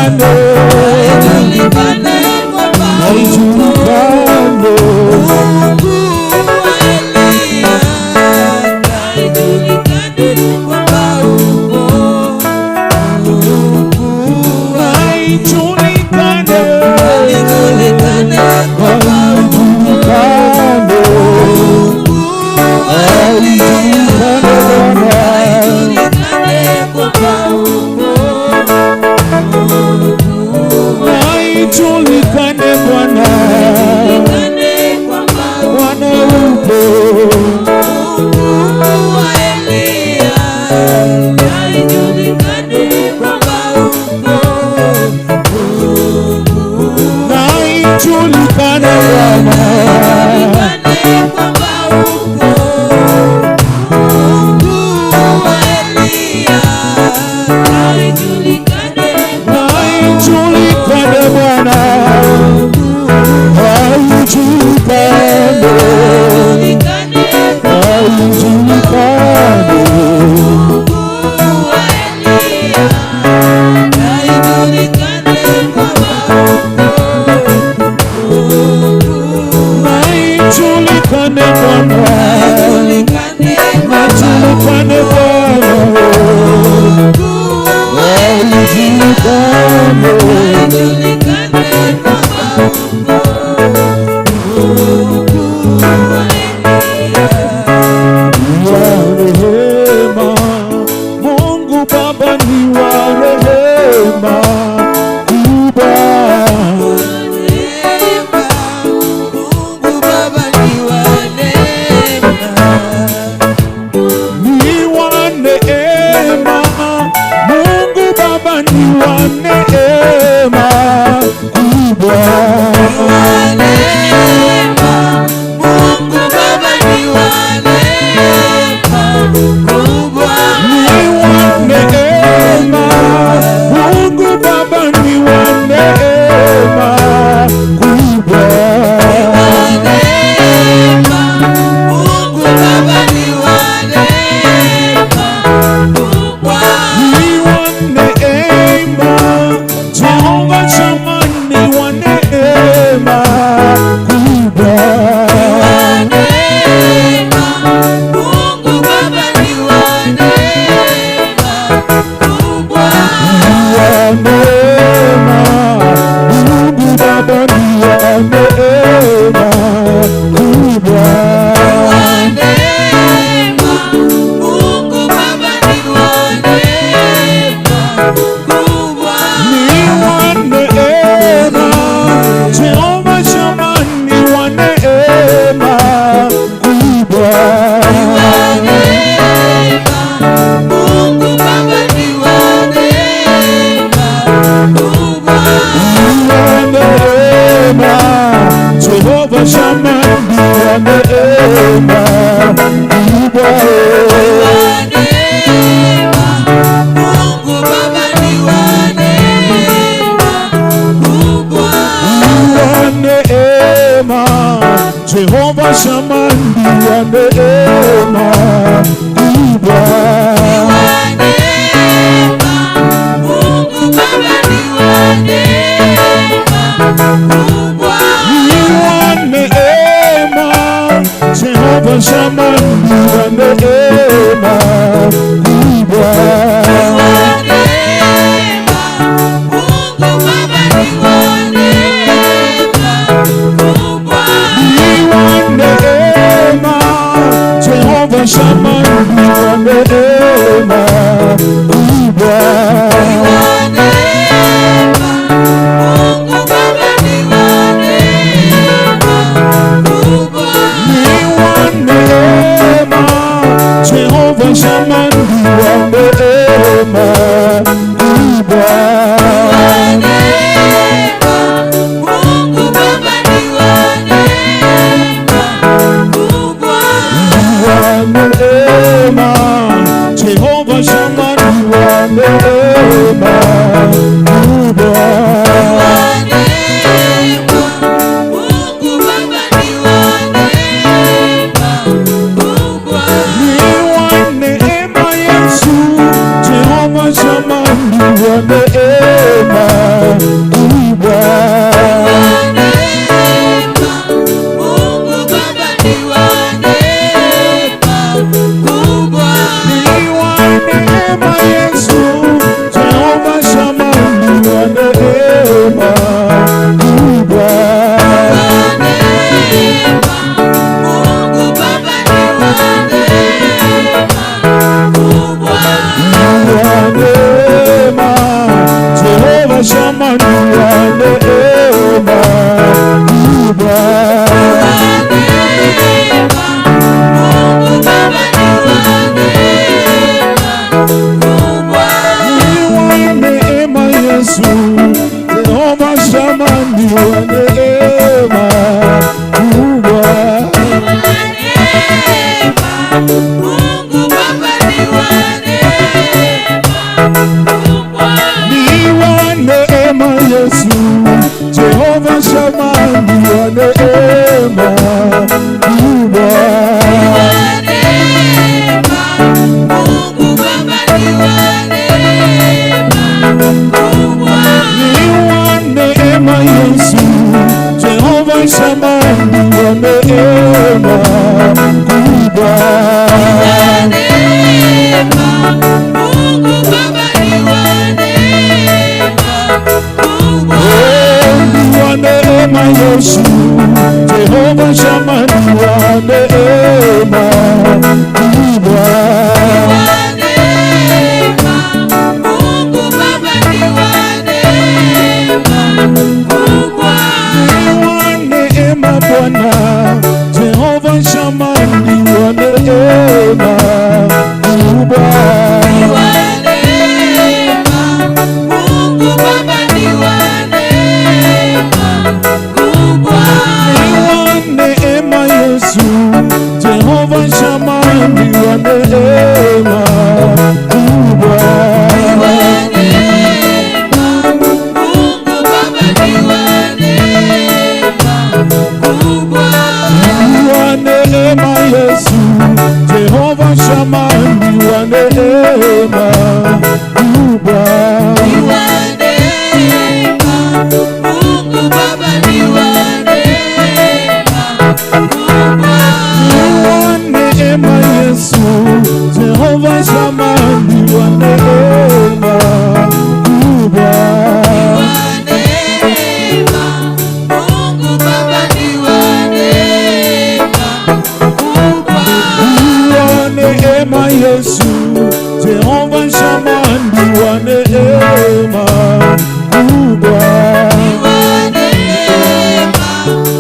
Naijulikane, Ijulikane kwamba naijulikane. Mungu wa Eliya, ijulikane kwamba upo. Mungu wa Naijulikane, ijulikane kwamba upo. naijulikane. Mungu wa Eliya, ijulikane kwamba upo. Mungu wa Naijulikane Bwana, ijulikane kwamba Bwana upo. Mungu wa Eliya, ijulikane kwamba upo. Mungu Naijulikane Bwana, ijulikane kwamba upo. Mungu wa Eliya, ijulikane naijulikane Bwana, naijulikane, ijulikane naijulikane. Mungu wa Eliya, ijulikane kwamba upo. Mungu Naijulikane Bwana, ijulikane naijulikane Bwana, Mungu wa naijulikane. ijulikane kwamba upo. Mungu wa Eliya. Wa rehema, Mungu Baba ni wa rehema kubwa. Neema, Mungu Baba ni wa neema. Ni wa neema, Mungu Baba ni wa neema kubwa. Wa neema, Mungu Baba ni wa neema kubwa. Ni wa neema, Mungu Baba ni wa neema kubwa. Wa neema, Mungu Baba ni wa neema kubwa. Ni wa neema, Jehova Shammah ni wa neema kubwa. Wa neema, Mungu Baba ni wa neema kubwa. Wa neema, Mungu Baba ni wa neema kubwa. Wa neema, Mungu Baba ni wa neema kubwa. Ni wa neema, Jehova Shammah ni wa neema kubwa. Wa neema, Mungu Baba ni wa neema kubwa. Wa neema, Jehova Shammah ni wa neema kubwa. Wa neema, Mungu Baba ni wa neema kubwa. Wa neema, Jehova Shammah ni wa neema kubwa. Wa neema, Mungu Baba ni wa neema kubwa. Ni wa neema, Jehova Shammah ni wa neema kubwa. Wa neema, Mungu Baba ni wa neema kubwa. Ni wa neema, Jehova Shammah ni wa neema kubwa. Wa neema, Mungu Baba ni wa neema kubwa. Ni wa neema, Jehova Shammah ni wa neema kubwa. Wa neema, Mungu Baba ni wa neema kubwa. Wa neema, Jehova Shammah ni wa neema kubwa. Wa neema, Mungu Baba ni wa neema kubwa. Ni wa neema Yesu, Jehova Shammah ni wa neema. Jehova Shama ni wa neema kubwa. Mungu Baba ni wa neema kubwa. Ni wa neema Yesu, Jehova Shama ni wa neema kubwa. Mungu Baba ni wa neema kubwa. Ni wa neema Yesu, Jehova Shama ni wa neema kubwa. Mungu Baba ni wa neema kubwa. Ni wa neema Yesu, Jehova Shama ni wa neema kubwa. Mungu Baba ni wa neema kubwa. Ni wa neema Yesu, Jehova Shama ni wa neema kubwa. Mungu Baba ni wa neema kubwa. Ni wa neema Bwana, Jehova Shama ni wa neema kubwa. Mungu Baba ni wa neema kubwa. Ni wa neema Yesu, Jehova Shama ni wa neema kubwa. Mungu Baba ni wa neema kubwa. Ni wa neema Yesu, Jehova Shama ni wa neema kubwa. Mungu Baba ni wa neema kubwa. Ni wa neema Yesu, Jehova Shama ni wa neema kubwa. Mungu Baba ni wa neema kubwa. Ni wa neema Yesu, Jehova Shama ni wa neema kubwa.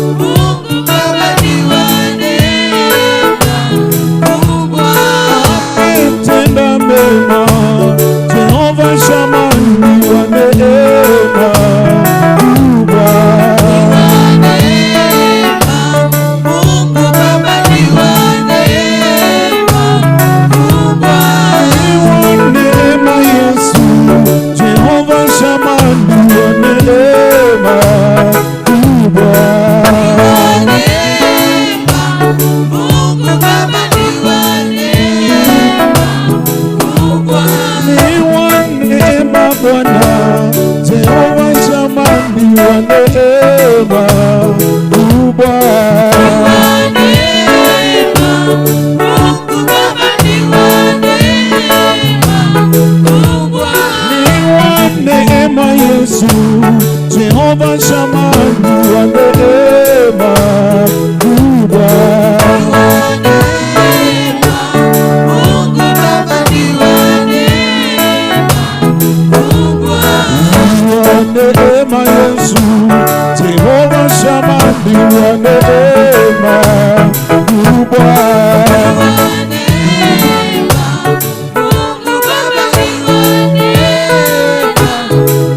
Mungu Baba ni wa neema kubwa. Tenda mema, Jehova Shama ni wa neema kubwa. Mungu Baba ni wa neema kubwa. Ni wa neema Yesu, Jehova Shama ni wa neema kubwa. Mungu Baba ni wa neema kubwa. Ni wa neema Bwana, Jehova Shama ni wa neema kubwa. Mungu Baba ni wa neema kubwa. Ni wa neema Yesu, Jehova Shama ni wa neema kubwa. Mungu Baba ni wa neema kubwa. Ni wa neema Yesu, Jehova Shama ni wa neema kubwa. Mungu Baba ni wa neema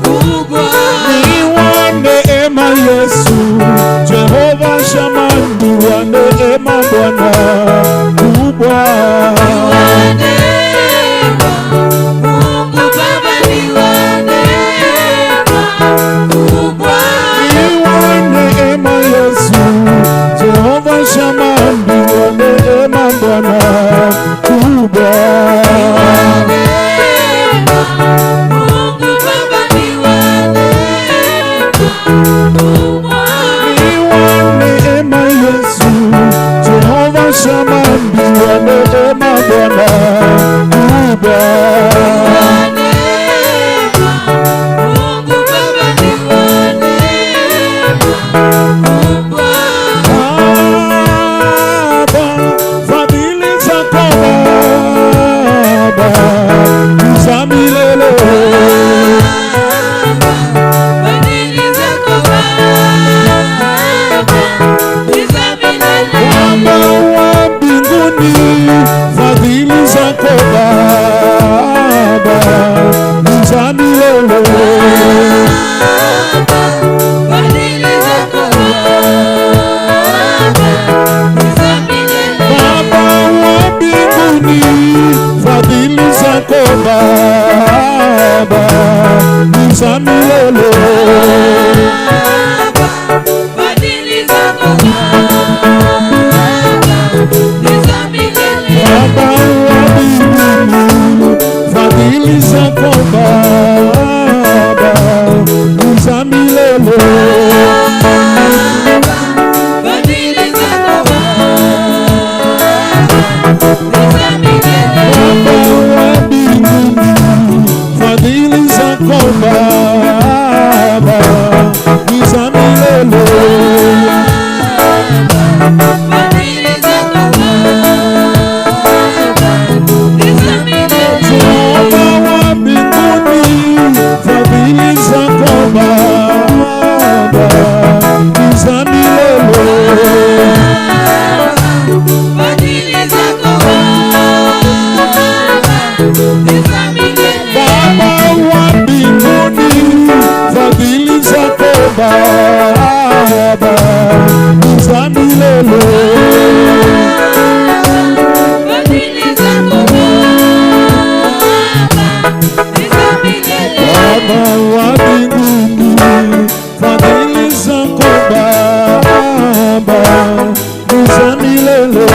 kubwa. Ni wa neema Yesu, Jehova Shama ni wa neema Bwana kubwa. Mungu Baba ni wa neema kubwa. za milele. Fadhili zako Baba ni za milele. Baba wa mbinguni, fadhili zako Baba ni za milele. Fadhili zako Baba ni za milele. Baba wa mbinguni, fadhili zako Baba ni za milele. Fadhili zako Baba ni za milele. Baba wa mbinguni, fadhili zako Baba ni za milele. Fadhili zako Baba ni za milele. Baba wa mbinguni, fadhili zako Baba ni za milele. Fadhili zako Baba ni za milele. Baba wa mbinguni, fadhili zako Baba ni za milele.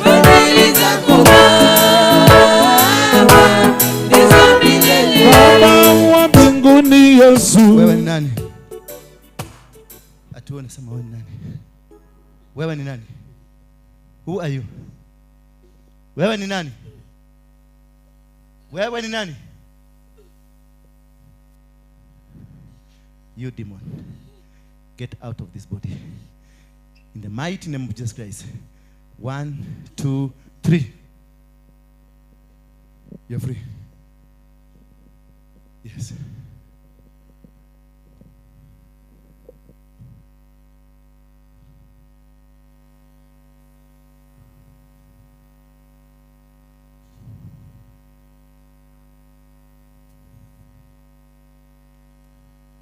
Fadhili zako Baba ni za milele. Baba wa mbinguni, Yesu. Wewe ni nani? Atuone, sema wewe ni nani? Wewe ni nani? Who are you? Wewe ni nani? Wewe ni nani? You demon, get out of this body. In the mighty name of Jesus Christ. 1, 2, 3. You're free. Yes.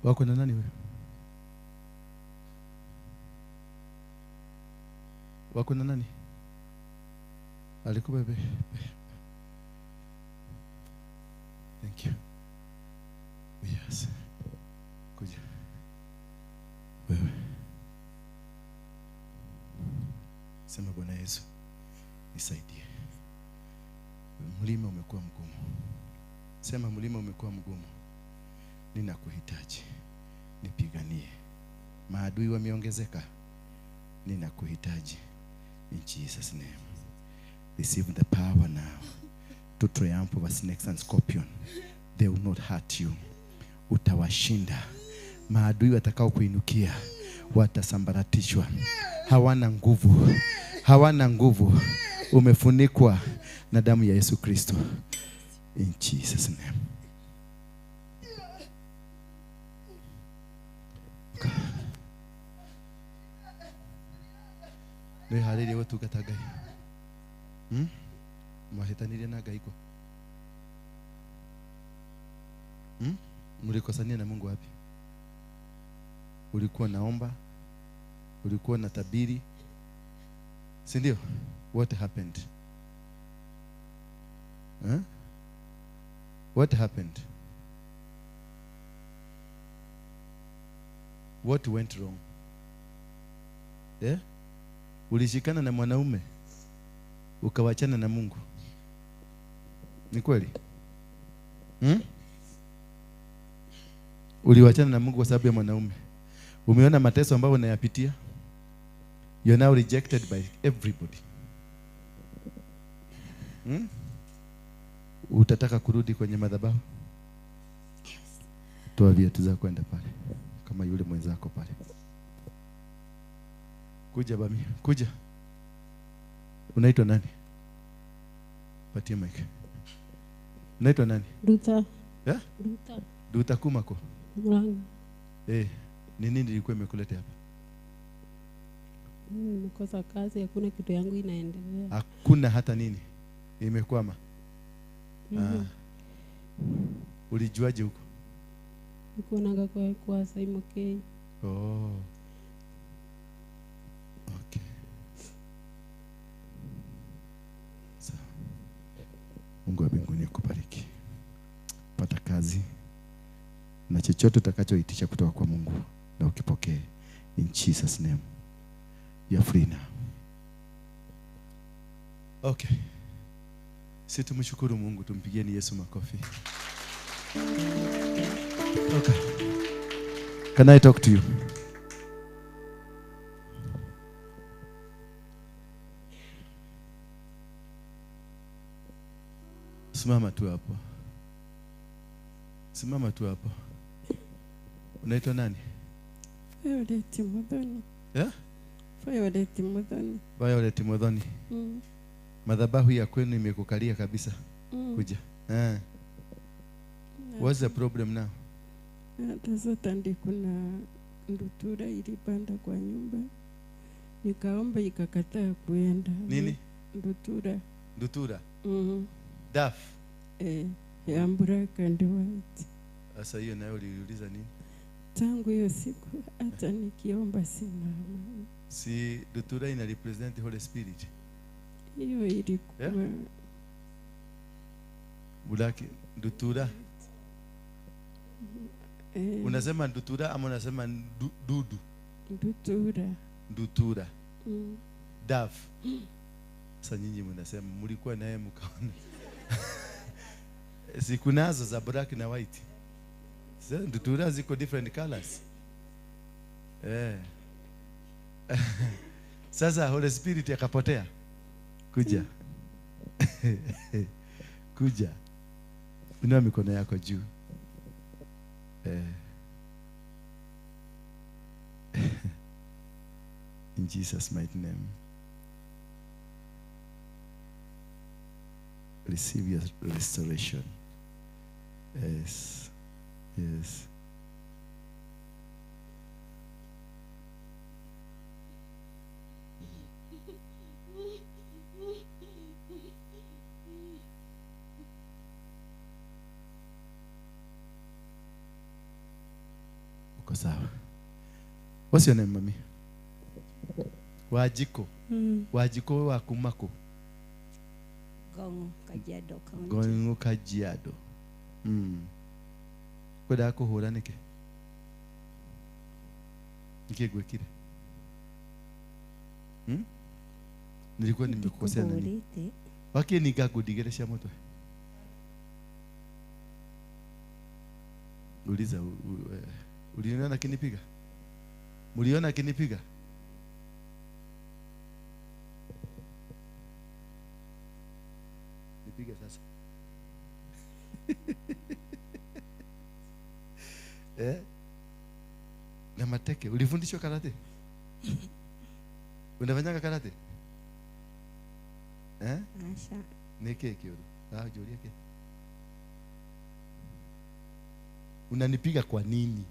Wako na nani wewe? Wako na nani? Alikuwa bebe. Thank you. Yes. Kuja. Wewe. Sema Bwana Yesu, nisaidie. Mlima umekuwa mgumu. Sema mlima umekuwa mgumu. Ninakuhitaji. Nipiganie. Maadui wameongezeka. Ninakuhitaji. In Jesus' name. Receive the power now to triumph over snakes and scorpion. They will not hurt you. Utawashinda. Maadui watakao kuinukia watasambaratishwa. Hawana nguvu. Hawana nguvu. Umefunikwa na damu ya Yesu Kristo. In Jesus' name. Nĩharĩirie gũtungata Ngai? Mwahĩtanirie na Ngai kwa? Mlikosania na Mungu wapi? Ulikuwa naomba, ulikuwa na tabiri, si ndio? What happened? Huh? What happened? What went wrong? Yeah? Ulishikana na mwanaume ukawachana na Mungu. Ni kweli? Uliwachana na Mungu kwa sababu ya mwanaume. Umeona mateso ambayo unayapitia? You are now rejected by everybody. Utataka kurudi kwenye madhabahu? Yes. Toa viatu zako kwenda pale kama yule mwenzako pale. Kuja bami, kuja. Unaitwa nani? Patie mic. Unaitwa nani? Duta. Yeah? Duta. Duta kumako. Murang'a. Ni nini ilikuwa imekuleta hapa? Nimekosa kazi, hakuna kitu yangu inaendelea. Hakuna hata nini. Imekwama. Ulijuaje huko? Nilikuwa kwa Simon K. Oh. Okay. Sawa. Mungu wa mbinguni akubariki. kazi, na chochote utakachoitisha kutoka kwa Mungu na ukipokee in Jesus name. You are free now. Okay. Si tumshukuru Mungu, tumpigieni Yesu makofi. Okay. Can I talk to you? Simama tu hapo. Simama tu hapo. Unaitwa nani? Violet Muthoni. Yeah? Violet Muthoni. Violet Muthoni. Mm. Madhabahu ya kwenu imekukalia kabisa. Kuja. Eh. What's the problem now? Hata sasa kuna ndutura ilipanda kwa nyumba. Nikaomba ikakataa kuenda. Nini? Ndutura. Ndutura? Mm. Daf. Ya black and white. Sasa hiyo nayo uliuliza nini? Tangu hiyo siku hata nikiomba sina amani. Si ndutura ina represent the Holy Spirit. Hiyo ilikuwa yeah? Black ndutura. Unasema ndutura ama unasema dudu? Ndutura. Ndutura. Mm. Daf. Sasa nyinyi mnasema mlikuwa naye mkaona. Siku nazo za black na white. Sasa ndutura ziko different colors. Eh. Sasa Holy Spirit akapotea. Kuja. Kuja. Inua mikono yako juu. In Jesus mighty name. Receive your restoration. Yes. Yes. Uko sawa. What's your name, mami? Wajiko. Mm. Wajiko wa kumako. Gongo Kajiado County. Gongo Kajiado. Mm. Kwenda kuhura niki? Niki gwekire? Hmm? Nilikuwa nimekukosea nani? Wake nikakudigeresha moto. Uliza, uliona kinipiga? Mliona kinipiga? Nipige sasa. Eh? Na mateke, ulifundishwa karate? Unafanyanga karate? Eh? Asha. Neke kioro. Ah, julia ke. Unanipiga kwa nini?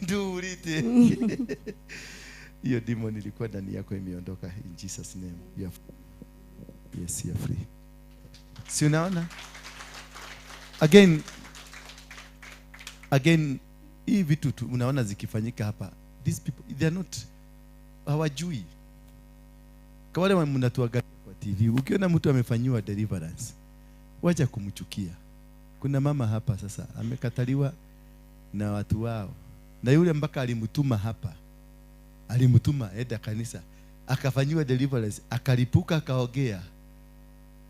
Ndurite. Hiyo demon ilikuwa ndani yako imeondoka in Jesus name. You are free. Yes, you are free. Si unaona? Again hii vitu tu unaona zikifanyika hapa. These people they are not, hawajui. Kwa wale mnatuangalia kwa TV, ukiona mtu amefanyiwa deliverance, wacha kumchukia. Kuna mama hapa sasa amekataliwa na watu wao. Na yule mpaka alimtuma hapa. Alimtuma enda kanisa, akafanyiwa deliverance, akalipuka akaogea.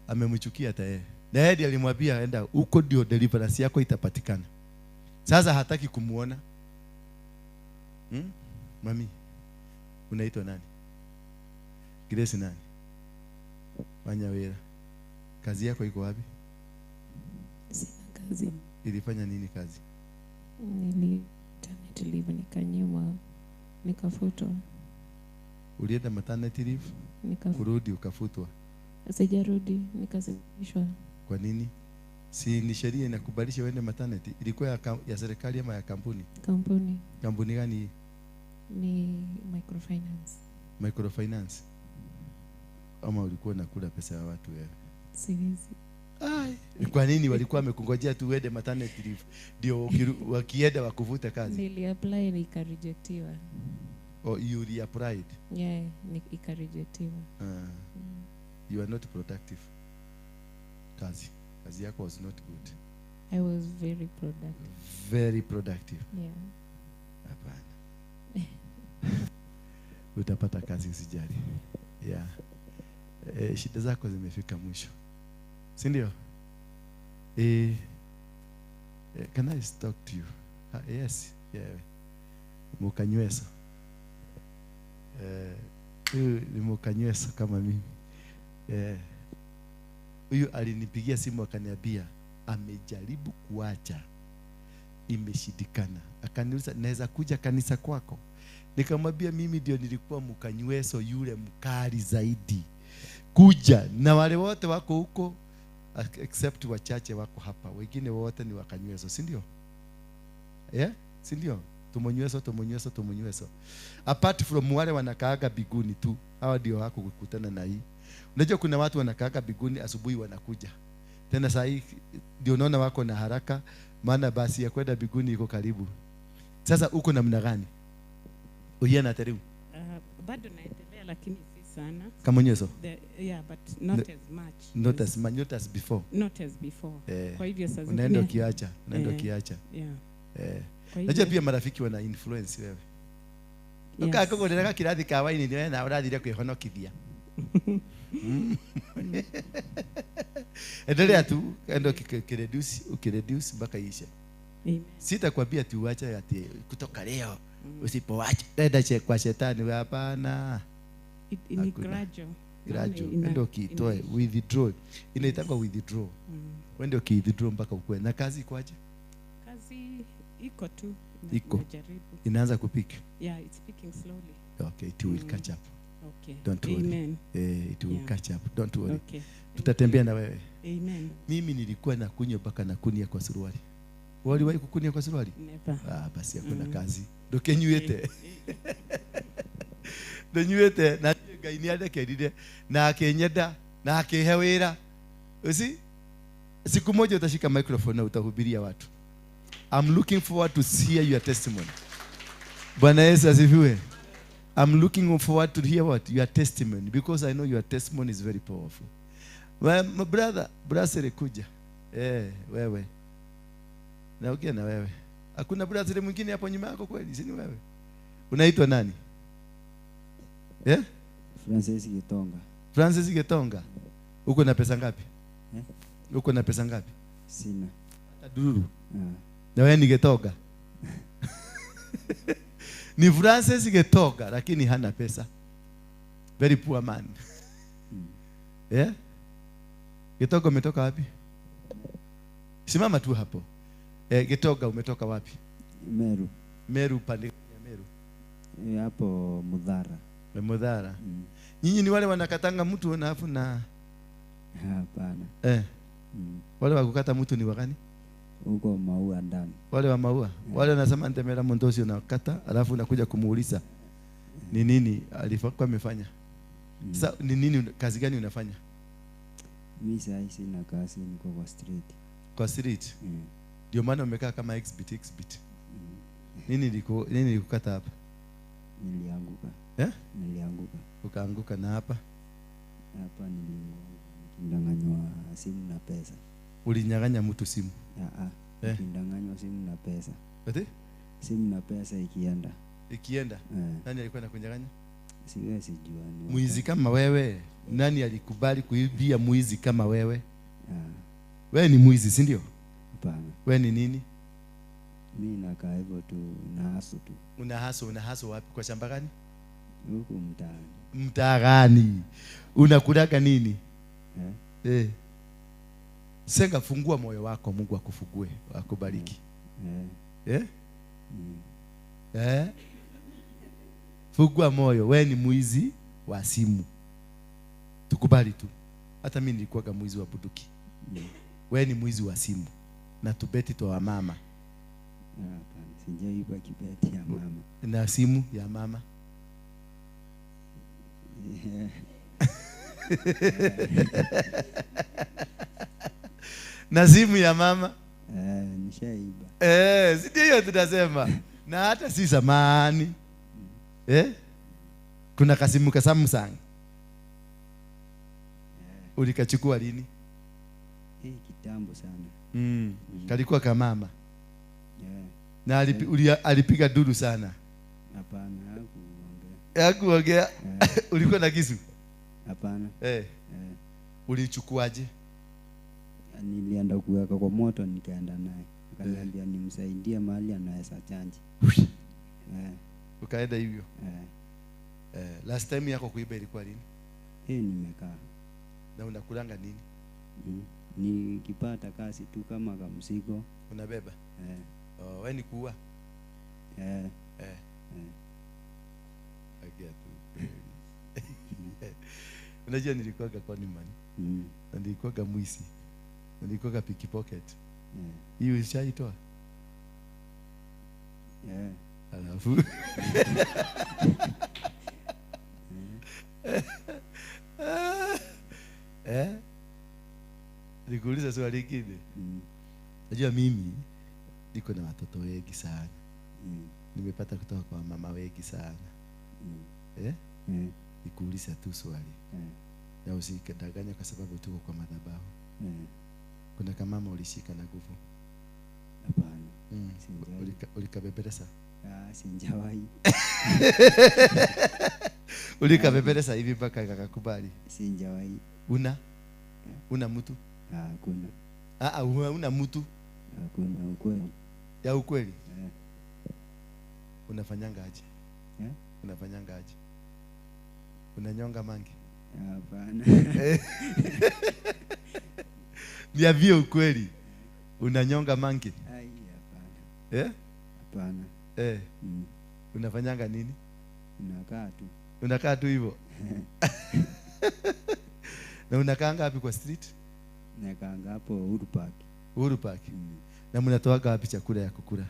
Amemchukia hata yeye. Na yeye alimwambia enda huko ndio deliverance yako itapatikana. Sasa hataki kumuona. Hmm? Mami, unaitwa nani? Grace nani? Wanyawera. Kazi yako iko wapi? Sina kazi. Ilifanya nini kazi? Nili maternity leave nikanyimwa, nikafutwa. Ulienda maternity leave? Kurudi ukafutwa. Sijarudi, nikasitishwa. Kwa nini? Si ni sheria inakubalisha uende maternity? Ilikuwa ya serikali ama ya kampuni? Kampuni. Kampuni gani? Ni microfinance. Microfinance. Ama ulikuwa unakula pesa ya watu wewe? Siwezi. Ai, kwa nini walikuwa wamekungojea tu uende maternity leave ndio wakienda wakuvuta kazi? Nili apply nikarejectiwa. Oh, you reapplied? Yeah, nikarejectiwa. You are not productive. Kazi yako was not good. I was very productive. Very productive. Yeah. Hapana. Utapata kazi, usijali. Yeah. Shida zako zimefika mwisho, si ndio? Can I talk to you? Yes. Yeah. Mukanyweso. Huyu ni mukanyweso kama mimi. Huyu alinipigia simu akaniambia amejaribu kuacha, imeshindikana. Akaniuliza, naweza kuja kanisa kwako? Nikamwambia mimi ndio nilikuwa mukanyweso yule mkali zaidi. Kuja na wale wote wako huko except wachache wako hapa. Wengine wote ni wakanyweso, si ndio? Yeah? Si ndio? Tumonyweso, tumonyweso, tumonyweso. Apart from wale wanakaaga biguni tu, hawa ndio wako kukutana na hii. Unajua kuna watu wanakaaga biguni asubuhi wanakuja. Tena saa hii ndio unaona wako na haraka, maana basi ya kwenda biguni iko karibu. Sasa uko namna gani? Uhiana teriu? Bado naendelea lakini si sana. Kama nyeso? Yeah, but not as much. Not as much, not as before. Not as before. Kwa hivyo sasa unaenda ukiacha, unaenda ukiacha. Yeah. Najua pia marafiki wana influence wewe. Yes. Ukakogorera kirathi ka waini ni na urathire kwihonokithia. Endelea tu, enda ukireduce, ukireduce mpaka ishe. Sitakwambia tu uache ati kutoka leo usipoacha enda kwa shetani, hapana. Ni gradual. Gradual. Enda ukitoe, withdraw. Inaitwa withdraw. Wende ukiwithdraw mpaka ukue. Na kazi ikoaje? Kazi iko tu. Iko. Inaanza kupika. Yeah, it's picking slowly. Okay, it will catch up. Okay. Don't worry. Amen. It will catch up. Don't worry. Okay. Tutatembea na wewe. Amen. Mimi nilikuwa nakunywa mpaka nakunia kwa suruali. Waliwahi kukunia kwa suruali? Never. Ah, basi hakuna kazi. Ndukenyuete. Ndunyuete na Ngai ni andekerire na akinyenda na akihe wira. Usi? Siku moja utashika microphone na utahubiria watu. I'm looking forward to hear your testimony. Bwana Yesu asifiwe. I'm looking forward to hear what? Your testimony, because I know your testimony is very powerful. Well, my brother, brother kuja. Wewe. Naongea na wewe. Hakuna brother mwingine hapo nyuma yako kweli, si ni wewe? Unaitwa nani? Yeah? Francis Gitonga. Francis Gitonga. Uko na pesa ngapi? Uko na pesa ngapi? Sina. Hata dururu. Na wewe ni Gitonga. Ni Francis Gitonga lakini hana pesa. Very poor man. Yeah? Gitonga umetoka wapi? Simama tu hapo. Gitonga umetoka wapi? Meru. Meru, pande ya Meru. Hapo Mudhara. Mudhara. Nyinyi ni wale wanakatanga mtu na afu na hapana. Wale wa kukata mtu ni wagani? Huko maua ndani. Wale wa maua. Wale wanasema ntemela mondosi unakata alafu unakuja kumuuliza ni nini alikuwa amefanya. Sasa ni nini, kazi gani unafanya? Mimi sasa sina kazi, niko kwa street. Kwa street? Ndio maana umekaa kama exhibit. Nini nilikukata hapa? Nilianguka. Nilianguka. Ukaanguka na hapa? Hapa nilidanganywa simu na pesa. Ulinyang'anya mtu simu? Nilidanganywa simu na pesa. Ati? Simu na pesa ikienda. Ikienda? Nani alikuwa anakunyang'anya? Siwezi jua. Mwizi kama wewe, nani alikubali kuibia mwizi kama wewe? Wewe ni mwizi, si ndio? Hapana. Wewe ni nini? Mimi nakaa hivyo tu, nahasu tu. Unahasu wapi? Kwa shamba gani? Huko mtaani. Mtaa gani? Unakulaga nini? Senga, fungua moyo wako, Mungu akufungue, akubariki. Fungua moyo, wewe ni mwizi wa simu. Tukubali tu. Hata mimi nilikuwa mwizi wa bunduki. Wewe ni mwizi wa simu. Na tubeti toa mama. Hapana, sijaiba kibeti ya mama. Na simu ya mama. Na simu ya mama. Nishaiba. Si ndio tunasema. Na hata si zamani. Kuna kasimu ka Samsung. Ulikachukua lini? Kitambo sana. Kalikuwa kamama. Yeah. Na alipiga dudu sana. Hapana, hakuongea. Hakuongea. Yeah. Ulikuwa na kisu? Hapana. Eh. Ulichukuaje? Nilienda kuweka kwa moto, nikaenda naye. Akaniambia nimsaidie mahali anaweza chanji. Ukaenda hivyo. Last time yako kuiba ilikuwa lini? Nimekaa. Na unakulanga nini? Nikipata kazi tu kama kamzigo. Unabeba? Oh, wewe ni kuua? Agia tu. Unajua nilikuwa kwa Newman. Na nilikuwa mwisi. Na nilikuwa pickpocket. Hiyo ushaitoa? Alafu Nikuuliza swali lingine. Najua mimi niko na watoto wengi sana. Nimepata kutoka kwa mama wengi sana. Nikuuliza tu swali. Na usikadanganye kwa sababu tuko kwa madhabahu. Kuna kama mama ulishika na nguvu? Hapana. Ulikabebelesa? Sijawahi. Ulikabebelesa hivi mpaka akakubali? Sijawahi. Una? Una mtu? Hakuna. Una mtu? Hakuna, ukweli. Ya ukweli? Unafanyanga aje? Unafanyanga aje? Unanyonga mangi? Hapana. Niambie ukweli. Unanyonga mangi? Ai, hapana. Hapana. Unafanyanga nini? Unakaa tu. Unakaa tu hivyo? Na unakaanga wapi kwa street? Nakaanga hapo Uhuru Park. Uhuru Park. Na mnatoaga wapi chakula ya kukula?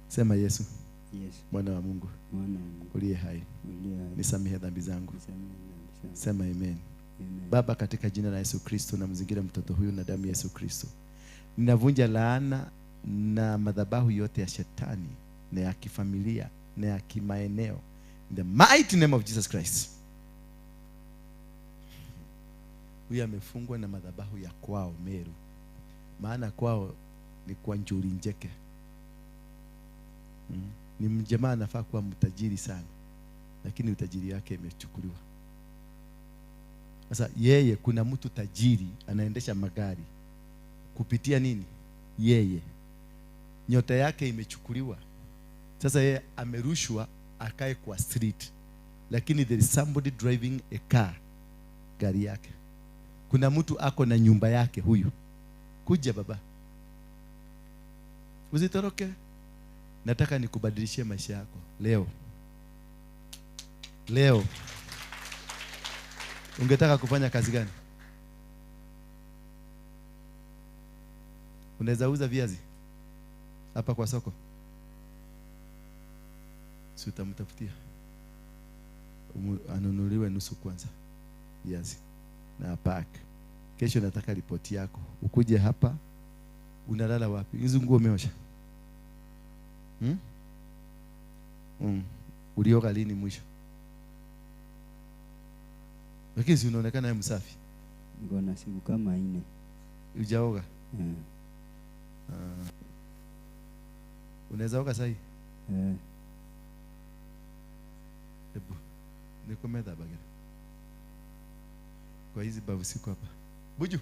Sema Yesu. Yesu. Mwana wa Mungu. Mwana wa Mungu. Uliye hai. Uliye hai. Nisamehe dhambi zangu. Nisamehe dhambi zangu. Sema amen. Amen. Baba, katika jina la Yesu Kristo, na mzingira mtoto huyu na damu ya Yesu Kristo. Ninavunja laana na madhabahu yote ya shetani na ya kifamilia na ya kimaeneo. In the mighty name of Jesus Christ. Huyu amefungwa na madhabahu ya kwao Meru. Maana kwao ni kwa Njuri Njeke. Ni mjamaa anafaa kuwa mtajiri sana, lakini utajiri wake imechukuliwa. Sasa yeye, kuna mtu tajiri anaendesha magari kupitia nini? Yeye. Nyota yake imechukuliwa. Sasa yeye amerushwa akae kwa street. Lakini there is somebody driving a car, gari yake. Kuna mtu ako na nyumba yake huyu. Kuja baba. Usitoroke. Nataka nikubadilishie maisha yako leo. Leo. Ungetaka kufanya kazi gani? Unaweza uza viazi hapa kwa soko? Si utamtafutia. Anunuliwe nusu kwanza viazi na pack. Kesho nataka ripoti yako. Ukuje hapa. Unalala wapi? Hizo nguo umeosha? Ulioga lini mwisho? Lakini si unaonekana wewe msafi. Niko na siku kama 4. Hujaoga? Unaweza oga sahi? Ebu niko meza bagira. Kwa hizi babu siku hapa. Buju.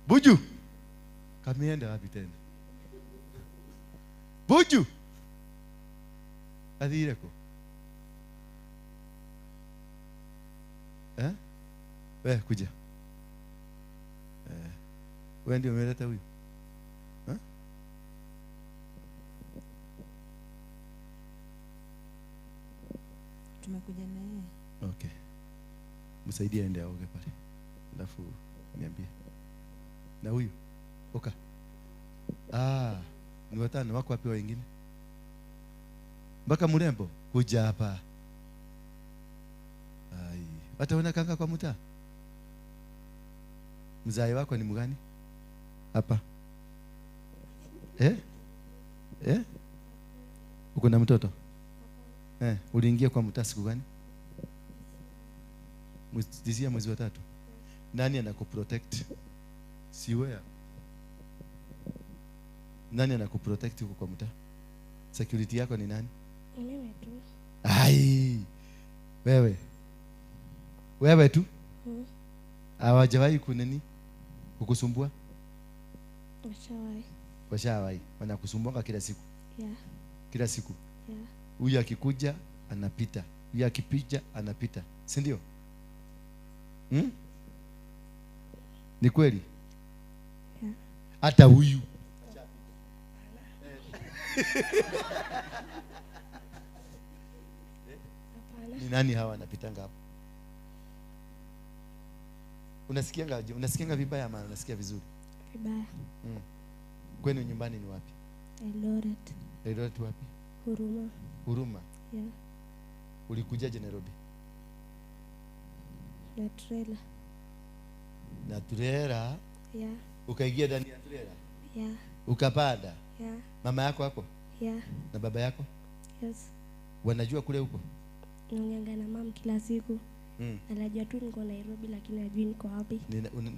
Buju. Kameenda wapi tena? Buju. Athireko. We kuja. Wewe ndio umeleta huyu? Tumekuja na yeye. Okay. Msaidie aende aoge pale. Alafu niambie. Na huyu? Oka. Ni watano wako wapi wengine? Mpaka mrembo kuja hapa. Ai, wataona kanga kwa mtaa. Mzai wako ni mgani? Hapa. Uko na mtoto? Uliingia kwa mtaa siku gani? Mwezi wa 3. Nani anakuprotect? Si wewe. Nani anakuprotect huko kwa mtaa? Security yako ni nani? Mimi tu. Ai. Wewe. Wewe tu? Hawajawahi kunini? Kukusumbua? Washawahi. Washawahi. Wanakusumbua kila siku. Yeah. Kila siku. Yeah. Huyu akikuja anapita. Huyu akipija anapita. Si ndio? Ni kweli? Yeah. Hata huyu. Ni nani hawa wanapitanga hapo? Unasikianga vibaya ama unasikia vizuri? Vibaya. Kwenu nyumbani ni wapi? Eldoret. Eldoret wapi? Huruma. Huruma? Yeah. Ulikujaje Nairobi? Na trailer. Na trailer? Yeah. Ukaingia ndani ya trailer? Yeah. Ukapanda? Yeah. Mama yako hapo? Yeah. Na baba yako? Yes. Wanajua kule huko? Naongeanga na mom kila siku. Anajua tu niko Nairobi lakini hajui niko wapi.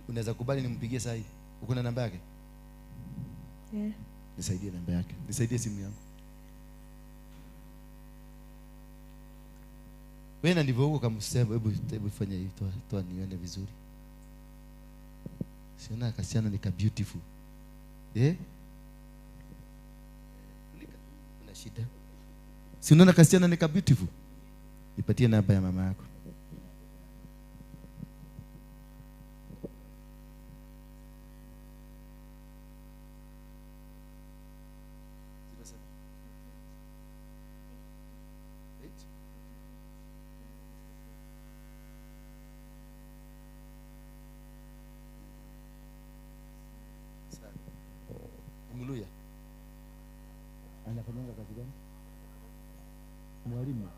Unaweza kubali nimpigie saa hii? Uko na namba yake? Yeah. Nisaidie namba yake. Nisaidie simu yangu. Wewe na ndivyo huko kama usema, hebu fanya hivi, toa nione vizuri. Siona kasichana ni ka beautiful. Eh? Una shida? Si unaona kasichana ni ka beautiful? Nipatie namba ya mama yako. Mluya. Anafanyanga kazi gani? Mwalimu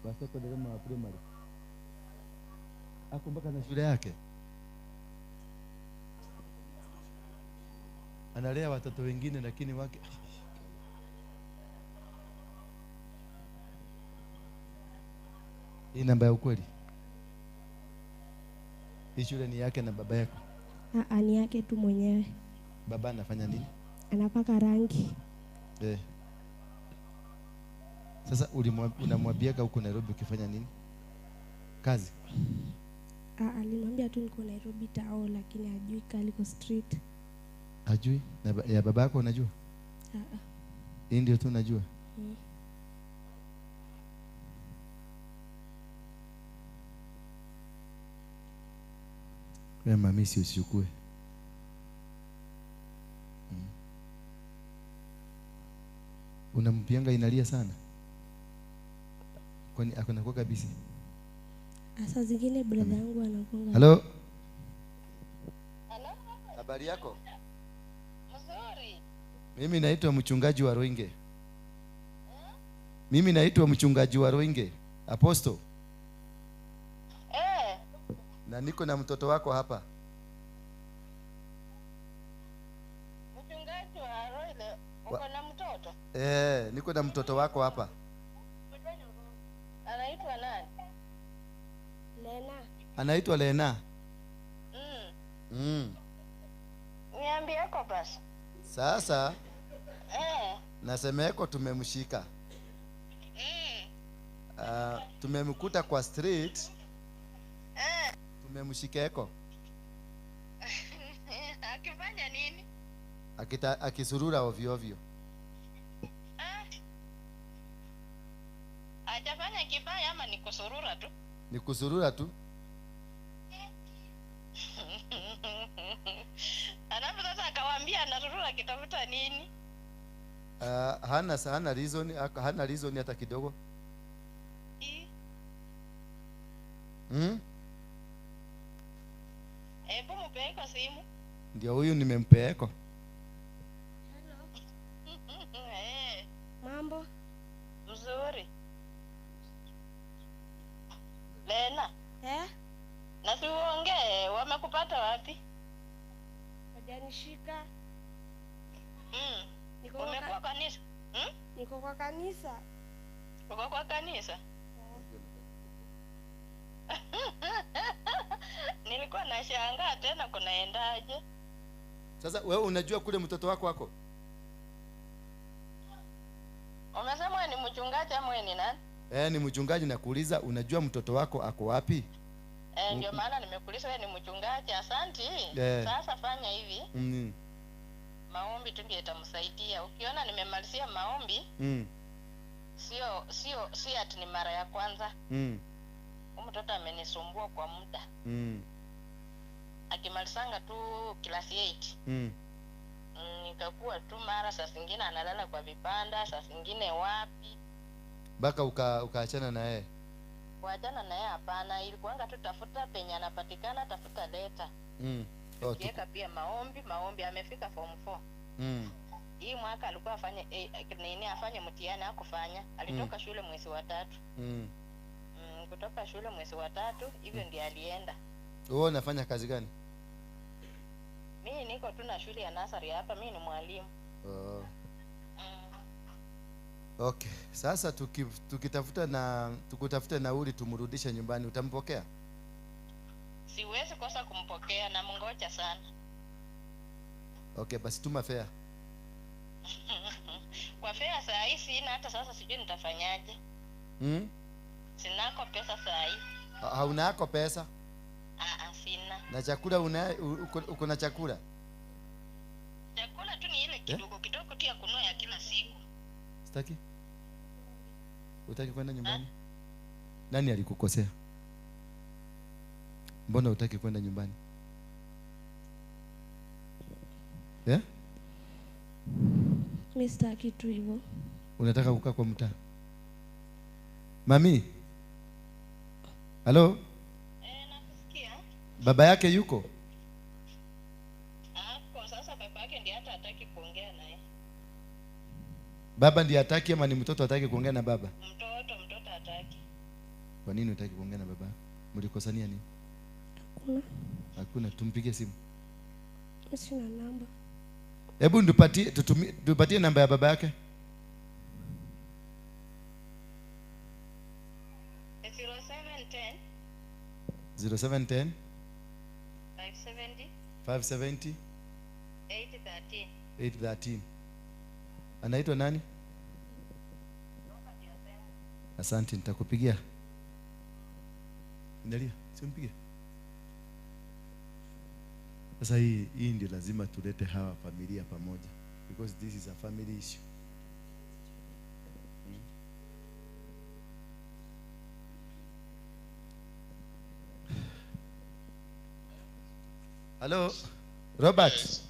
wa secondary ama primary? Ako mpaka na shule yake. Analea watoto wengine lakini wake. Hii namba ya ukweli. Hii shule ni yake na baba yako? Ni yake tu mwenyewe. Baba anafanya nini? Anapaka rangi. Sasa unamwambia huko Nairobi ukifanya nini? Kazi? Alimwambia tu niko Nairobi tao lakini hajui Kaliko Street. Hajui? Na ya baba yako unajua? Hii ndio tu unajua? Wewe mami si usichukue. Unampianga inalia sana? Kwani akona kwa kabisa? Asa zingine brother yangu anakuanga. Hello. Hello. Habari yako? Mzuri. Mimi naitwa mchungaji wa Roinge. Mimi naitwa mchungaji wa Roinge, Apostle. Na niko na mtoto wako hapa. Mchungaji wa Roinge, uko na mtoto? Niko na mtoto wako hapa. Anaitwa nani? Lena. Anaitwa Lena. Niambie yako basi. Sasa nasemeko tumemshika. Tumemkuta kwa street. Tumemshika eko. Akifanya nini? Akisurura ovyo ovyo. Hajafanya kibaya ama ni kusurura tu? Ni kusurura tu. Alafu sasa akawaambia anasurura akitafuta nini? Hana reason, hana reason hata kidogo. Hebu mpeleke simu. Ndio huyu nimempeleka. Hello. Mambo? Mzuri. Lena. Na si uongee, wamekupata wapi? Hajanishika. Umekuwa kanisa? Niko kwa kanisa. Uko kwa kanisa? Nilikuwa nashangaa tena kunaendaje. Sasa wewe unajua kule mtoto wako wako? mchungaji ama wewe ni nani? Ni mchungaji, nakuuliza unajua mtoto wako ako wapi? Ndio maana nimekuuliza wewe ni mchungaji. Asante. Sasa fanya hivi. Maombi tu ndio itamsaidia. Ukiona nimemalizia maombi, sio ati ni mara ya kwanza. Mtoto amenisumbua kwa muda. Akimalizanga tu class 8. Nikakuwa tu mara saa zingine analala kwa vibanda, saa zingine wapi. Baka ukaachana na yeye? Kuachana na yeye hapana, ilikuanga tu tafuta penye anapatikana, tafuta leta. Tukiweka pia maombi amefika form 4. Hii mwaka alikuwa afanye afanye mtihani, hakufanya. Alitoka shule mwezi wa 3. Kutoka shule mwezi wa 3 hivyo ndiye alienda. Wewe unafanya kazi gani? Mimi niko tu na shule ya nursery hapa, mimi ni mwalimu. Okay, sasa tukitafuta na tukutafuta nauli tumrudishe nyumbani, utampokea? Siwezi kosa kumpokea, na mngoja sana. Okay, basi tuma fare. Kwa fare saa hii sina, hata sasa sijui nitafanyaje. Sinako pesa saa hii. Haunako pesa? Sina. Na chakula uko na chakula? Chakula tu ni ile kidogo kidogo tu ya kununua ya kila siku. Sitaki? Utaki kwenda nyumbani? Nani alikukosea? Mbona hutaki kwenda nyumbani? Mimi sitaki tu hivyo. Unataka kukaa kwa mtaa? Mami? Halo? Nakusikia. Baba yake yuko? Hapo sasa baba yake ndiye hata hataki kuongea naye. Baba ndiye hataki ama ni mtoto hataki kuongea na baba? Mtoto hataki. Kwa nini hutaki kuongea na baba? Mlikosania nini? Hakuna. Hakuna, tumpige simu. Sina namba. Hebu tupatie namba ya baba yake. 0710 0710 570 570 813 813. Anaitwa nani? Asante, nitakupigia. Endelea, simpige. Sasa hii ndio lazima tulete hawa familia pamoja, because this is a family issue. Hello, Robert. Yes.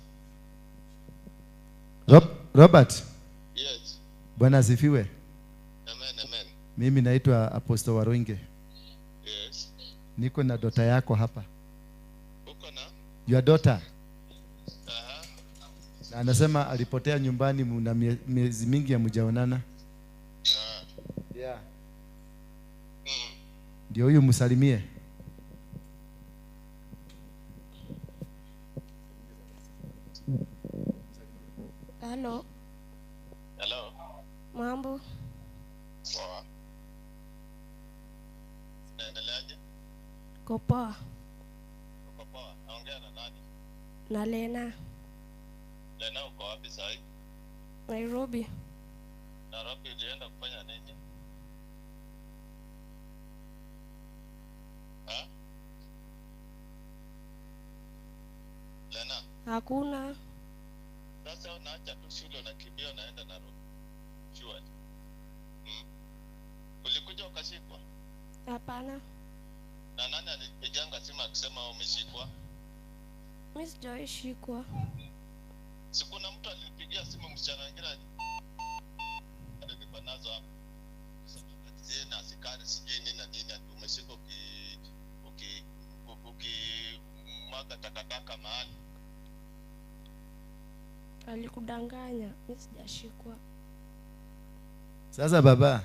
Robert. Yes. Bwana asifiwe. Amen, amen. Mimi naitwa Apostle Waruinge. Yes. Niko na dota yako hapa. Uko na? Your daughter. Na anasema alipotea nyumbani na miezi mingi hamjaonana. Yeah. Ndio huyu, msalimie. Hello. Hello. Mambo? Poa. Naendeleaje? Uko poa. Uko poa. Naongea na nani? Na Lena. Lena, uko wapi sasa? Nairobi. Nairobi ulienda kufanya nini? Ha? Lena? Hakuna. Sasa unaacha tu shule unakimbia unaenda Nairobi. Sure. Ulikuja ukashikwa? Hapana. Na nani alipiganga simu akisema umeshikwa? Mimi sijawahi shikwa. Si kuna mtu alipigia simu msichana mwingine alikuwa nazo hapo. Sasa na askari sijui nini na nini, umeshikwa uki mwaga takataka mahali. Alikudanganya, mimi sijashikwa. Sasa baba.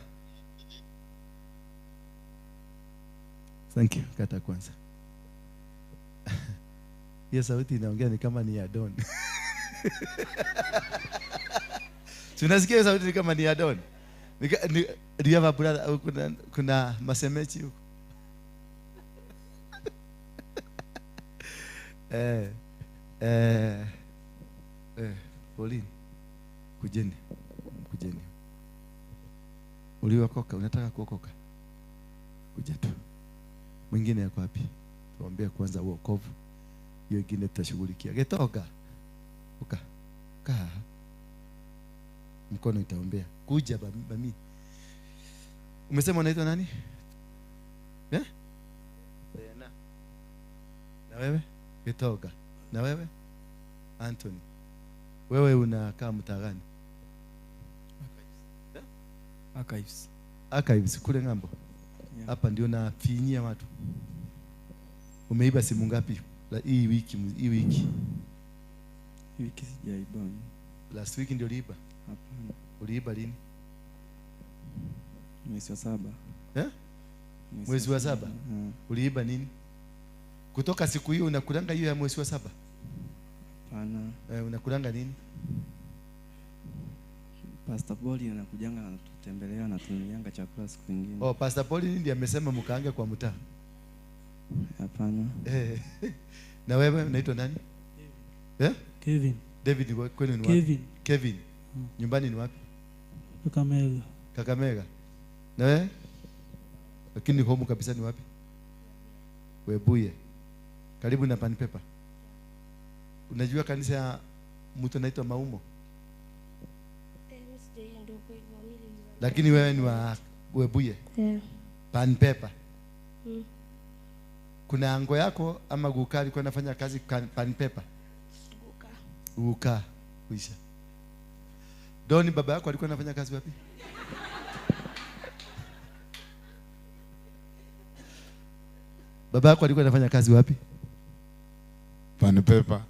Thank you, kata kwanza. Hiyo sauti inaongea ni kama ni ya Don. Tunasikia sauti ni kama ni ya Don. Do you have a brother? Kuna masemechi huko? Pauline, kujeni. Uliokoka, unataka kuokoka? Kuja tu. Mwingine yako wapi? Tuombee kwanza wokovu. Hiyo ingine tutashughulikia. Getoka. Uka. Kaa. Mkono itaombea. Kuja bami. Umesema unaitwa nani? Eh? Lena. Na wewe? Getoka. Na wewe? Anthony. Wewe unakaa mtaa gani? Archives. Archives kule ng'ambo. Hapa ndio nafinyia watu. Umeiba simu ngapi hii wiki? Hii wiki. Wiki sijaiba. Last week ndio uliiba? Hapana. Uliiba lini? Mwezi wa 7. Eh? Mwezi wa 7. Uliiba nini? Kutoka siku hiyo unakulanga hiyo ya mwezi wa 7? Hapana. Unakulanga nini? Pastor Paul anakujanga anatutembelea, anatununulianga chakula siku nyingine. Oh, Pastor Paul ndiye amesema mkaange kwa mtaa? Hapana. Na wewe unaitwa nani? David. Eh? Kevin. David, kwenu ni wapi? Kevin. Kevin. Nyumbani ni wapi? Kakamega. Kakamega. Na wewe? Lakini home kabisa ni wapi? Webuye. Karibu na Panpepa. Unajua kanisa ya mtu anaitwa Maumo? Lakini wewe ni wa Webuye? Yeah. Panpepa. Kuna ango yako ama guka alikuwa anafanya kazi Panpepa? Guka. Guka. Kuisha. Doni, baba yako alikuwa anafanya kazi wapi? Baba yako alikuwa anafanya kazi wapi? Panpepa.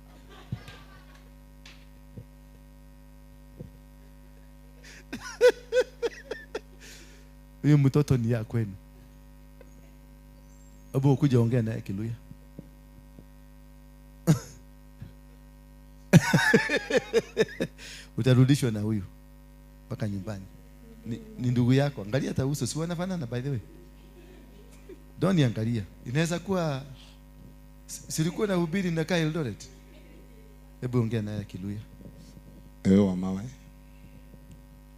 Huyu mtoto ni ya kwenu. Hebu ukuja ongea naye Kiluya. Utarudishwa na huyu mpaka nyumbani. Ni ndugu yako. Angalia hata uso, si wanafanana by the way. Don't angalia. Inaweza kuwa silikuwa na hubiri na Kyle Eldoret. Hebu ongea naye Kiluya. Ewe wa mawe.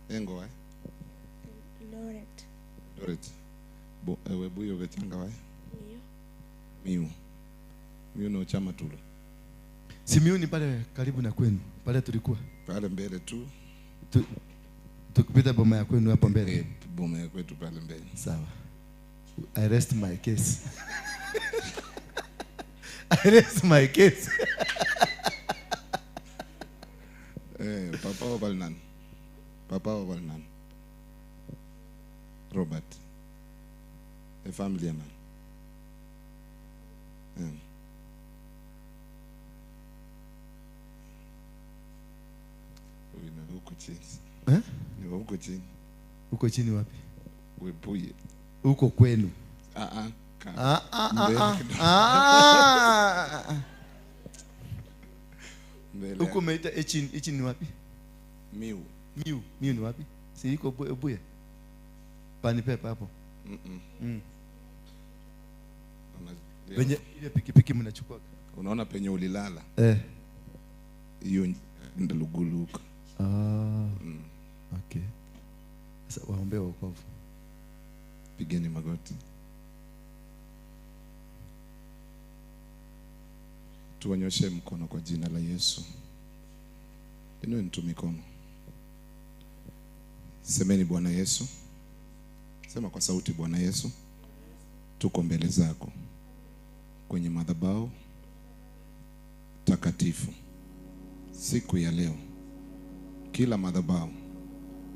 Engo wae. Eldoret. Eldoret. Bo ewe buyo betanga wae. Miu. Miu. Miu no chama tulo. Si Miu ni pale karibu na kwenu, pale tulikuwa. Pale mbele tu. Tukipita boma ya kwenu hapo mbele. Boma ya kwetu pale mbele. Sawa. I rest my case. I rest my case. Papa wa pale nani? Papa wa pale nani? Robert. E family nani? Huko chini. Eh? Ni huko chini. Huko chini wapi? Webuye. Huko kwenu. Huko umeita Echin ni wapi? Miu. Miu, Miu ni wapi? Si iko Webuye. Panipepa hapo. Penye ile pikipiki mnachukua. Unaona penye ulilala? Hiyo ndio Lugulu huko. Okay. Sasa waombe wokovu. Pigeni magoti. Tuonyeshe mkono kwa jina la Yesu. Inueni tu mikono. Semeni Bwana Yesu. Sema kwa sauti, Bwana Yesu, tuko mbele zako kwenye madhabahu takatifu siku ya leo. Kila madhabahu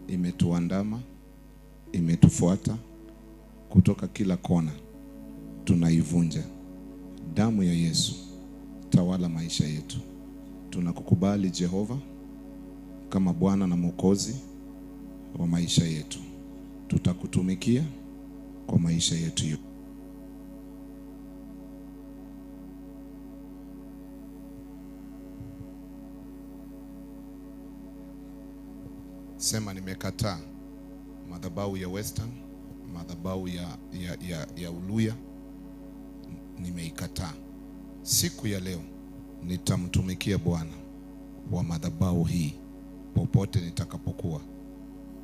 imetuandama, imetufuata kutoka kila kona, tunaivunja. Damu ya Yesu tawala maisha yetu. Tunakukubali Jehova kama Bwana na Mwokozi wa maisha yetu. Tutakutumikia kwa maisha yetu yote. Sema, nimekataa madhabahu ya Western, madhabahu ya Uluya, nimeikataa. Siku ya leo nitamtumikia Bwana wa madhabahu hii popote nitakapokuwa.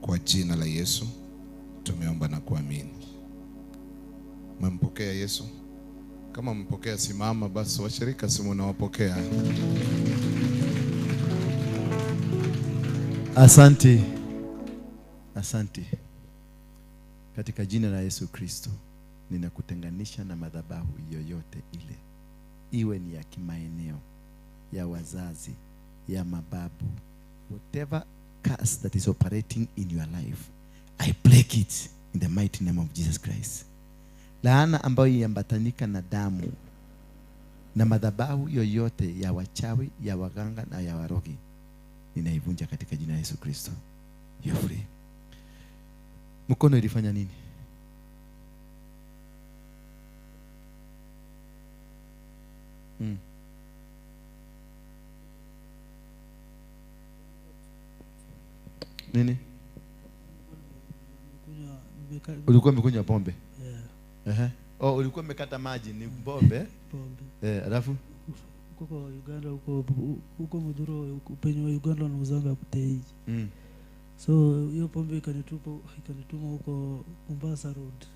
Kwa jina la Yesu Tumeomba na kuamini. Mmempokea Yesu? Kama mpokea, simama basi. Washirika simu nawapokea. Asante. Asante. Katika jina la Yesu Kristo ninakutenganisha na madhabahu yoyote ile, iwe ni ya kimaeneo, ya wazazi, ya mababu, whatever curse that is operating in your life, I break it in the mighty name of Jesus Christ. Laana ambayo iambatanika na damu na madhabahu yoyote ya wachawi, ya waganga na ya warogi, ninaivunja katika jina la Yesu Kristo. You're free. Mkono ilifanya nini? Nini? Ulikuwa umekunywa pombe? Yeah. Oh, ulikuwa umekata maji ni pombe? Pombe. Alafu huko kwa Uganda, huko Mudhuro, upenyo wa Uganda wanauzanga kutei. So hiyo pombe ikanituma huko Mombasa Road.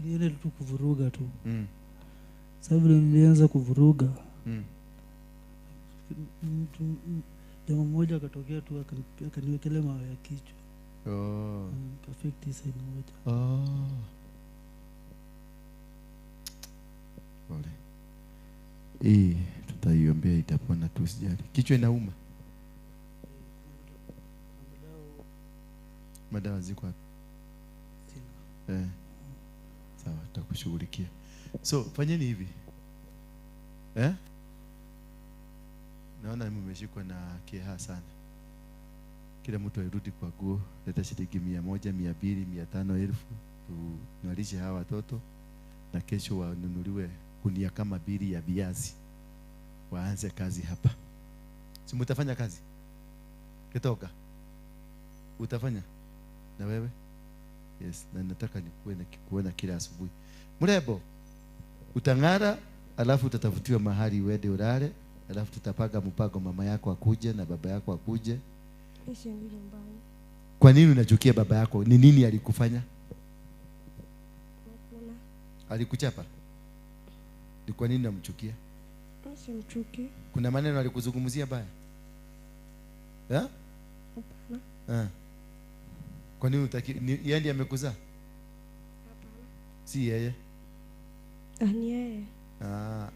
Niende tu kuvuruga tu. Sababu nilianza kuvuruga. Mtu jamaa mmoja akatokea tu akaniwekelea mawe ya kichwa. Oh. Perfect side moja. Oh. Pole. Tutaiombea itapona tu, usijali. Kichwa inauma. Madawa ziko wapi? Sina. Sawa, tutakushughulikia. So, fanyeni hivi. Naona mmeshikwa na kiha sana. Kila mtu airudi kwa guo, leta shilingi 100, 200, 500, 1000, tunalishe hawa watoto na kesho wanunuliwe gunia kama 2 ya viazi. Waanze kazi hapa. Si mtafanya kazi? Kitoka. Utafanya? Na wewe? Yes, na nataka nikuwe na kuona kila asubuhi. Mrebo, utang'ara, alafu utatafutiwa mahali uende ulale, alafu tutapanga mpango mama yako akuje na baba yako akuje. Kwa nini unachukia baba yako? Ni nini alikufanya? Hakuna. Alikuchapa? Ni kwa nini unamchukia? Simchuki. Kuna maneno alikuzungumzia baya? Hapana. Kwa nini utaki? Yeye ndiye amekuzaa? Hapana. Si yeye. Ni yeye.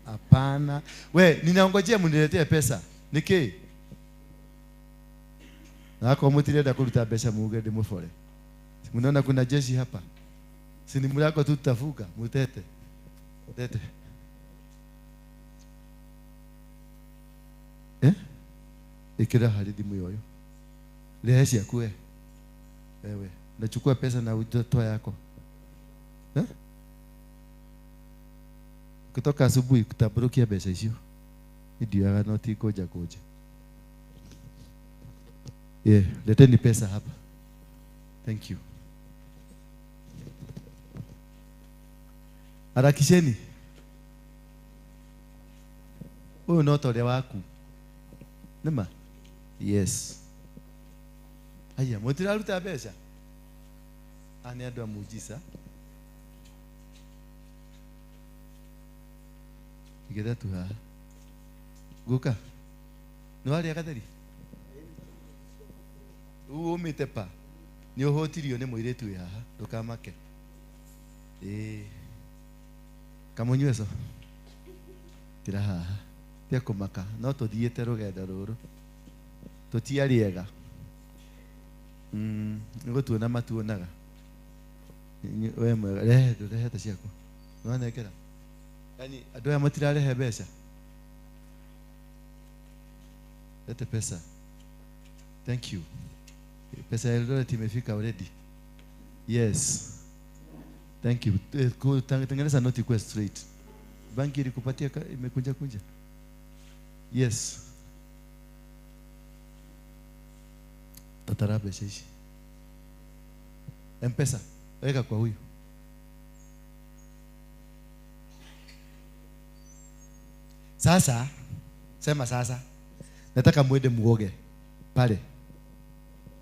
Hapana. We, ninaongojea mniletee pesa. Niki? Na kwa mutirenda kuruta mbeca muge ndimufore. Mnaona kuna jeshi hapa. Si ni mlako tu tutafuka, mutete. Tete. Ikira hadithi muyoyo. Rehe ciaku we. Wewe, nachukua pesa na utoa yako. Kutoka asubuhi kutaburukia mbeca icio. Ndio noti koja koja. Yeah, leteni pesa hapa. Thank you. Harakisheni. Huyu no tore waku. Nima? Yes. Aya, mutiraruta mbeca. Ani andu a mujisa. Igetha tu haha. Guka. Ni waria gatheri? Uumite pa. Ni uhotirio ni muiritu wi haha, ndukamake. Kamunyweco. Kira haha. Tia kumaka, no tuthiite rugendo ruru. Tutiariega. Nigutuona matuonaga. We mwega, rehe ndurehete ciaku. Nwanengera. Yaani andu aya matirarehe mbeca. Lete pesa. Thank you. Pesa ya Eldoret imefika already. Yes. Thank you. Tengeneza noti kwa straight. Banki ilikupatia imekunja kunja. Yes. Tatara pesa hizi. M-Pesa weka kwa huyu. Sasa sema sasa. Nataka muende muoge pale.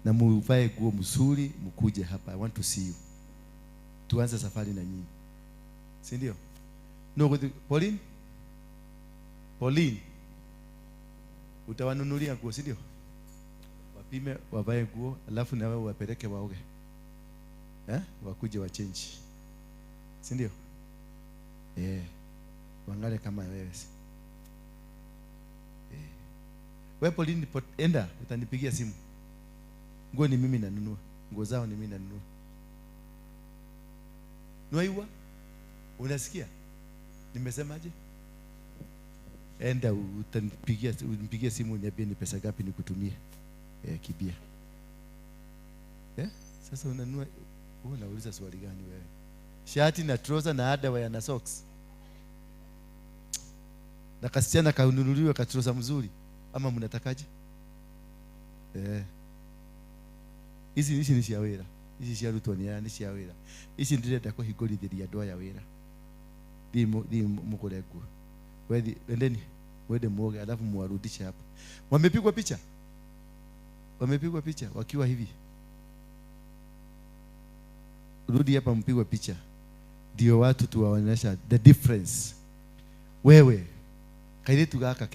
Na muvae nguo mzuri mkuje hapa. I want to see you. Tuanze safari na nyinyi. Si ndio? No, Pauline? Pauline. Utawanunulia nguo, si ndio? Wapime wavae nguo, alafu na wewe wapeleke waoge. Wakuje wa change. Si ndio? Wangale kama wewe. Wewe Pauline, enda utanipigia simu. Nguo ni mimi nanunua. Nguo zao ni mimi nanunua. Nwaiwa? Unasikia? Nimesemaje? Enda utanipigia simu uniambie ni pesa ngapi nikutumie. Kibia. Sasa unanunua, wewe unauliza swali gani wewe? Shati na trouser na underwear na socks. Na kasichana kaununuliwe ka trouser mzuri ama mnatakaje? Ici ici ni cia wira. Ici cia rutwo ni ni cia wira. Ici ndirenda kuhingũrithiria andũ aya wira. Thiĩ mũgũre nguo. Wethi endeni mwende muoge alafu muwarudishe hapa. Wamepigwa picha? Wamepigwa picha wakiwa hivi. Rudi hapa mpigwe picha. Ndio watu tuwaonyesha the difference. Wewe kairitu gaka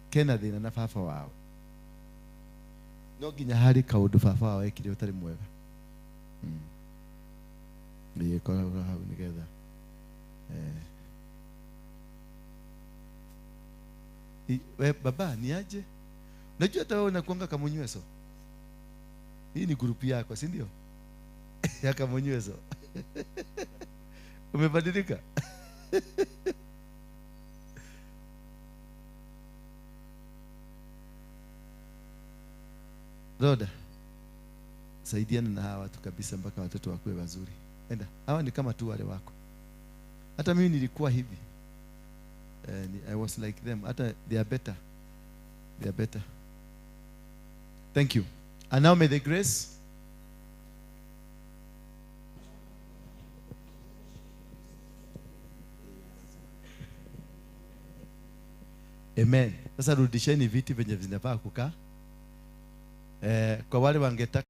kena thina na baba wao. No nginya hari kaundu baba wao ekire utari mwega. Ndiye kora hau nigetha. We baba ni aje? Unajua hata wewe unakuanga kamunyweso. Hii ni grupu yako, si ndio? Ya kamunyweso. Umebadilika? Roda, saidiana na hawa watu kabisa mpaka watoto wakuwe wazuri. Enda, hawa ni kama tu wale wako. Hata mimi nilikuwa hivi. I was like them. Hata they are better. They are better. Thank you. And now may the grace Amen. Sasa rudisheni viti venye vinafaa kukaa. Kwa wale wangetaka